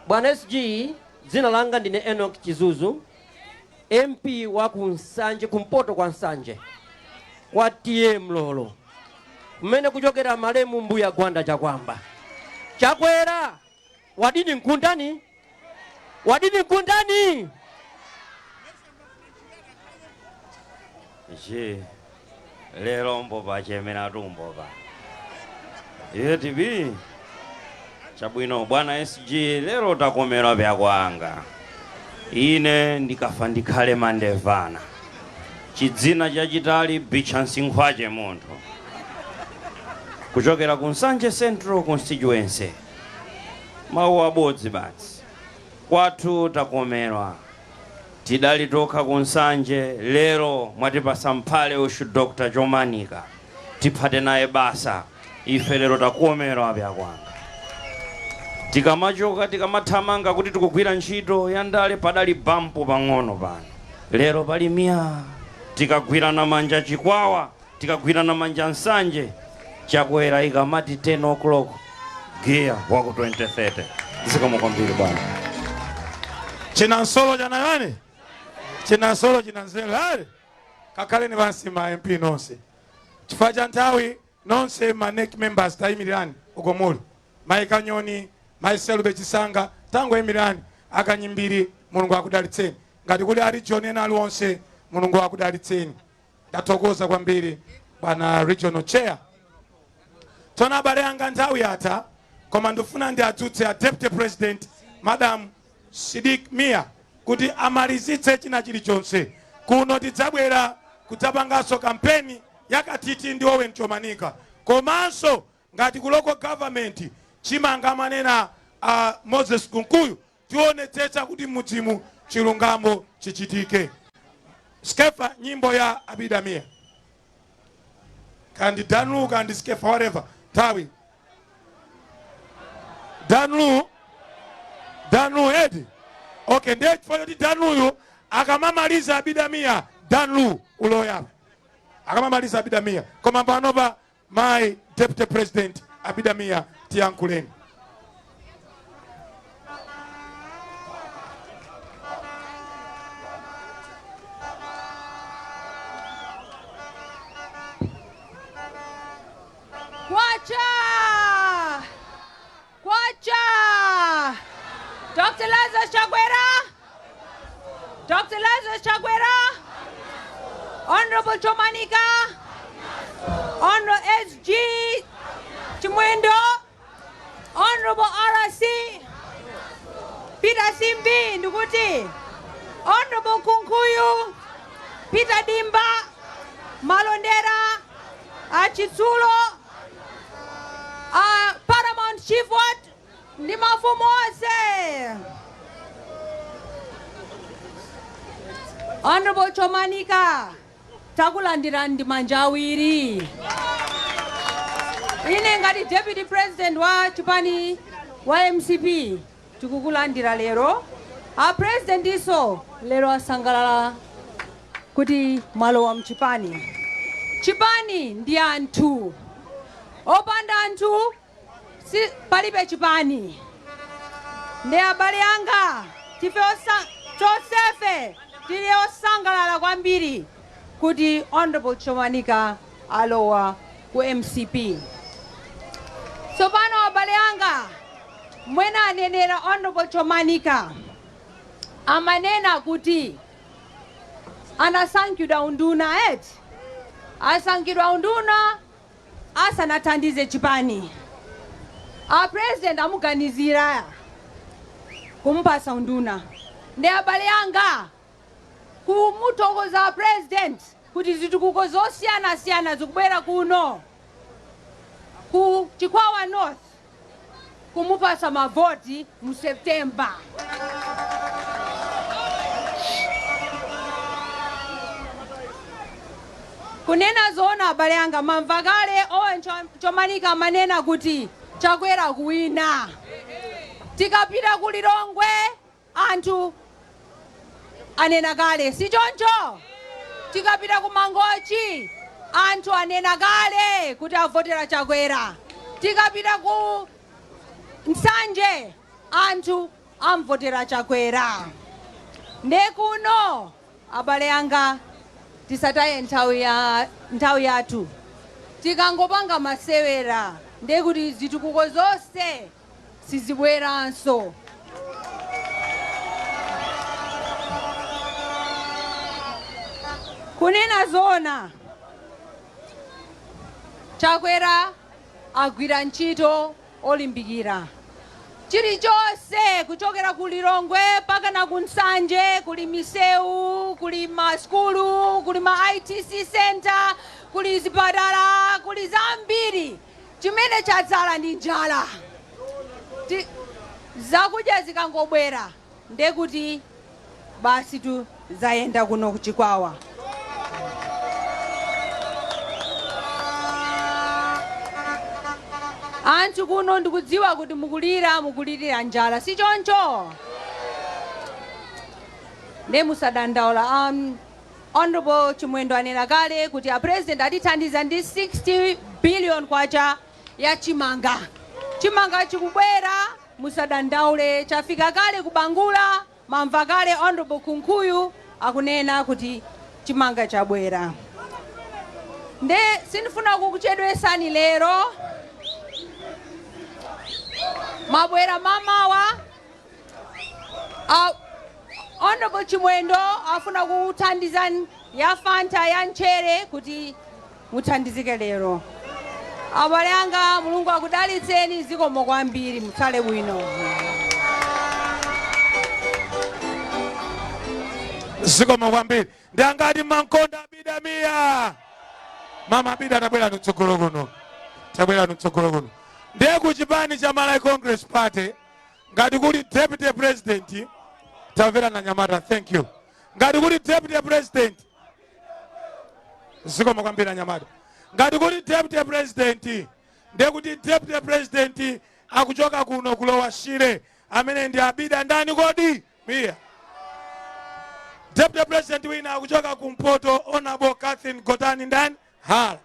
Bwana SG, dzina langa ndine Enoch Chizuzu, MP wa ku Nsanje, kumpoto kwa Nsanje kwa TA Mlolo, kumene kuchokera malemu Mbuya Gwanda Chakwamba. Chakwera wadini nkundani, wadini nkundani. Je, lero mbopa chemera tumbo pa iye tibi chabwino. Bwana SG, lero takomera vyakwanga. Ine ndikafa ndikhale mandevana chidzina chachitali Bichansi Nkhwache, munthu kuchokera ku Nsanje Central constituency. Mawu abodzi basi, kwathu takomerwa, tidali tokha ku Nsanje. Lero mwatipasa mphale ushu Dr. Chomanika, tiphate naye basa. Ife lero takomerwa vyakwanga. Tikamachoka tikamathamanga kuti tikugwira ntchito ya ndale, padali bampu pang'ono pano, lero pali miya. Tikagwirana manja Chikwawa, tikagwirana manja Nsanje, Chakwera ikamati 10 o'clock gear waku 2030. Zikomo kwambiri bwana. Chinansolo chanayani chinansolo chinanzelo ali kakhaleni pansi ma MP nonse chifukwa cha nthawi. Nonse ma NEC members tayimirirani uko muli, mayi Kanyoni, mayi Selube Chisanga, tangoyimirirani. Akanyimbiri, Mulungu akudalitseni. Ngati kuli a region ena aliwonse, Mulungu akudalitseni. Ndathokoza kwambiri bwana regional chair. Tsono abale anga, nthawi yatha, koma ndifuna ndi adzutse a deputy president Madam Sidik Mia kuti amalizitse china chilichonse. Kuno tidzabwera kudzapanganso kampeni yakatiti ndi Owen Chomanika, komanso ngati ku local government chimanga amanena Moses Kunkuyu, tionetsetsa kuti mudzimu chilungamo chichitike. Skefa, nyimbo ya Abida Mia kandi Danlu kandi Skefa, whatever. Nthawi Danlu, Danlu edi. Okay, ndiye chifukwa choti Danluyu akamamaliza Abida Mia, Danlu uloyapa akamamaliza Abida Mia. Koma panopa my deputy president Abida Mia Tiyankhuleni. Kwacha! Kwacha! Dr. Lazarus Chakwera! Dr. Lazarus Chakwera! Honorable Chomanika! Honorable SG Chimwendo! Honorable RC Peter Simbi ndikuti Honorable Kunkuyu Peter Dimba Malondera Achitsulo Paramount Chief what ndi mafumu onse. Honorable Chomanika, takulandirani ndi manja awiri. Ine ngati Deputy President wa chipani wa MCP tikukulandira lero. A President iso lero asangalala kuti mwalowa mchipani. Chipani ndi anthu. Opanda anthu si palibe chipani. Ndi abale anga tife tonsefe tili osangalala kwambiri kuti Honorable Chomanika alowa ku MCP. Tsopano abale anga, mwena anenera Honorable Chomanika amanena kuti anasankhidwa unduna eti asankhidwa unduna asanathandize chipani. A President amuganizira kumpasa unduna. Ndi abale anga kumuthokoza President kuti zitukuko zosiyanasiyana zikubwera kuno ku Chikwawa North kumupasa mavoti mu September. Kunena zoona abale anga, mamva kale Owen Chomanika amanena kuti Chakwera kuwina. Tikapita ku Lilongwe anthu anena kale, si choncho? Tikapita ku Mangochi anthu anena kale kuti avotera Chakwera. Tikapita ku Nsanje anthu amvotera Chakwera. Ndekuno abale anga tisataye nthawi yathu. Tikangopanga masewera ndekuti zitukuko zonse sizibweranso. Kunena zoona, Chakwera agwira ntchito olimbikira. Chilichonse kuchokera ku Lilongwe mpaka na ku Nsanje, kuli misewu, kuli maskulu, kuli ma ITC center, kuli zipatala, kuli zambiri. Chimene chadzala ndi njala. Zakudya zikangobwera ndekuti basi tu zayenda kuno kuchikwawa. Anthu kuno ndikudziwa kuti mukulira, mukulirira njala, si choncho? Ne musadandaula. Honorable Chimwendo anena kale kuti a President atithandiza ndi 60 billion kwacha ya chimanga. Chimanga chikubwera, musadandaule, chafika kale kubangula. Mamva kale Honorable Kunkuyu akunena kuti chimanga chabwera. Nde sindifuna kukuchedwesani lero. Mabwera mamawa. Honorable Chimwendo afuna kukuthandizani ya Fanta ya mchere kuti muthandizike lero. Abale anga, Mulungu akudalitseni, zikomo kwambiri, mutsale bwino. Zikomo kwambiri. Ndi angati mankonda Abida Mia? Mama Abida, tabwera mtsogolo kuno, tabwera mtsogolo kuno. Ndiye ku chipani cha Malawi Congress Party ngati kuli deputy president, tamvera na nyamata, thank you. Ngati kuli deputy president, zikomo kwambiri anyamata. Ngati kuli deputy president, ndiye kuti deputy president akuchoka kuno kulowa Shire, amene ndi Abida ndani kodi Mia. Deputy president wina akuchoka kumpoto, Honorable Catherine Gotani ndani Hala.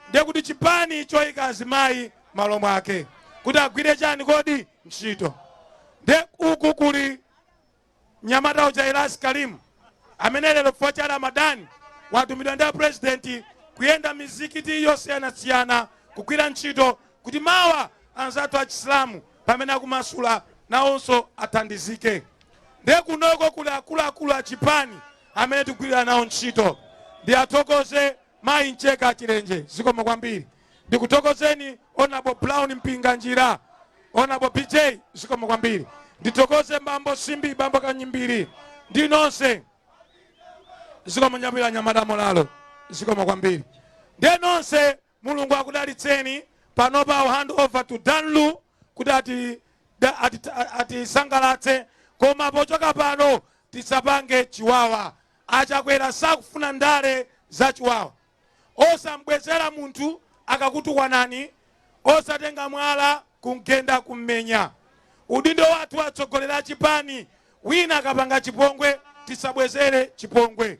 Ndiye kuti chipani choyika azimayi malo mwake. Kuti agwire chani kodi? Ntchito. Nde uku kuli mnyamata uja Elas Karim, amene lero chifukwa cha Ramadani watumidwa ndi president kuyenda mizikiti yosiyanasiyana kugwira ntchito, kuti mawa anzathu achisilamu pamene akumasula nawonso athandizike. Nde kunoko kuli akuluakulu achipani amene tikugwirira nawo ntchito. Ndiyathokoze Mayi Mcheka Chilenje, zikomo kwambiri. Ndikuthokozeni Honorable Brown Mpinganjira, Honorable BJ, zikomo kwambiri. Ndithokoze Bambo Simbi, Bambo Kanyimbiri ndi nonse, zikomo. Nyamwira nyamata molalo, zikomo kwambiri. Ndiye nonse, Mulungu akudalitseni. Panopa I'll hand over to Danlu kuti atisangalatse, koma pochoka pano tisapange chiwawa. Achakwera sakufuna ndale za chiwawa. Osambwezera munthu akakutukwanani, osatenga mwala kumgenda, kummenya. Udindo wathu atsogoleri a chipani, wina akapanga chipongwe tisabwezere chipongwe.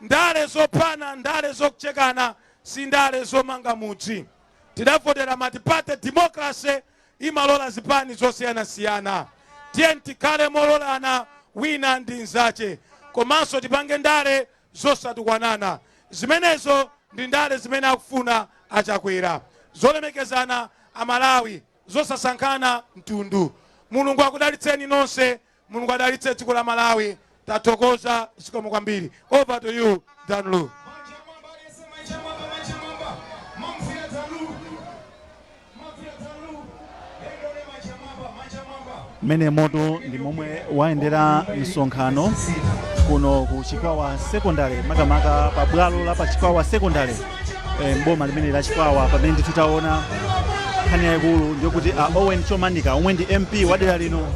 Ndale zophana, ndale zokuchekana si ndale zomanga mudzi. Tidavotera multi-party democracy, imalola zipani zosiyanasiyana. Tiye tikhale mololana wina ndi mzache, komanso tipange ndale zosatukwanana. Zimenezo ndi ndale zimene akufuna Achakwera, zolemekezana Amalawi, zosasankhana mtundu. Mulungu akudalitseni nonse, Mulungu adalitse dziko la Malawi. Tathokoza, zikomo kwambiri. Over to you, Danlu. Mmene moto ndi momwe wayendera msonkhano kuno ku Chikwawa Secondary, makamaka pa bwalo la pa Chikwawa Secondary, mboma limene la Chikwawa, pamene ndithu taona nkhani yayikulu ndiyokuti a Owen Chomanika, omwe ndi MP wa dera lino,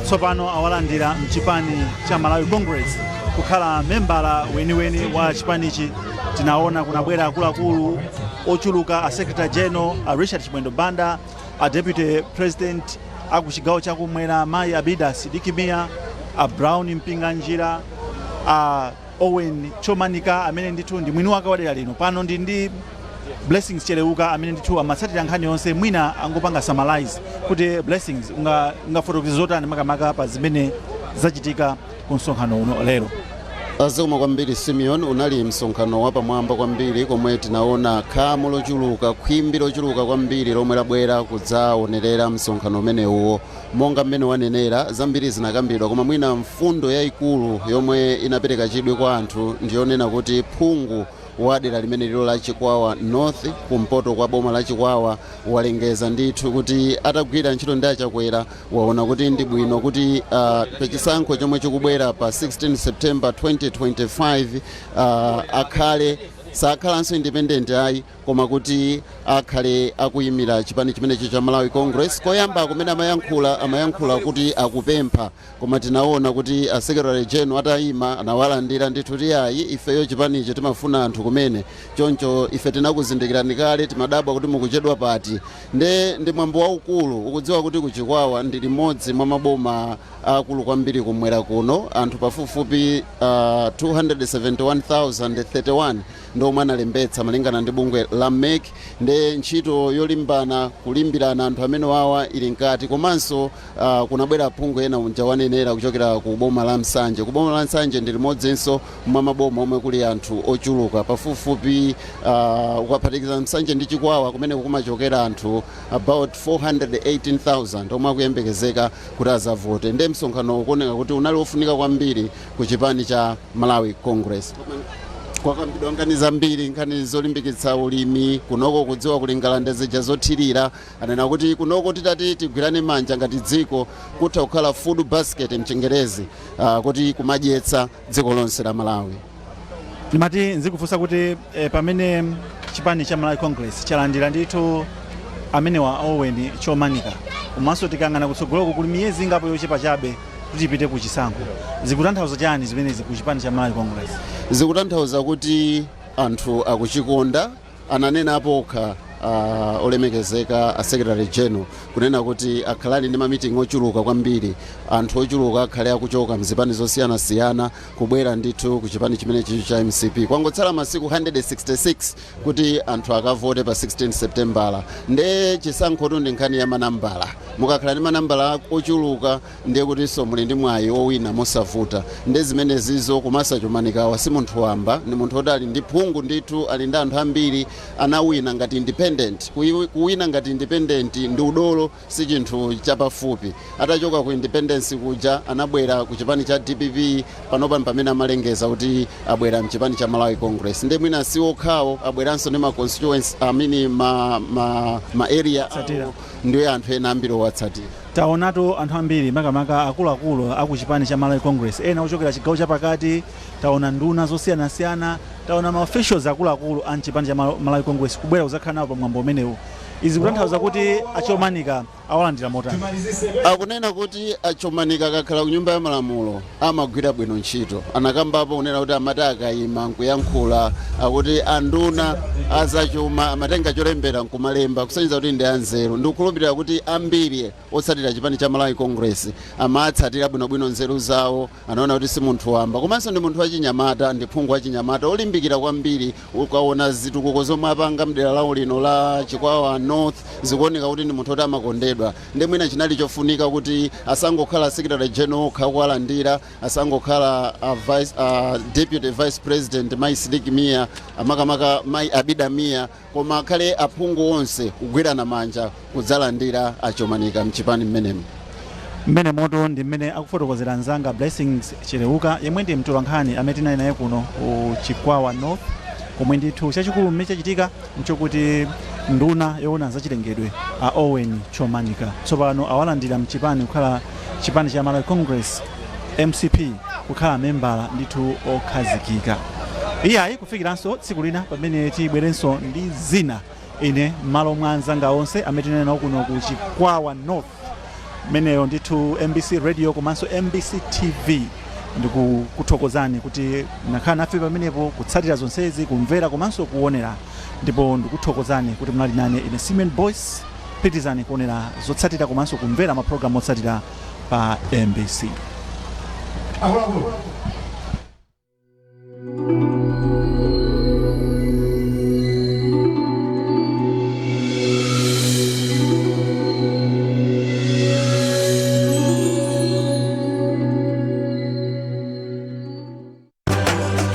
tsopano awalandira mchipani cha Malawi Congress kukhala membala weniweni wa chipanichi. Tinaona kunabwera akuluakulu ochuluka, a Secretary General a Richard Chimwendo Banda, a Deputy President aku chigawo chakumwera Mayi Abida Sidik Mia, a Brown Mpinganjira, a Owen Chomanika amene ndithu ndi mwini wake wa dera lino. Pano ndi Blessings Cheleuka amene ndithu amatsatira nkhani yonse. Mwina angopanga summarize kuti, Blessings, ungafotokoze zotani makamaka pa zimene zachitika ku msonkhano uno lero? Zikomo kwambiri, Simeon. Unali msonkhano wapamwamba kwambiri, komwe tinaona khamu lochuluka, khwimbi lochuluka kwambiri lomwe labwera kudzaonerera msonkhano umenewuwo. Monga mmene wanenera, zambiri zinakambidwa, koma mwina mfundo yayikulu yomwe inapereka chidwi kwa anthu ndiyonena kuti phungu wa dera limene lilo la Chikwawa North, kumpoto kwa boma la Chikwawa, walengeza ndithu kuti atagwira ntchito ndi Achakwera waona kuti ndi bwino kuti pachisankho chomwe chikubwera pa 16 September 2025 akhale sakhalanso independent ayi, koma kuti akhale akuyimira chipani chimenechi cha Malawi Congress. Koyamba kumene amayankhula, amayankhula kuti akupempha, koma tinaona kuti a Secretary General atayima anawalandira ndithu ti ayi, ifeyo chipanichi timafuna anthu kumene, choncho ife tinakuzindikirani kale, timadabwa kuti mukuchedwa pati. Nde ndi mwambo waukulu. Ukudziwa kuti kuchikwawa ndi limodzi mwa maboma akulu kwambiri kumwera kuno. Anthu pafupifupi 271,031 ndi omwe analembetsa malingana ndi bungwe la MEC. Nde ntchito yolimbana kulimbirana anthu amene wawa ili mkati. Komanso kunabwera phungu ena uja wanenera kuchokera ku boma la Nsanje. Ku boma la Nsanje ndi limodzinso mwa maboma omwe kuli anthu ochuluka pafupifupi, ukaphatikiza Nsanje ndi Chikwawa, kumene kumachokera anthu about 418,000 omwe akuyembekezeka kuti azavote. Nde msonkhano ukuoneka kuti unali wofunika kwambiri ku chipani cha Malawi Congress. Kwakambidwa nkhani zambiri, nkhani zolimbikitsa ulimi kunoko, kudziwa kuli ngalande zija zothirira. Anena kuti kunoko titati tigwirane manja ngati dziko, kutha kukhala food basket mchingerezi, kuti kumadyetsa dziko lonse la Malawi. Ndimati nzikufunsa kuti pamene chipani cha Malawi Congress chalandira ndithu amenewa Owen Chomanika, komanso tikang'ana kutsogoloko kuli miyezi ingapo yochepa chabe kuti tipite ku chisankho, zikutanthauza chani zimenezi ku chipani cha Malawi Congress? Zikutanthauza kuti anthu akuchikonda. Ananena pokha Olemekezeka a secretary general kunena kuti akhalani ndi mamiting ochuluka kwambiri, anthu ochuluka akhale akuchoka mzipani zosiyanasiyana kubwera ndithu ku chipani chimenechi cha MCP. Kwangotsala masiku 166 kuti anthu akavote pa 16 Septembala. Nde chisankhotu ndi nkhani ya manambala. Mukakhala ndi manambala ochuluka, ndiye kutinso muli ndi mwayi owina mosavuta. Nde zimenezizo komanso Chomanikawa si munthu wamba, ndi munthu woti ali ndi phungu ndithu, ali ndi anthu ambiri. Anawina ngati independent. Kuwina ngati independent ndi udolo, si chinthu chapafupi. Atachoka ku independence kuja, anabwera ku chipani cha DPP. Panopa pamene amalengeza kuti abwera mchipani cha Malawi Congress, ndi mwina si okhawo, abweranso ndi ma constituency amini ma area Tsatira. awo, ndiye anthu ena ambiri owatsatira. Taonatu anthu ambiri, makamaka akuluakulu aku chipani cha Malawi Congress, ena ochokera chigawo chapakati. Taona nduna zosiyanasiyana, taona ma officials akuluakulu a mchipani cha Malawi Congress kubwera kuzakhala nawo pamwambo umenewu. Izi kutanthauza kuti Achomanika awalandira motani? Akunena kuti Achomanika akakhala ku Nyumba ya Malamulo amagwira bwino ntchito. Anakambapo kunena kuti amati akayima nkuyankhula, akuti anduna azachuma amatenga cholembera nkumalemba, kusonyeza kuti ndi anzeru. Ndikukhulupirira kuti ambiri otsatira chipani cha Malawi Congress amatsatira bwinobwino nzeru zawo. Anaona kuti si munthu wamba, komanso ndi munthu wachinyamata, ndi phungu wachinyamata olimbikira kwambiri. Ukaona zitukuko zomwe apanga mdera lawo lino la Chikwawa North, zikuoneka kuti ndi munthu oti amakondedwa. Ndi mwina chinali chofunika kuti asangokhala secretary general okha kuwalandira, asangokhala deputy vice president Mai Sidik Mia, makamaka Mai Abida Mia, koma akhale aphungu onse kugwirana manja kudzalandira Achomanika mchipani mmenemu. Mmene moto ndi mmene akufotokozera anzanga Blessings Chileuka, yemwe ndi mtolankhani amene tinali naye kuno ku Chikwawa North, komwe ndithu chachikulu mmene chachitika nchokuti nduna yoona zachilengedwe a Owen Chomanika tsopano awalandira mchipani, kukhala chipani cha Malawi Congress, MCP, kukhala membala ndithu okhazikika. Iyayi, kufikiranso tsiku lina pamene tibwerenso ndi zina, ine m'malo mwa anzanga onse amene tinali nawo kuno ku Chikwawa North, meneyo ndithu MBC Radio komanso MBC TV, ndikukuthokozani kuti nakhala nafe pamenepo kutsatira zonsezi, kumvera komanso kuonera, ndipo ndikuthokozani kuti munali nane ine Simeon Boyce. Pitirizani kuonera zotsatira komanso kumvera mapulogalamu otsatira pa MBC. Akuluakulu.